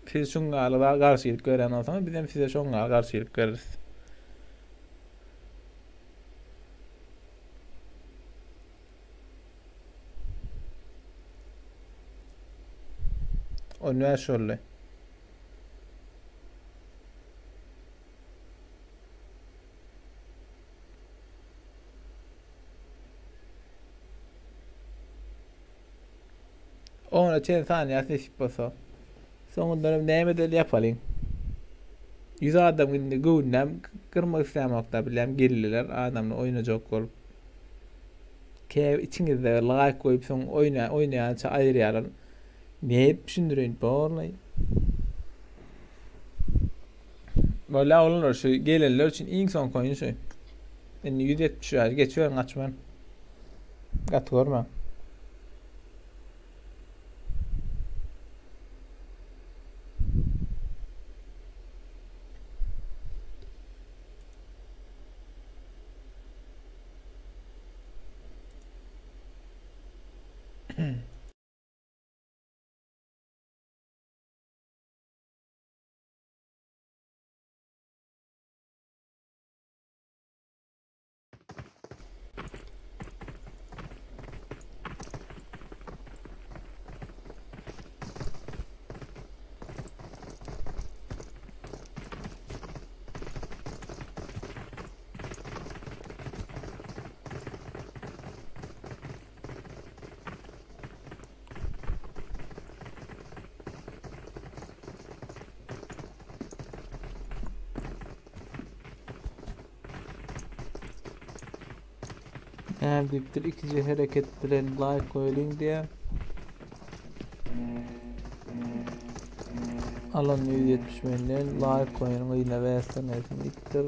Siz şuňňaly garşylyk berýän bolsaňyz bizem size şoňňaly garşylyk bereris. On bäş boldy. Ona çen saniýe nesip bolsa. Soňundan hem näme edeli ýapalyň. 100 adam indi göwnünem kyrmak islämokda bilýän geldiler adamlar oýnajak bolup. Kä içiňizde laýk goýup soň oýna oýnaýança aýyrýarlar. Nädip düşündireýin borlaý. Bolýa oglanlar şu gelenler üçin iň soňky oýun şu. Indi 175 geçiberiň gaçman. Gaty görmäň. Näme diýipdir? Ikije hereket bilen laýk goýalyň diýýär. Alan 170 menden laýk goýanyň yzyna bäsden gelsin diýipdir.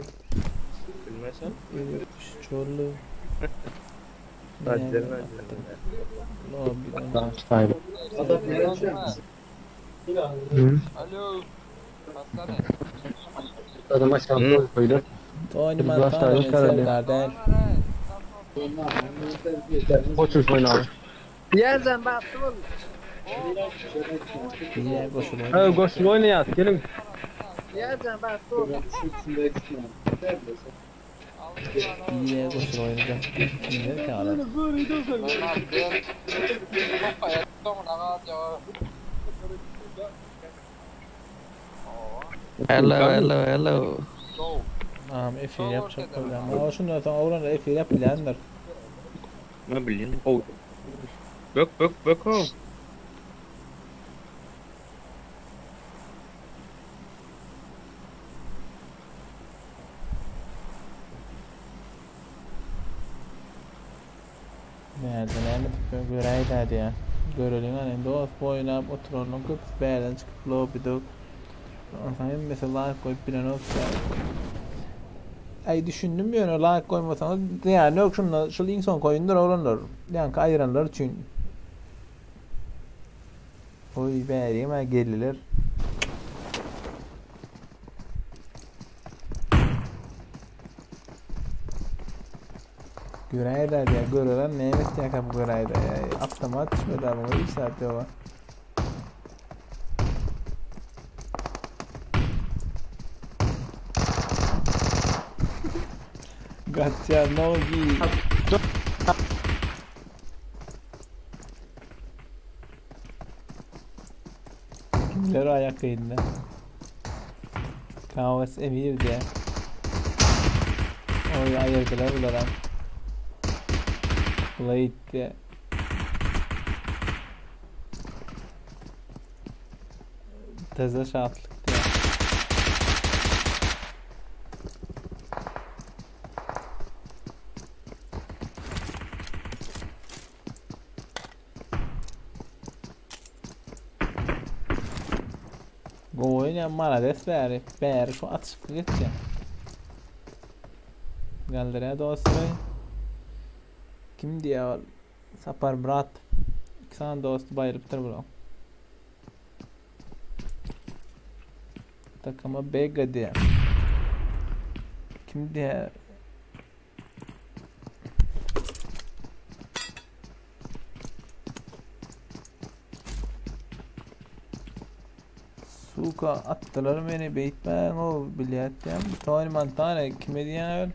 Bilmesem. 173 boldy. Tony Montana men serdar däl. Yerden bastı ol. Diýýär goşulyp Ha goşulyp oýnaýas geliň. Yerden bastı ol. Diýýär goşulyp oýnajak. Kimler ki alar? Hello hello hello. Am efir ýapjak bolýan. Ama şundan soň oglanlar efir ýapylýandyr. Ne bileyim. Oh. Bök bök bök o. Näde näme edip göräýdä diýä. Göreliň hany dost bu oýnap oturanlaryň köpüsi bärden çykyp lobbyda onsoň hemmesi laýk goýup bilenok diýä. Äý düşündim ýöne laýk goýmasaňyz zyýany ýok şunda şul iň soňky oýundyr oglanlar. Ýaňky aýyranlar üçin. Oý bärigem-ä geldiler. Göräýdä diýä, göreren näme etýärkä bu göräýdä. Awtomat düşmedi muňa hiç zat ýoga. Gaçýar nogi. Kimler ayak elinde? Kaos Emir diye. Oy ayırdılar bulara. Blade diye. Teze şatlık diye. Gowy oýnaýan malades bäri. Bäri şu atyşykly geçýär. Galdyrýar dostlary. Kim diýýär ol? Saparmyrat. Iki sany dosty baýrypdyr bulaň. Takama Bega diýýär. Kim diýýär? Suka atdylar meni beýtmäň o bilýätdem. Tony Montana kime diýýän öl?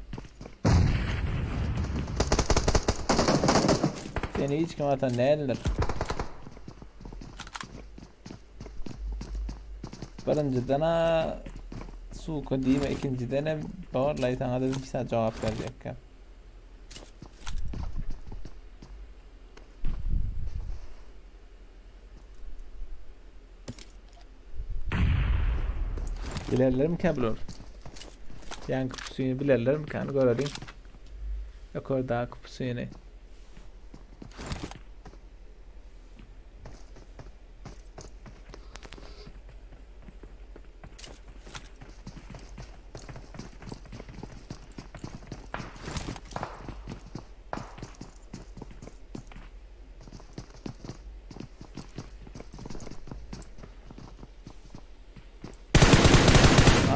Seni hiç kim atan däldir. Birinjiden a suka diýme, ikinjiden hem borlaý saňa da bir saat jogap berjekkä. Bilerlermikä bular? Ýaňky pusyny bilerlermikä? Hany göreliň. Ýokardaky pusyny.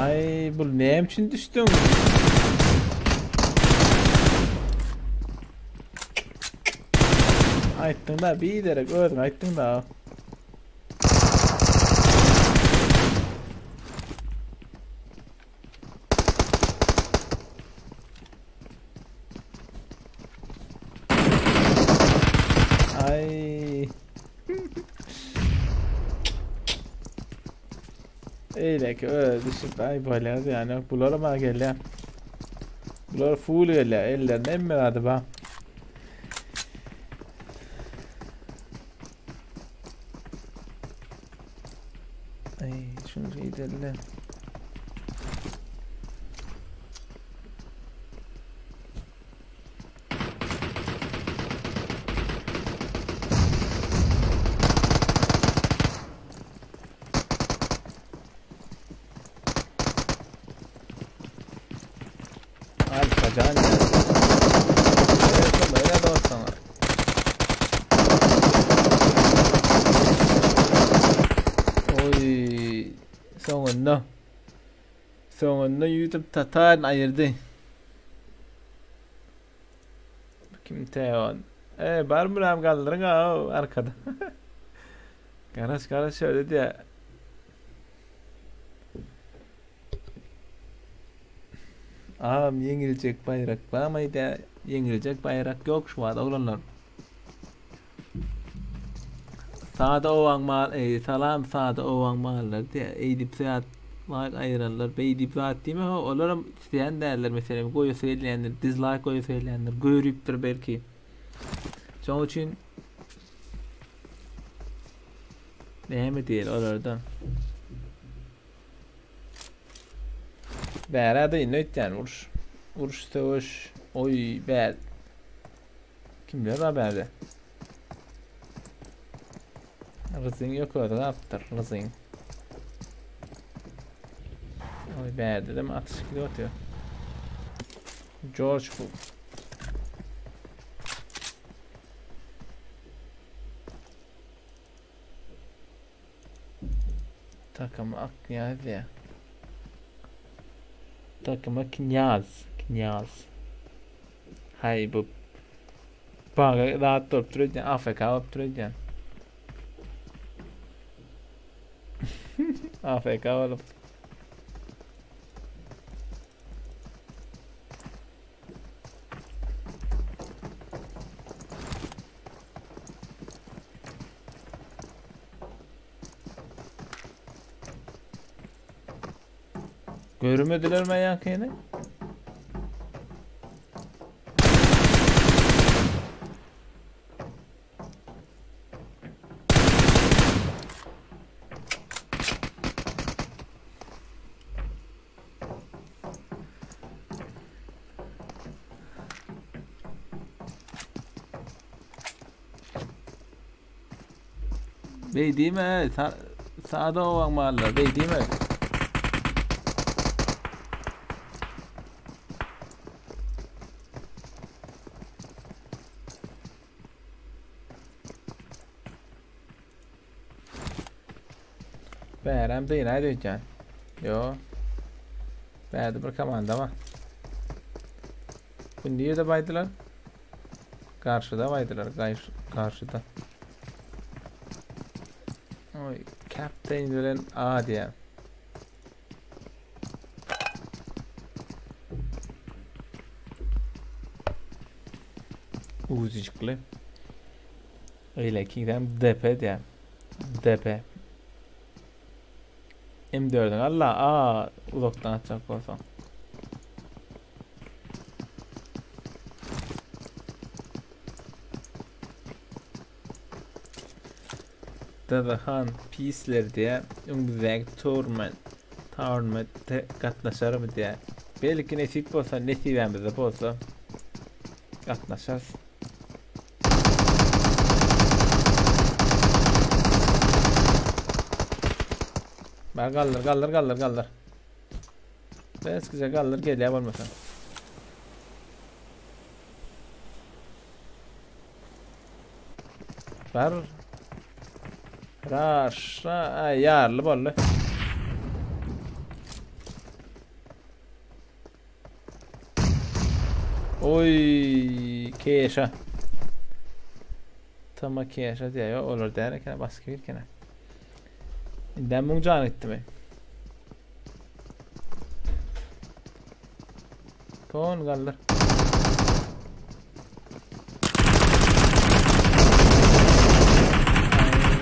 Ay bu näme üçin düşdüň? Aýtdyň da bir derek özüň aýtdyň da. Ay. Eýleki öz düşüp ay bolýar yani bulara maňa gelýär. Bular full gelýär ellerinde hemme zady bar. Ay şunu gidelim. Soňunda YouTube Tataryn aýyrdy. Kim Teon? E, bar muram galdyryň ha arkada. Garaş garaş şöyle diýe. Agam ýeňiljek baýrak barmy diýe. Ýeňiljek baýrak ýok şu wagt oglanlar. Sada owaň mal eý salam sada owaň mallary diýe eýdip zat laýk aýyranlar beýdip zat diýme ho olaram isleýän däldir meselem goýasy gelýändir dizlaýk goýasy gelýändir görüpdir belki şoň üçin näme diýeli olardan bärä dyndy öýtýän uruş uruş söweş oý bär Kimler bar bärde? Ryzyň ýok özi galypdyr, ryzyň. Oý bärde de atyş gidip atýar. George bu. Takama Aknyaz ya. Takama Knyaz. Knyaz. Hay bu Baga rahat durup dur edýän, AFK bolup dur edýän. AFK bolup. Görmediler mi ýakyny? Beý diýme, sada owaň mallar, beý diýme. Bärem dynay öýtýän. Yo. Bärde bir komanda bar. Bu nirede baydylar? Garşyda baydylar. Garşyda. Oy, Captain bilen A diýen. Uzicikli. Eýleki gidem DP diýen. DP. M4-üň alla a uzakdan atjak bolsaň. Dadahan pisler diýä öňümizdäki tournament tournamentde gatnaşarmy diýä. Belki nesip bolsa nesibämizde bolsa gatnaşarys. Bar galdyr galdyr galdyr galdyr. Eskice galdyr gelýär bolmasa. Bar. Raşa ay ýarly boldy. Oy keşa. Tama keşa diýýär. Olar däl eken, başga bir eken. Indem muň jany gitdimi? Ton galdyr.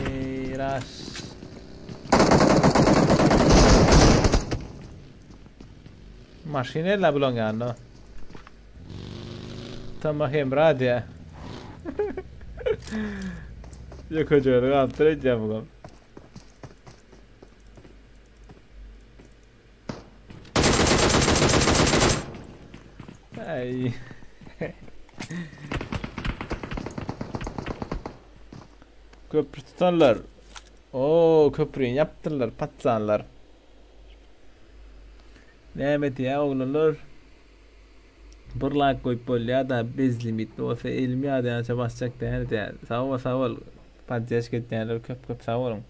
Ay, raş. Maşyn elle bulan ýanyna. Tama hemra diýä. Ýökejeri galypdyr edýär bu. Ay. Köprü tutanlar. Oo köprüni yaptırlar patsanlar. Näme diýýär oglanlar? Bir laýk goýup bolýar-da, bezlimitli bolsa elim ýadaýança basjak däl diýýär. Sag bol, sag bol. Poddeşka etýänler köp köp sag boluň.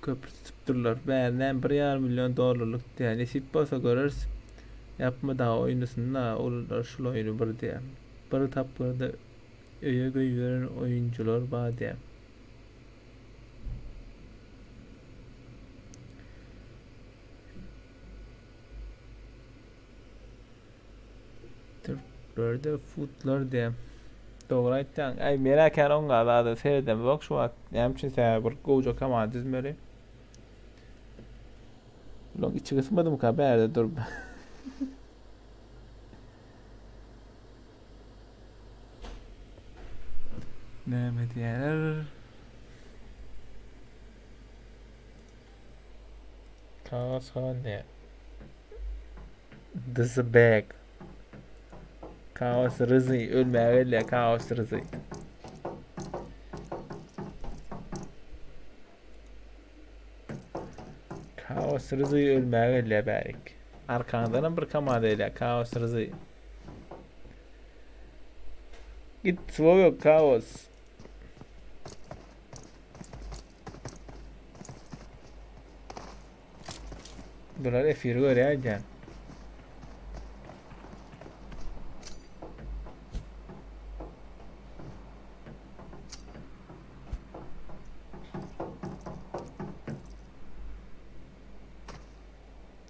Köpri tutupdyrlar. Bärinem bir ýarym million dollarlyk diýýär. Nesip bolsa göreris. Ýapma dagy oýnasyn-da oglanlar şul oýny bir diýýär. Bir tapgyrda öýe goýberen oýunjylar bar diýýär. Türklerde futlar diýýär. Dogry aýtýaň. Äý men-ä kän oňa zada seredemzok şu wagt. Näme üçin sebäbi bir gowja komanda düzmeli. Bulaň içi gysmadymyka bärde durup. Näme diýýärler? Kaos han diýýär. This bag. Kaos Rızy ölmäge gelýär Kaos Rızy. Kaos Rızy ölmäge gelýär bärik. Arkaňdanam bir komanda gelýär Kaos Rızy. Git swoýo Kaos. Bular efiri görýär öýdýän.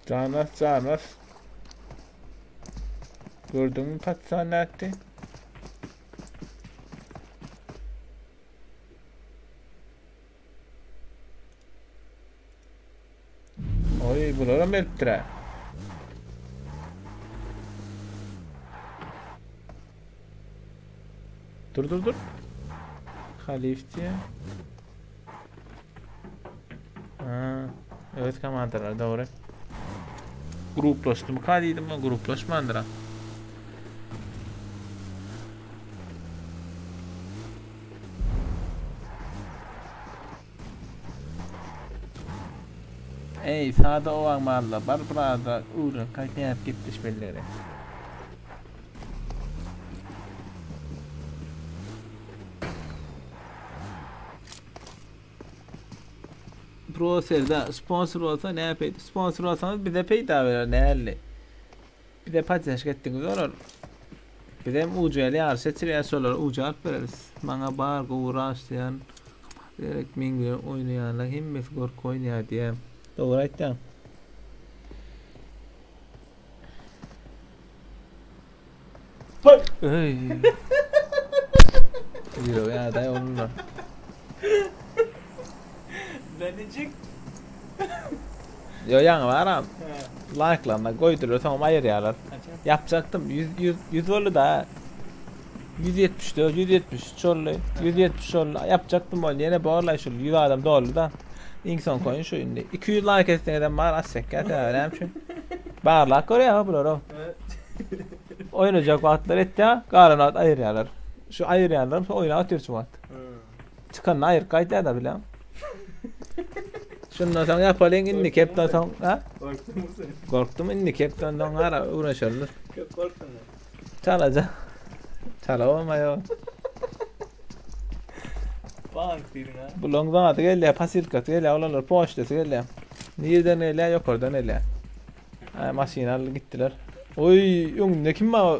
Canbas, canbas. Gördüňmi patsan nätdi? Oý, bularam elipdir-ä. Dur, dur, dur. Halif diýe. Ha, öz komandalar dogry. Gruplaşdymyka diýdim, gruplaşmandyr. Eý sada owaň malla bar biraz öwrenip gaýt nädip gepleşmelidigini. Pro Serda sponsor bolsa näme peýda? Sponsor bolsaňyz bize peýda berer näli? Bize poddeşka etdiňiz olar. Bizem UCL ýaryş geçirýäs şolara UC alyp bereris. Maňa bar gowy raşlaýan gerek meň bilen oýnaýanlar hemmesi gorky oýnaýar diýýän. Dogry aýtýaň. Öý. Ýüregi ýadaý oglanlar. Benijik. Ýo ýaňy baram. Laýklaryna goýdular soňam aýyrýarlar. Ýapjakdym 100 100 100 boldy da. 174 173 boldy. 170 boldy. Ýapjakdym boldy. Ýene borlaý şul 100 adam doldy da. Iň soňky oýun şu indi. 200 laýk etseňizem bar az çekýär sebäbi näme üçin? Barlap görýär bular o. Oýnajak wagtlary etýär, galan wagt aýyrýarlar. Şu aýyrýanlaram şu oýnap otyr şu wagt. Çykanyny aýyryp gaýdýar-da bilýän. Şundan soň ýapalyň indi kepden soň, ha? Gorkduňmy sen? Gorkdum indi kepden soň ara öwrenşelidir. Köp gorkduňmy? Çalaja. Çala bolmaýar. Bank diýdiň ha? Bulaň zady gelýär, posilkasy gelýär, olanlar poçtasy gelýär. Nirden gelýär? Ýokardan gelýär. Ay maşyn aldy gitdiler. Oý, öňünde kim bar?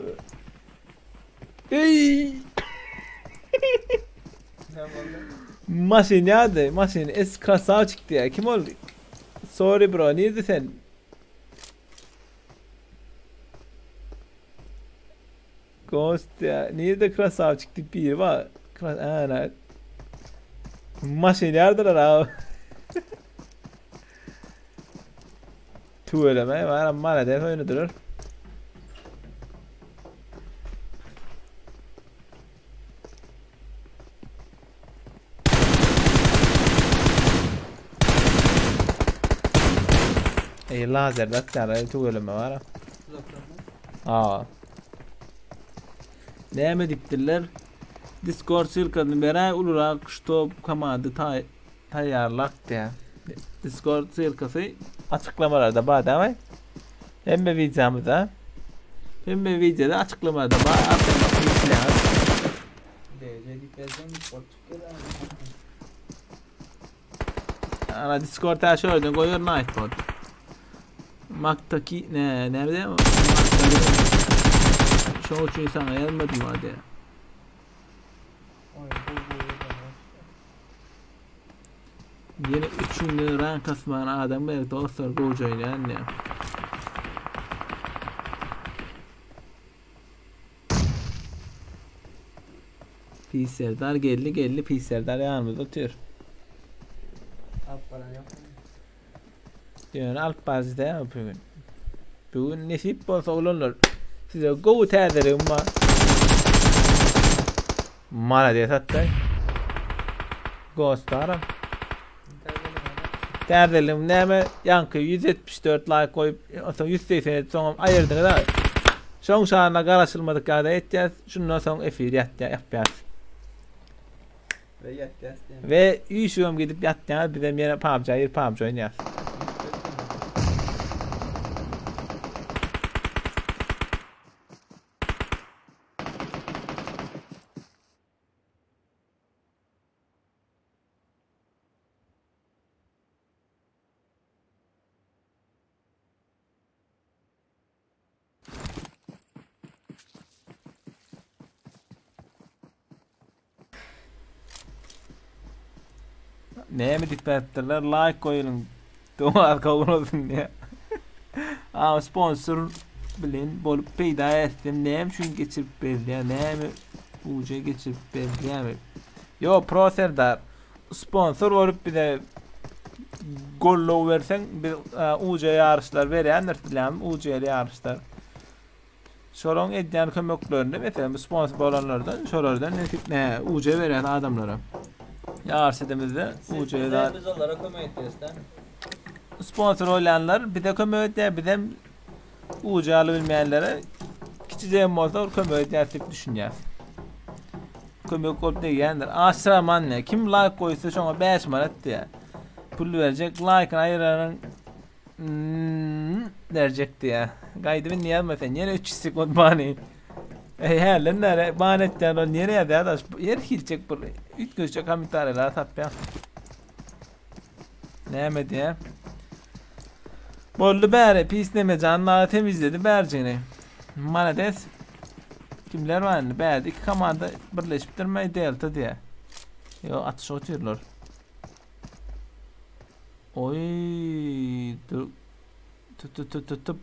Eý! Maşyn ýady, maşyn es krasavçik diýýär. Kim ol? Sorry bro, nirde sen? Ghost diýýär. Nirde krasavçik diýip biri bar. Kras ana. Maşyn ýardylar abi. Tüweleme, baram malades oýnadylar. Ey lazer atýarlar, tüweleme bara. Aa. Näme diýipdirler? Discord ssylkasyny beräý ulurak ştob komanda taý taýýarlak diýýär. Discord ssylkasy açyklamalarda bar dämi? Hemme wideomyzda hemme wideoda açyklamada bar. Arkaýyn basyp bilýäňiz. DC diýip ýazsaň Discord çykýar. Ana Discord aşağı yerden koyuyor Nightbot. Maktaki ne nerede? Şoň üçin sana ýazmadym hadi. Ýene üçünde rank asman adam gerek dostlar gowja oýnaýan diýä. Pis Serdar geldi geldi Pis Serdar ýanymyzda otyr. Alyp baran ýok. Ýöne alyp baryjy däl bu gün. Bu gün nesip bolsa oglanlar size gowy täzeligim bar. Malades atdy. Ghostlaram. Täzeligim näme? Ýaňky 174 like goýup, onsoň 180 edip soňam aýyrdyňyz ha. Şoň şanyna garaşylmadyk ýagdaý etýäs. Şundan soň efir ýatýar, ýapýas. We ýatýas diýen. We üýşübem gidip ýatýaňyz, bizem ýene PUBG-a girip PUBG oýnaýas. Näme diýip beripdirler? Like goýuň. Dowar kabul olsun diýe. A sponsor bilen bolup peýda etsem näme üçin geçirip berilýär? Näme uja geçirip berilýärmi? Ýo, Pro Serdar. Sponsor bolup bize gollow berseň biz UJ ýaryşlar berýändir bilýän UJ-li ýaryşlar. Şolaryň edýän kömeklerini meselem sponsor bolanlardan şolardan nesip ne UJ berýän adamlara. Ýaryş edemizde UJ Biz olara kömek etýäs-dä. Sponsor bolýanlar bize kömek edýär, bizem UJ alybilmeýänlere kiçijegem bolsa bir kömek edýäs diýip düşünýäs. Kömek bolup degýändir. Aşyraman ne? Kim like goýsa şoňa 5 manat diýýär. Pul berjek, like-yny aýyranyň hmm, berjek diýýär. Gaýdyp indi ýazma sen. Ýene 300 sekund bany. Eý, hälden bäri ban etýän ol ýene ýazýar daş. Ýer hilçek bir üýtgeşik kommentariýalar tapýar. Näme diýýär? Boldy bäri pis neme janlagy temizledi bärjigini. Malades. Kimler bar indi? Bärde iki komanda birleşipdirmi Delta diýýär. Ýo atyşyp otyrlar. Oý, dur. Tut tut tut tut tut.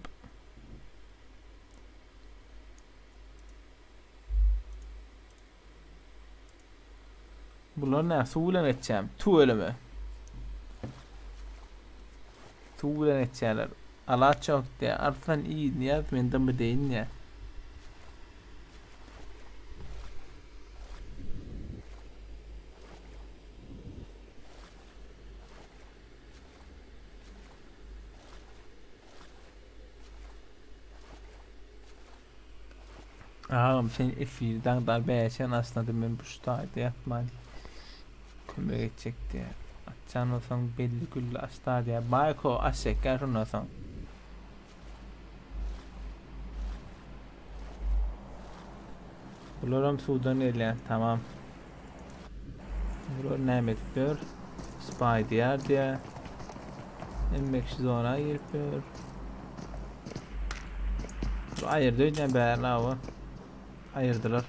Bular ne? Suw bilen etýän. Tüweleme. Suw bilen etýärler. Alaç ýok diýýär. Arslan iýdin ýaz, men dymmy deýin diýýär. Agam sen efiri daňdan bäşen açladym men bu ştaýda ýatman kömek etjek diýä. Açan bolsaň belli külli açda diýä. Baýko açjak şundan soň. Bularam suwdan gelýär. Tamam. Bular näme edip ýör? Spy diýär diýä. Hemme kişi zona girip ýör. Bu aýyrdy öýdýän bärini awa. Aýyrdylar.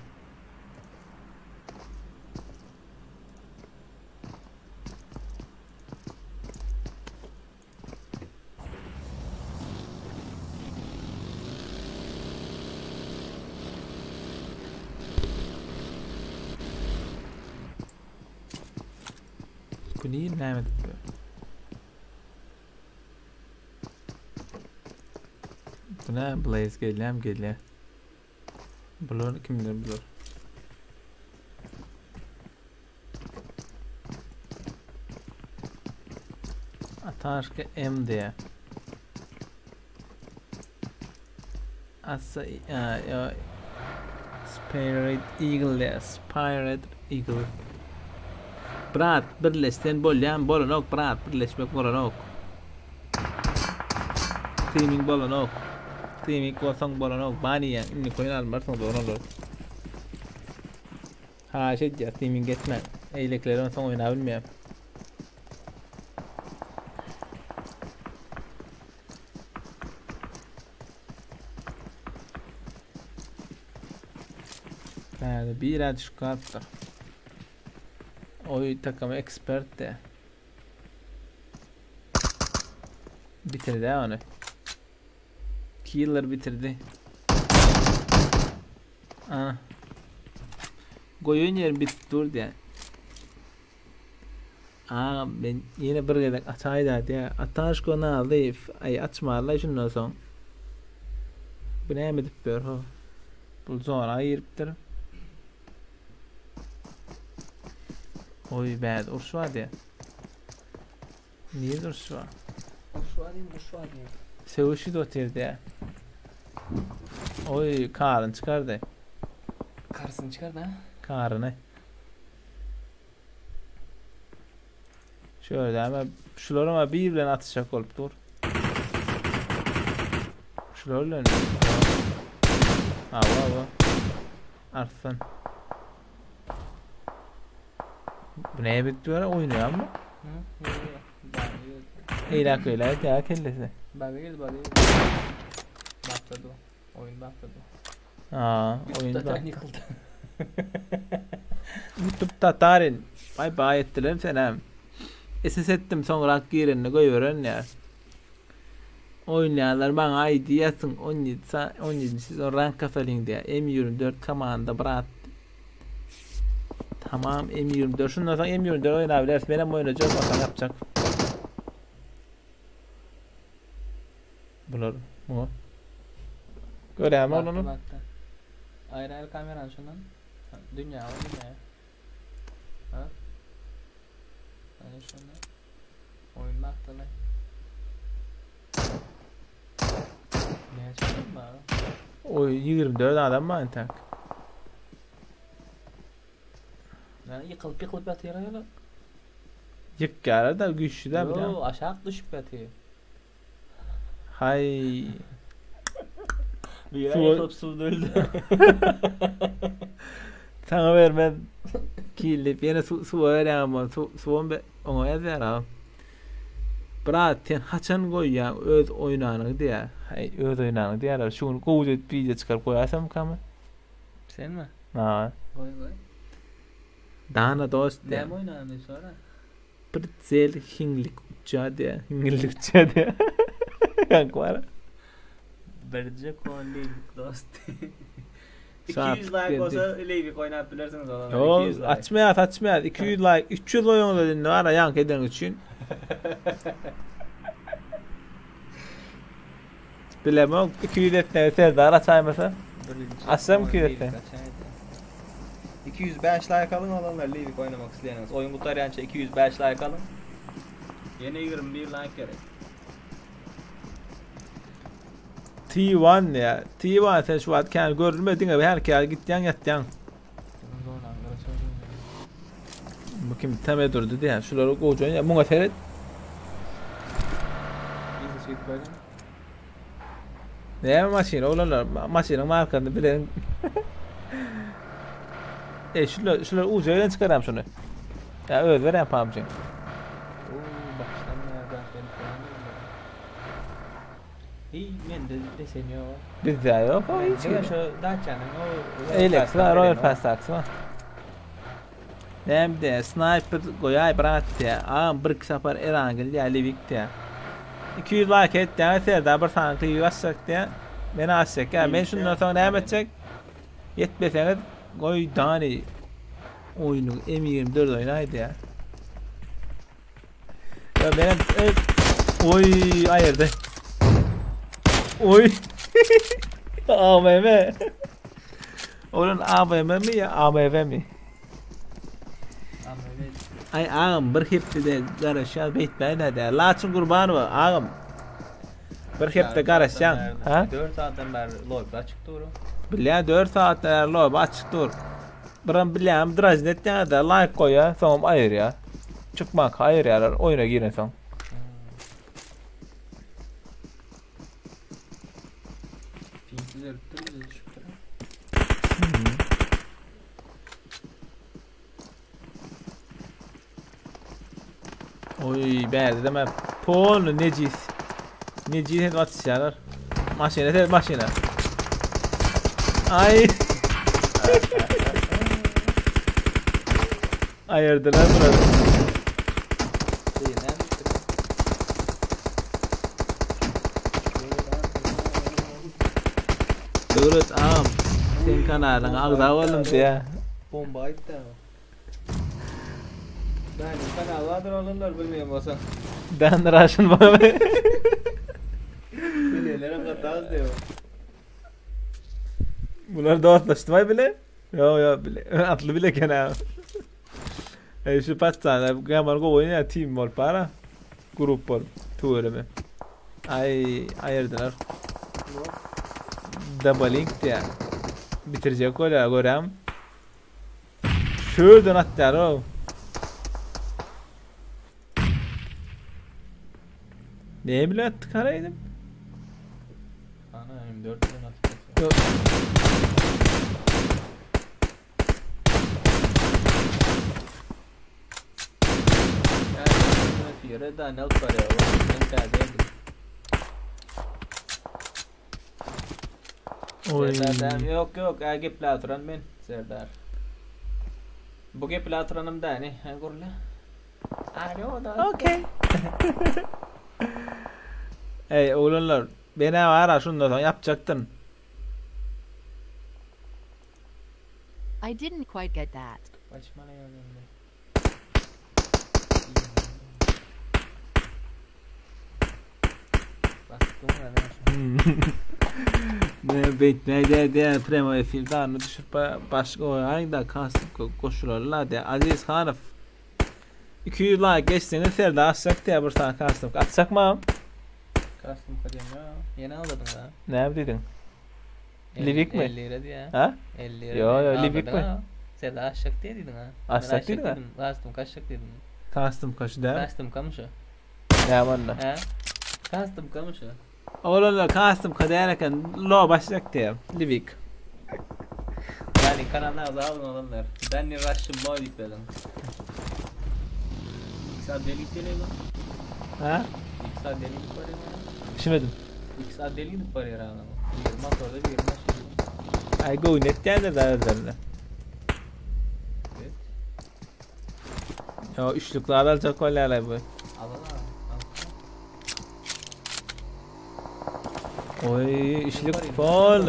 Bu niye näme edip ýör? Bu ne? Blaze gelýär gelýär. Bular kimler bular? Atarka M diýär. Asa ýa Spirit Eagle diýär. Spirit Eagle. Brat birleşsen bolýan bolanok brat birleşmek bolanok. Teaming bolanok. Teaming bolsaň bolanok. Ban iýýäň. Indi coin almarsyň zor olur. Haýyş edýär teaming etmäň. Eýlekiler onsoň oýnap bilmeýär. Birä düşüp galypdyr. Oý takama ekspert de. Bitirdi ony. Killer bitirdi. Ana. Goýun ýerim bitip dur diýä. Agam men ýene bir gezek açaýda diýä. Ataşko Nazyýew aý açmarlaý şundan soň. Bu näme edip ýör ho? Bu zona giripdir. Oý bäz uruş bar diýä. Nirede uruş bar? Uruş bar diýen, uruş bar diýen. Söweş gidip otyr diýä. Oý karyny çykardy. Karysyny çykardy ha? Karyny. Şöyle ama şular ama bir bilen atışacak bolup dur. Şular bilen. Ava ava. Arslan. Bu neye bitti böyle oynuyor ama? Eylak eylak ya kellesi. Baga girdi baga girdi. Başladı o. Oyun başladı. Aa, oyun Zaten bak. yıkıldı. YouTube Tatarin. Bay bay ettiler sen hem. SS ettim soňra girenini goýberen ya. Oýnaýanlar maňa ID ýazsyn 17 sa 17 sezon rank kasalyň diýä. M24 komanda brat. Tamam M24 şundan soň M24 oýnap bileris. Menem oýnajak bakalım yapjak. Bular muňa. Görýärmi Baktı oglany? baktı. Ayrı ayrı kameran şundan. Ha, Dünya o dünya. Ha? Hani şundan. Oyun baktı lan. Ne çıktı mı? Oý 24 adam bar entek. Yani yıkılıp yıkılıp yatıyor ya. Ýykýarlar da güýçli de bilýän. Yo aşağı düşüp yatıyor. Hay. Bir Su- yıkılıp suda öldü. Sana vermez. Kirlip ýene su suwa berýän ama su suwam be oňa ýazýar ha. Brat sen haçan goýýaň öz oýnanyňy diýä. Hay öz oýnanyňy diýärler. Şu gün gowy edip video çykaryp goýarsam kamy? Sen mi? Ha. Goy goy. Dana dost diýä. Ne oynandı sonra? Pretzel hinglik uçýa diýä. Hinglik uçýa diýä. Ýaňky bar. Birce konli dost. Saat 200 like geldi. olsa Levik oynap bilirsiniz olanlar. Yo 200 like. açmaýar açmaýar. 200 like 300 goýuň indi var ýaňky eden üçin. Bilemem 200 etmeye Serdar açaymasa. Birinci Açsam konli 200 etsen. kaçaydı? 205 like alın olanlar Levik oynamak isteyeniniz. Oyun kurtaryança 205 like alın. Yeni 21 like gerek. T1 ya. T1 sen şu an kendi görülmedin abi her kere git yan yat yan. Bu kim teme durdu diye. Şuları koyacağın ya. Buna seyret. Bizi çekip koydun. Ne maşini oğlanlar? Maşinin markasını bilen. e şular şular ucu çıkaram şunu. Ya öz ver yapamcın. Oo baştan nereden gelip Hiç men de desen yok. Bizde yok o hiç. Diňe şu Dacia'nın o Elex var, Royal Pass taksi var. Nem de sniper goýay brat diye. Ağam bir sapar Erangel diye Livik diye. 200 like et diye Serdar bir tane klibi açacak diye. Beni açacak ya. Men şundan sonra näme etjek? Yetmeseňiz goý dani oyunu M24 oýnaýdy ya. Ya benim evet. Oy ayırdı. Oy. AVM. Onun AVM mi ya AMV mi? Ay ağam bir hepde garaşýan beýtmäýin de. Laçyn Gurbanowa ağam. Bir hepde garaşýan. Ha? 4 saatten beri lobby açık doğru. Bilýän 4 saat lobby açyk dur. Biram bilýän drajn etýän de like goýa, soňam aýyrýar. Çykmak aýyrýarlar oýuna giren soň. Ping düzelip dur, bize düşüp dur. Oy bärde deme pol necis. Necis het atışýarlar. Maşina, het maşina. Ay. Aýyrdylar bulary. Döwlet agam, seň kanalyňa agza boldum diýä. Bomba aýtdy. Dani kanal bardyr oglanlar bilmeýän bolsaň. Dan Russian boy. Bilýänlerem gaty az diýip. Bular dostlaşdymaý bile? Ýo ýo bile. Atly bile eken ha. Ey şu patsana gamal gowy oýnaýar team bolup bara. Grup bolup tüweleme. Ay aýyrdylar. Double diýär. Bitirjek bolýar görýäň. Şuradan atýar o. Ne bile atdyk haraýdym? Ana M4 bilen atyp Yok. Ýere Daniel barýar. Men täze edip. Oy. Serdar yok yok, ä geple oturan men Serdar. Bu geple oturanym da ne? Ha gurla. Alo da. Okey. Ey oğlanlar, beni ara şundan soň yapacaktın. I didn't quite get that. Başmana ýazandy. Ne bek ne de de premo efirden düşüp başka oýun da kasıp koşularlar de Aziz Hanov 200 like geçseniz Serdar atacak diye bir tane custom atacak mı? Custom kadem ya. Yeni aldın da. Ne dedin? Livik mi? 50 lira diye. Ha? 50 lira. Yo yo Livik mi? Serdar atacak diye dedin ha. Atacak dedin ha? Custom kaçacak dedin. Custom kaçı değil mi? Custom kamışı. Ne valla? He? Custom kamışı. Oğlanlar custom kaderken lo başlayacak diye. Livik. Yani kanalına abone olanlar. Ben ne Russian boy yükledim. 2 saat deli gidip geliyor lan. Ha? 2 saat deli gidip barıyor lan. Düşünmedim. 2 saat deli gidip barıyor adam. Bir motorda bir maşın. Ay go net geldi de üzerine. Evet. Ya üçlükler alacak olaylar bu. Al al al. Oy üçlük pol.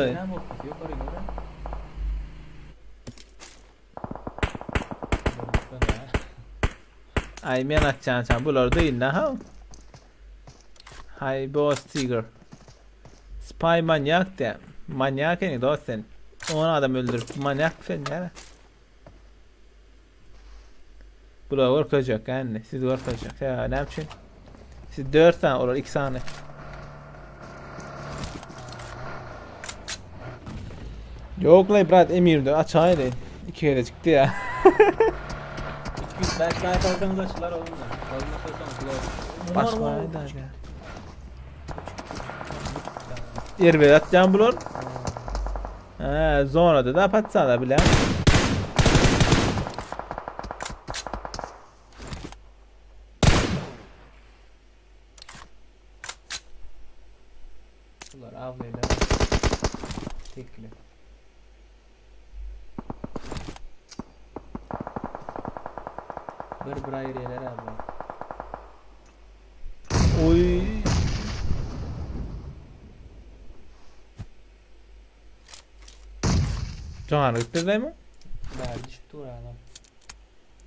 Ay men atacağım sen bular değil la ha. Hay boss tiger. Spy manyak de. Manyak ne dost sen. 10 adam öldürüp manyak sen ya. Bular korkacak yani. Siz korkacak. Ya ne yapayım? Siz 4 tane olur 2 tane. Yok lan brat Emir'de açaydı. 2 kere çıktı ya. 200 belki daha fazlanız açılar oğlum da. Olmasa son close. Başka ayda ya. Yer atacağım bulur. Ha, zonada da patsana bile. Bunlar avlayla. Tekli. Bir bir ayrı yerler abi. Oy. Canı gitti değil mi? Bari düşüp dur adam.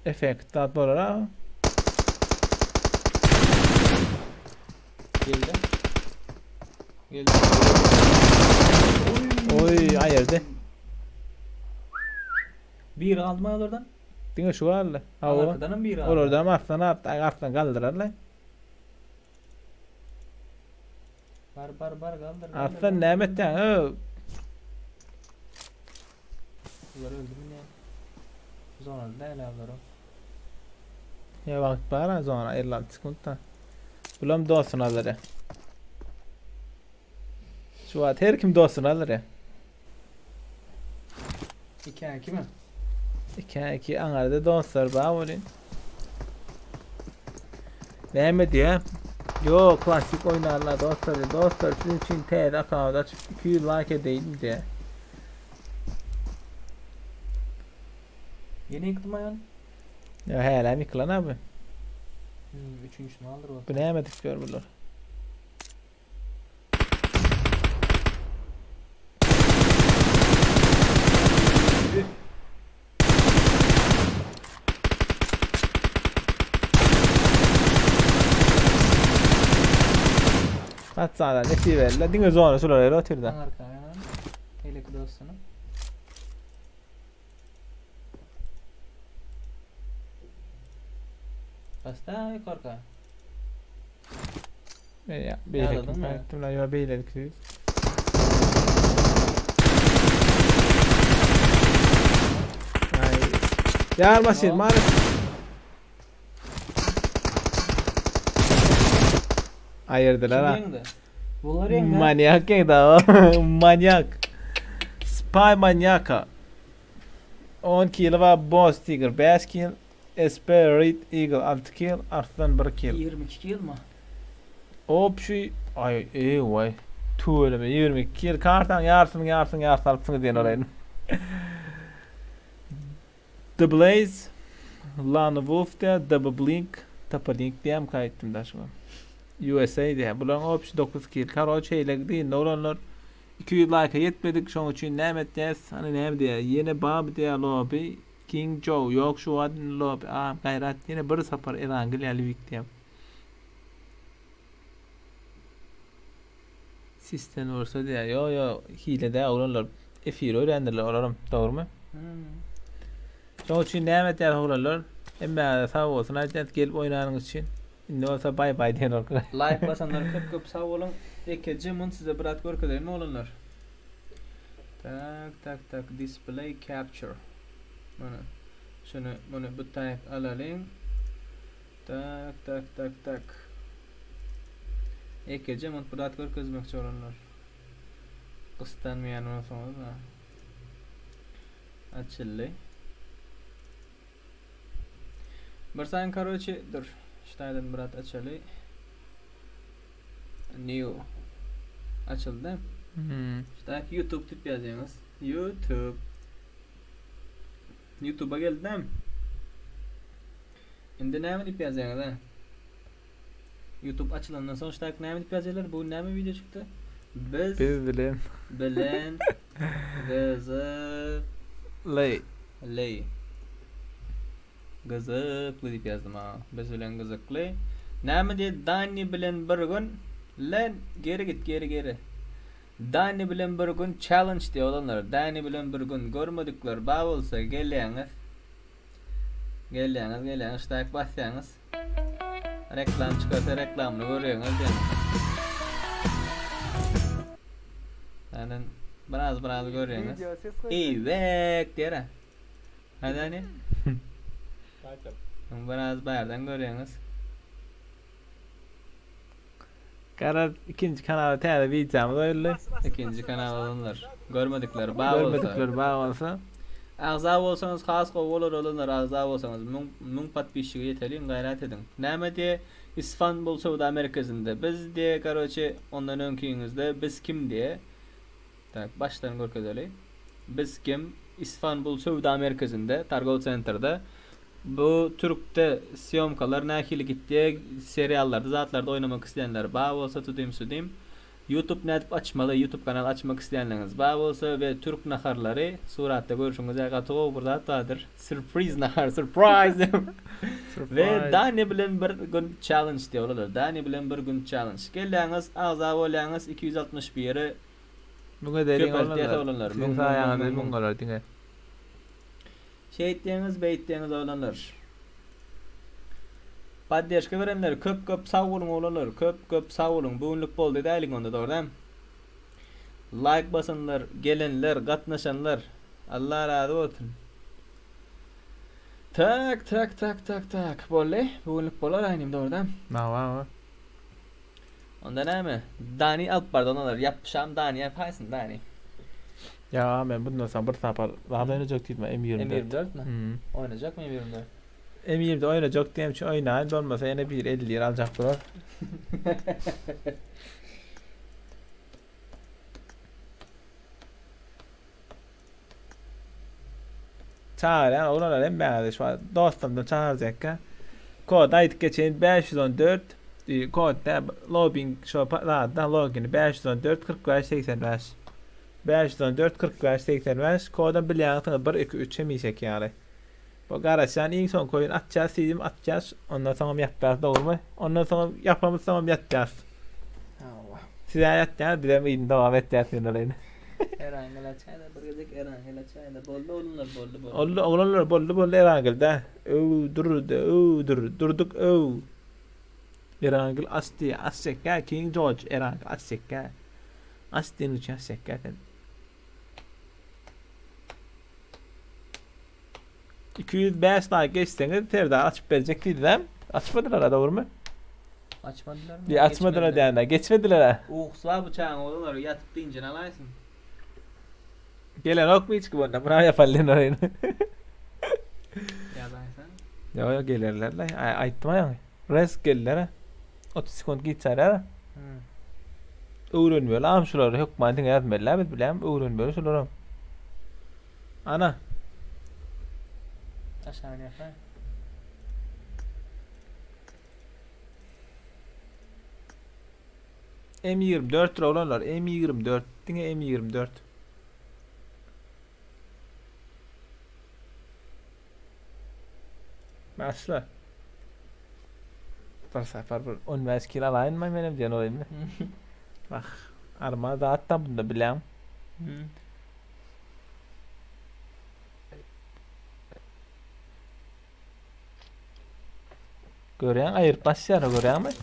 Efekt dat bolar ha. Geldi. Geldi. Oy ayırdı. Bir aldı mı oradan? Diňe şu aldı. Ha o. Arkadanım bir aldı. Oradan arslan attı, arslan kaldırarlar. Bar bar bar kaldır. kaldır, Arslan kaldır. näme etýän? Ö, Bunlar öldü mü ne? Zona değil ablar o. Ya wagt bar ha zona 56 sekundda. Bulam dostun alır. ya. Şu wagt her kim dostun alır. ya. 2 2 mi? 2 2 Ankara'da dostlar bar bolin. Näme diýä? Yo klasik oynarlar dostlar. Dostlar sizin için TR account açıp 200 like edeyim diye. Yeni yıktım ayağını. Ya hälem ýykylan abi. Hmm, üçünjisini aldyryp Bu näme edip ýör bular? Hatsana nesip elle. Diňe zona şular öyle otyrda. Arkadan. Eleki dostunu. Basta yukarıda. Ya beýleki Ýaladyn mı? aýtdym la ýa beýleki. Ay. Ýarmaşyn, maalesef. Ayırdılar ha. Kim ýeňdi? Bunlar ýeňdi. Manyak ýeňdi ha. Manyak. Spy manyaka. 10 kill var Boss Tiger 5 kill. SP Red Eagle 6 kill. Arslan 1 kill. 22 kill mi? Hop şu ay ey vay. Tüweleme 22 kill. Kartan ýarsyny ýarsyny ýarsyny alypsyňyz diýen olayyn. The Blaze Lana Wolf diýä, Double Blink, Tapa Link diýem kaýtdym da şuňa. USA diýä. Bularyň opşy 9 kill. Karoç şeýle diýin oglanlar 200 like ýetmedik. Şoň üçin näme etýäs? Hani näme diýä? Ýene Bob diýä lobby. King Joe ýok şu wagt lobby. A gaýrat ýene bir sapar Erangel ýa Livik diýä. Sisten ursa diýä. Ýo ýo hile dä oglanlar. Efir öýrändirler olaram. Dogrymy? Hmm. Şoň üçin näme etýär oglanlar? Hemmäňize sag bolsun aýdýan gelip oýnanyňyz üçin. Indi bolsa bay bay diýen bolupdyr. Like basanlar köp köp sag boluň. Ekeje mun size bir at görkezeýin oglanlar. Tak tak tak display capture. Mana şunu bunu bu taýak alalyň. Tak tak tak tak. Ekeje mun bir at görkezmekçi oglanlar. Gysdanmaýan bolsaňyz ha. Açyldy. Bir saniye karoçi dur. Şu taýdan bir at açaly. New. Açyldy. Hmm. Şu taýda YouTube tip ýazýaňyz. YouTube. YouTube'a geldim. Indi näme diýip ýazýaňyz ha? YouTube açylandan soň şu taýda näme diýip ýazýarlar? Bu näme video çykdy? Biz Biz bilen bilen gyzyk lay. Ley. Gyzykly diýip ýazdym ha. Biz bilen gyzykly. Näme diýdi? Dani bilen bir gün len geri git geri geri. Dani bilen bir gün challenge diýip olanlar. Dani bilen bir gün görmedikler ba bolsa gelýäňiz. Gelýäňiz, gelýäňiz, ştaýk basýaňyz. Reklam çykarsa reklamyny görýäňiz diýen. Yani biraz biraz görýäňiz. Eýwek diýer. Ha Dani? Biraz bärden görýäňiz. Garaz ikinji kanala täze videomuz goýuldy. İkinci kanal olanlar. Görmedikler ba bolsa. Görmedikler ba bolsa. Agza bolsaňyz has gowy bolar olanlar agza bolsaňyz müň müň podpisçige ýeteliň gaýrat ediň. Näme diýe İstanbul Söwda Merkezinde biz diýe karoçe ondan öňkiňizde biz kim diýe. Tak başdan görkezeli. Biz kim İstanbul Söwda Merkezinde Targov Center'da bu Türk'te syomkalar nähili gitdi seriallarda zatlarda oynamak isleyenler ba bolsa tudum sudim. YouTube nädip açmaly, YouTube kanal açmak isleyenleriniz ba bolsa we Türk naharlary suratda görüşüňiz gaty gowy bir zat bardyr. Surprise nahar, surprise. Ve Dani bilen bir gün challenge diýip Dani bilen bir gün challenge. Gelýäňiz, agza bolýaňyz 261-i Müňe derin Köpeltýär olanlar. olanlar. Siziň Müň, müň, saýaňyzda müň, müň müň. bolar diňe. Şeýtdiňiz, beýtdiňiz oglanlar. Poddeşka berenler köp köp sag boluň oglanlar. Köp köp sag boluň. Bu günlük boldy däliň onda dogry. Like basanlar, gelenler, gatnaşanlar. Allah razı olsun. Tak tak tak tak tak. Boldy. Bu günlük bolar aýnym dogry. Na wa. Onda näme? Dani alyp bardy onalar. Ýapyşam Dani, ýapaysyn Dani. Ya men bundan soň bir sapar zat oýnajak diýdim M24. M24 mi? Hmm. Oynayacak mı M24? M24 oýnajak diýem şu oýnaýyn bolmasa ýene bir 50 lira aljak bolar. Çagyrýan oglanlar hemmäňizi şu wagt dostumdan çagyrjakka. Kod aýdyp geçeýin 514 kod dä lobbyň şo zatda logini 514 45 85 514 45 85 kodam bilýäňsiňiz 1 2 3 hemişeki ýaly. Bu garaşýan iň soňky oýun atýas diýdim atýas ondan soňam ýatýas dogrymy? Ondan soňam ýapamyzsoňam ýatýas. Hawa. Sizä ýatýaňyz bizem yzyny dowam etýäs ýöne. Erangel açaýda bir gezek Erangel açaýda boldy oglanlar boldy boldy. Oldy oglanlar boldy boldy Erangelde. Öw durdy öw dur durduk öw. Erangel aç diýýär aç çekýär King George Erangel aç çekýär. Aç diýen üçin aç çekýär sen. 205 like geçseňiz Serdar açyp berjek diýdiler. Açmadylar dogrymy? Açmadylar mı? Diýe açmadylar diýende geçmediler. Ukusy bar bu çagyň oglanlar ýatyp dynjyny alaýsyn. Gelenokmy hiç kim onda? Buna ýapalyň oýun. Ýazaýsan. Ýok ýok gelerler la. Aýtdym aýaňy. Res geldiler. 30 sekund giç çarar. Hmm. Öwrenmeli am şulary hökman diňe ýazmaly biz bilem öwrenmeli şulary. Ana. Aşagyny ýapaý. M24 oglanlar M24 diňe M24. Başla. Bir sapar bir 15 kilo alaýyn mı menem diýen olayım. Bak arma da hatta bunda bilem. Hmm. Görýän aýyryp başlaýar görýäňmi?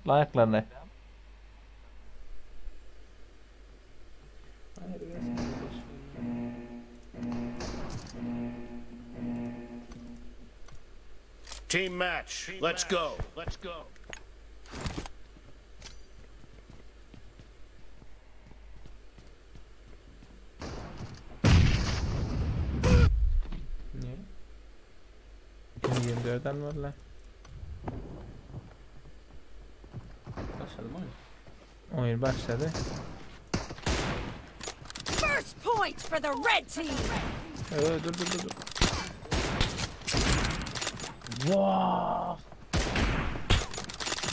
Laýyklaryny. Team match. Let's go. Let's go. Niye? M24 almadylar. Başladı mı oyun? Oyun başladı. First point for the red team. Ee, dur dur dur dur. Vah!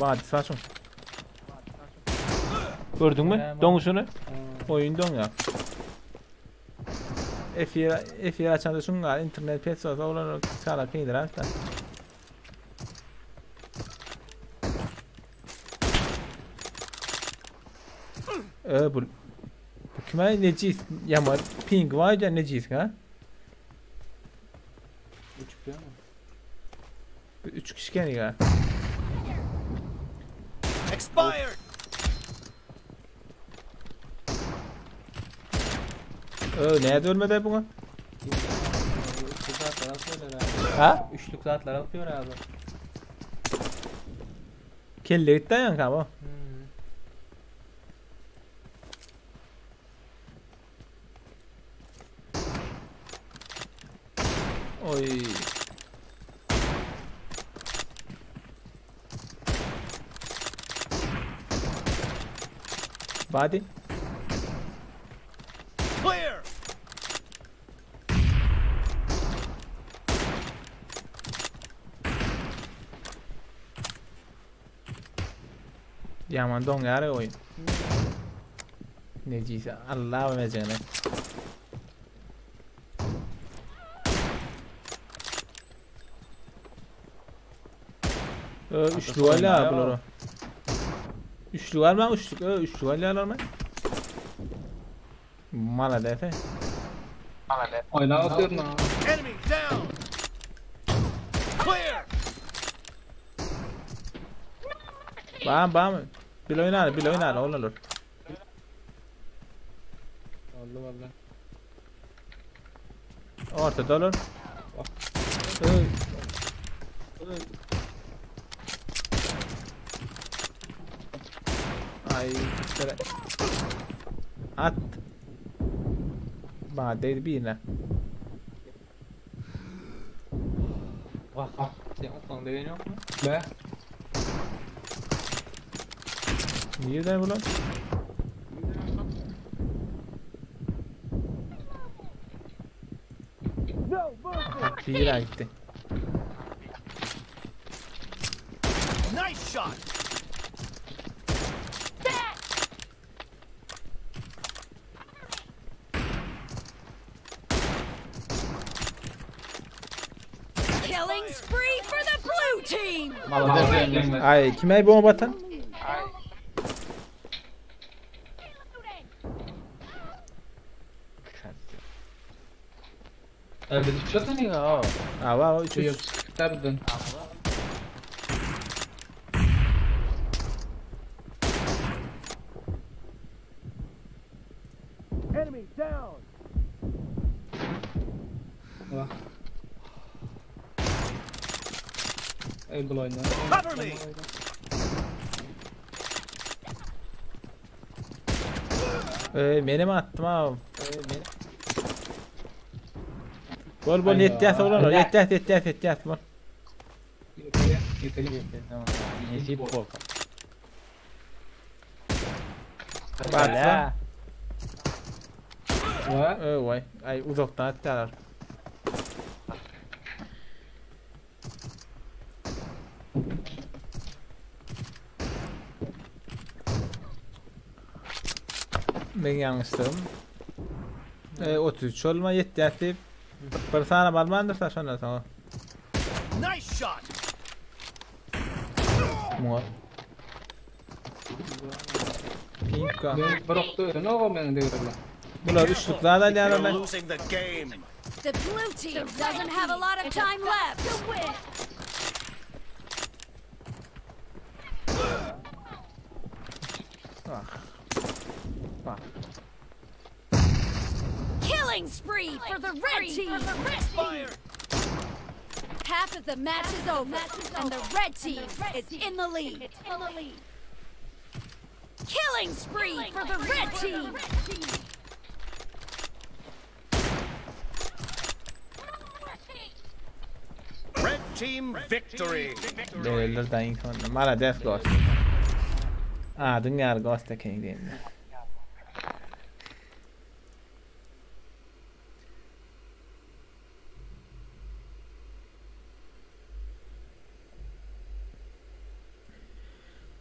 Badi saçma. Gördün mü? Donuşunu. Oyun don ya. F1 F1 açanda şunga internet pes olsa olar çala kıydır hatta. Ee, bu, bu kime necis yama ping var ya necis ha? Uçup ya mı? 3 kişi geliyor ya. Expired. Ee, neye ölmedi buna? Üçlük saatler atıyorlar abi. Ha? Üçlük saatler atıyor abi. Kelle gitti yan kaba. Hmm. Oy. Body. Clear. Yaman don gare oyun. Necise Allah vereceğine. Ee, üçlü var ya bunları. Üçlü var mı? Üçlü, ee, üçlü var ya mı? Mala defe. Oyna atıyorum ha. Enemy down. Clear. Bam bam. Bil oynar, bil oynar, olur. Oldu valla. Ortada olur. Ee, Ay, şöyle. At. Bana değdi birine. Bak. Sen oklan degen yok mu? Be. Nerede bu lan? Bir gitti. Nice shot. Killing spree for the blue team. Ay kime bomba atan? Evet, şu ne ya? Ava 3 Yok, 3. tabii. Enemy down. Ey bulayna. Cover me. Ee, benim attım ha. Bol bol yetdi oğlan. Yetdi yetdi yetdi bol. Nesip bol. Batla. Va? Ee, vay. Ay uzaktan attılar. Ben yanlıştım. Ee, 33 olma yetti yetti. Bir tane balmandır da şondan sonra. Nice shot. Muğa. Pinka. Ben bıraktı. Ne o ben diyorum. Bular üçlük daha da You're alýarlar. losing the game. The blue team doesn't have a lot of time left. Bak. Killing spree for the red team. Half of the match is over, and the red team is in the lead. Killing spree for the red team. Red team victory. Bereller da inkonda. Mara Death Ghost. Adyň ýaly Ghost eken diýen.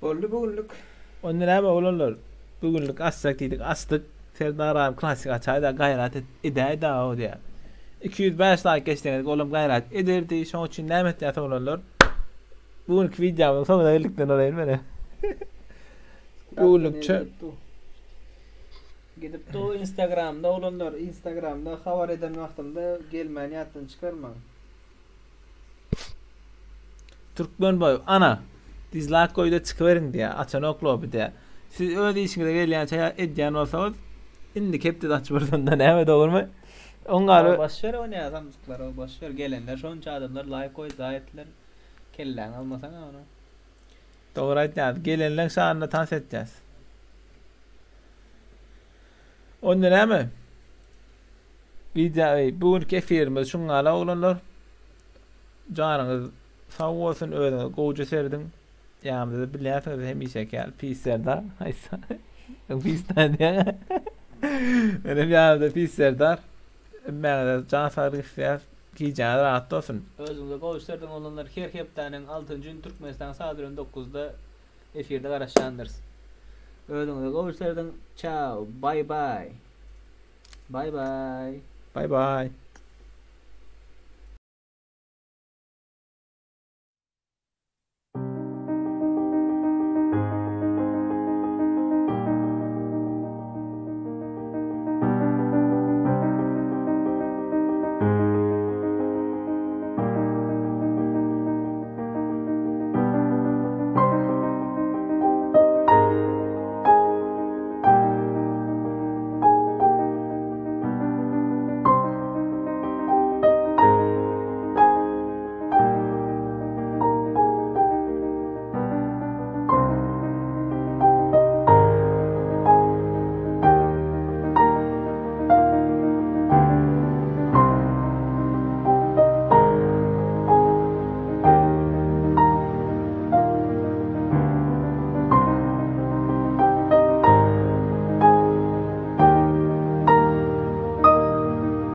Boldy bugünlük. Onda näme oglanlar? Bugünlük assak diýdik, asdyk. Serdar abim klasik açaý da gaýrat et, edäý da o diýär. 205 like geçdiňiz, olam gaýrat ederdi. Şoň üçin näme etýär oglanlar? Bugünkü videomyň soňuna geldik olayım meni. Bugünlük çö Gidip do Instagramda olanlar Instagramda habar eden wagtymda gelmän ýatdan çykarmaň. Türkmen boy ana dislike goýda çykyberin diýä. Açan oklo bir diýä. Siz öz işiňize gelýän çaý edýän bolsaňyz indi kepde açyp da näme dogrumy? Oň galy Boş ver oýnaýan samsyklar, boş ver gelenler şonça adamlar like goý zaýetler. Kelläň almasaň onu. Dogry aýtýar. Gelenleň şanyna tans etýäs. Onda näme? Video bugünkü efirimiz şuňala oglanlar. Janyňyz sag bolsun, özüňiz gowja serdiň. Ýanymyzda bilýärsiňiz hemişe gel pis Serdar. Haýsa. Pis diýä. Benim ýanymda pis Serdar. Mäňe jan saglyk isleýär. Gijäňiz rahat bolsun. Özüňize gowy serdiň olanlar her hepdäniň 6-njy Türkmenistan saat 9-da efirde garaşýandyrys. Özüňize gowy serdiň. Ciao. Bye bye. Bye bye. Bye bye.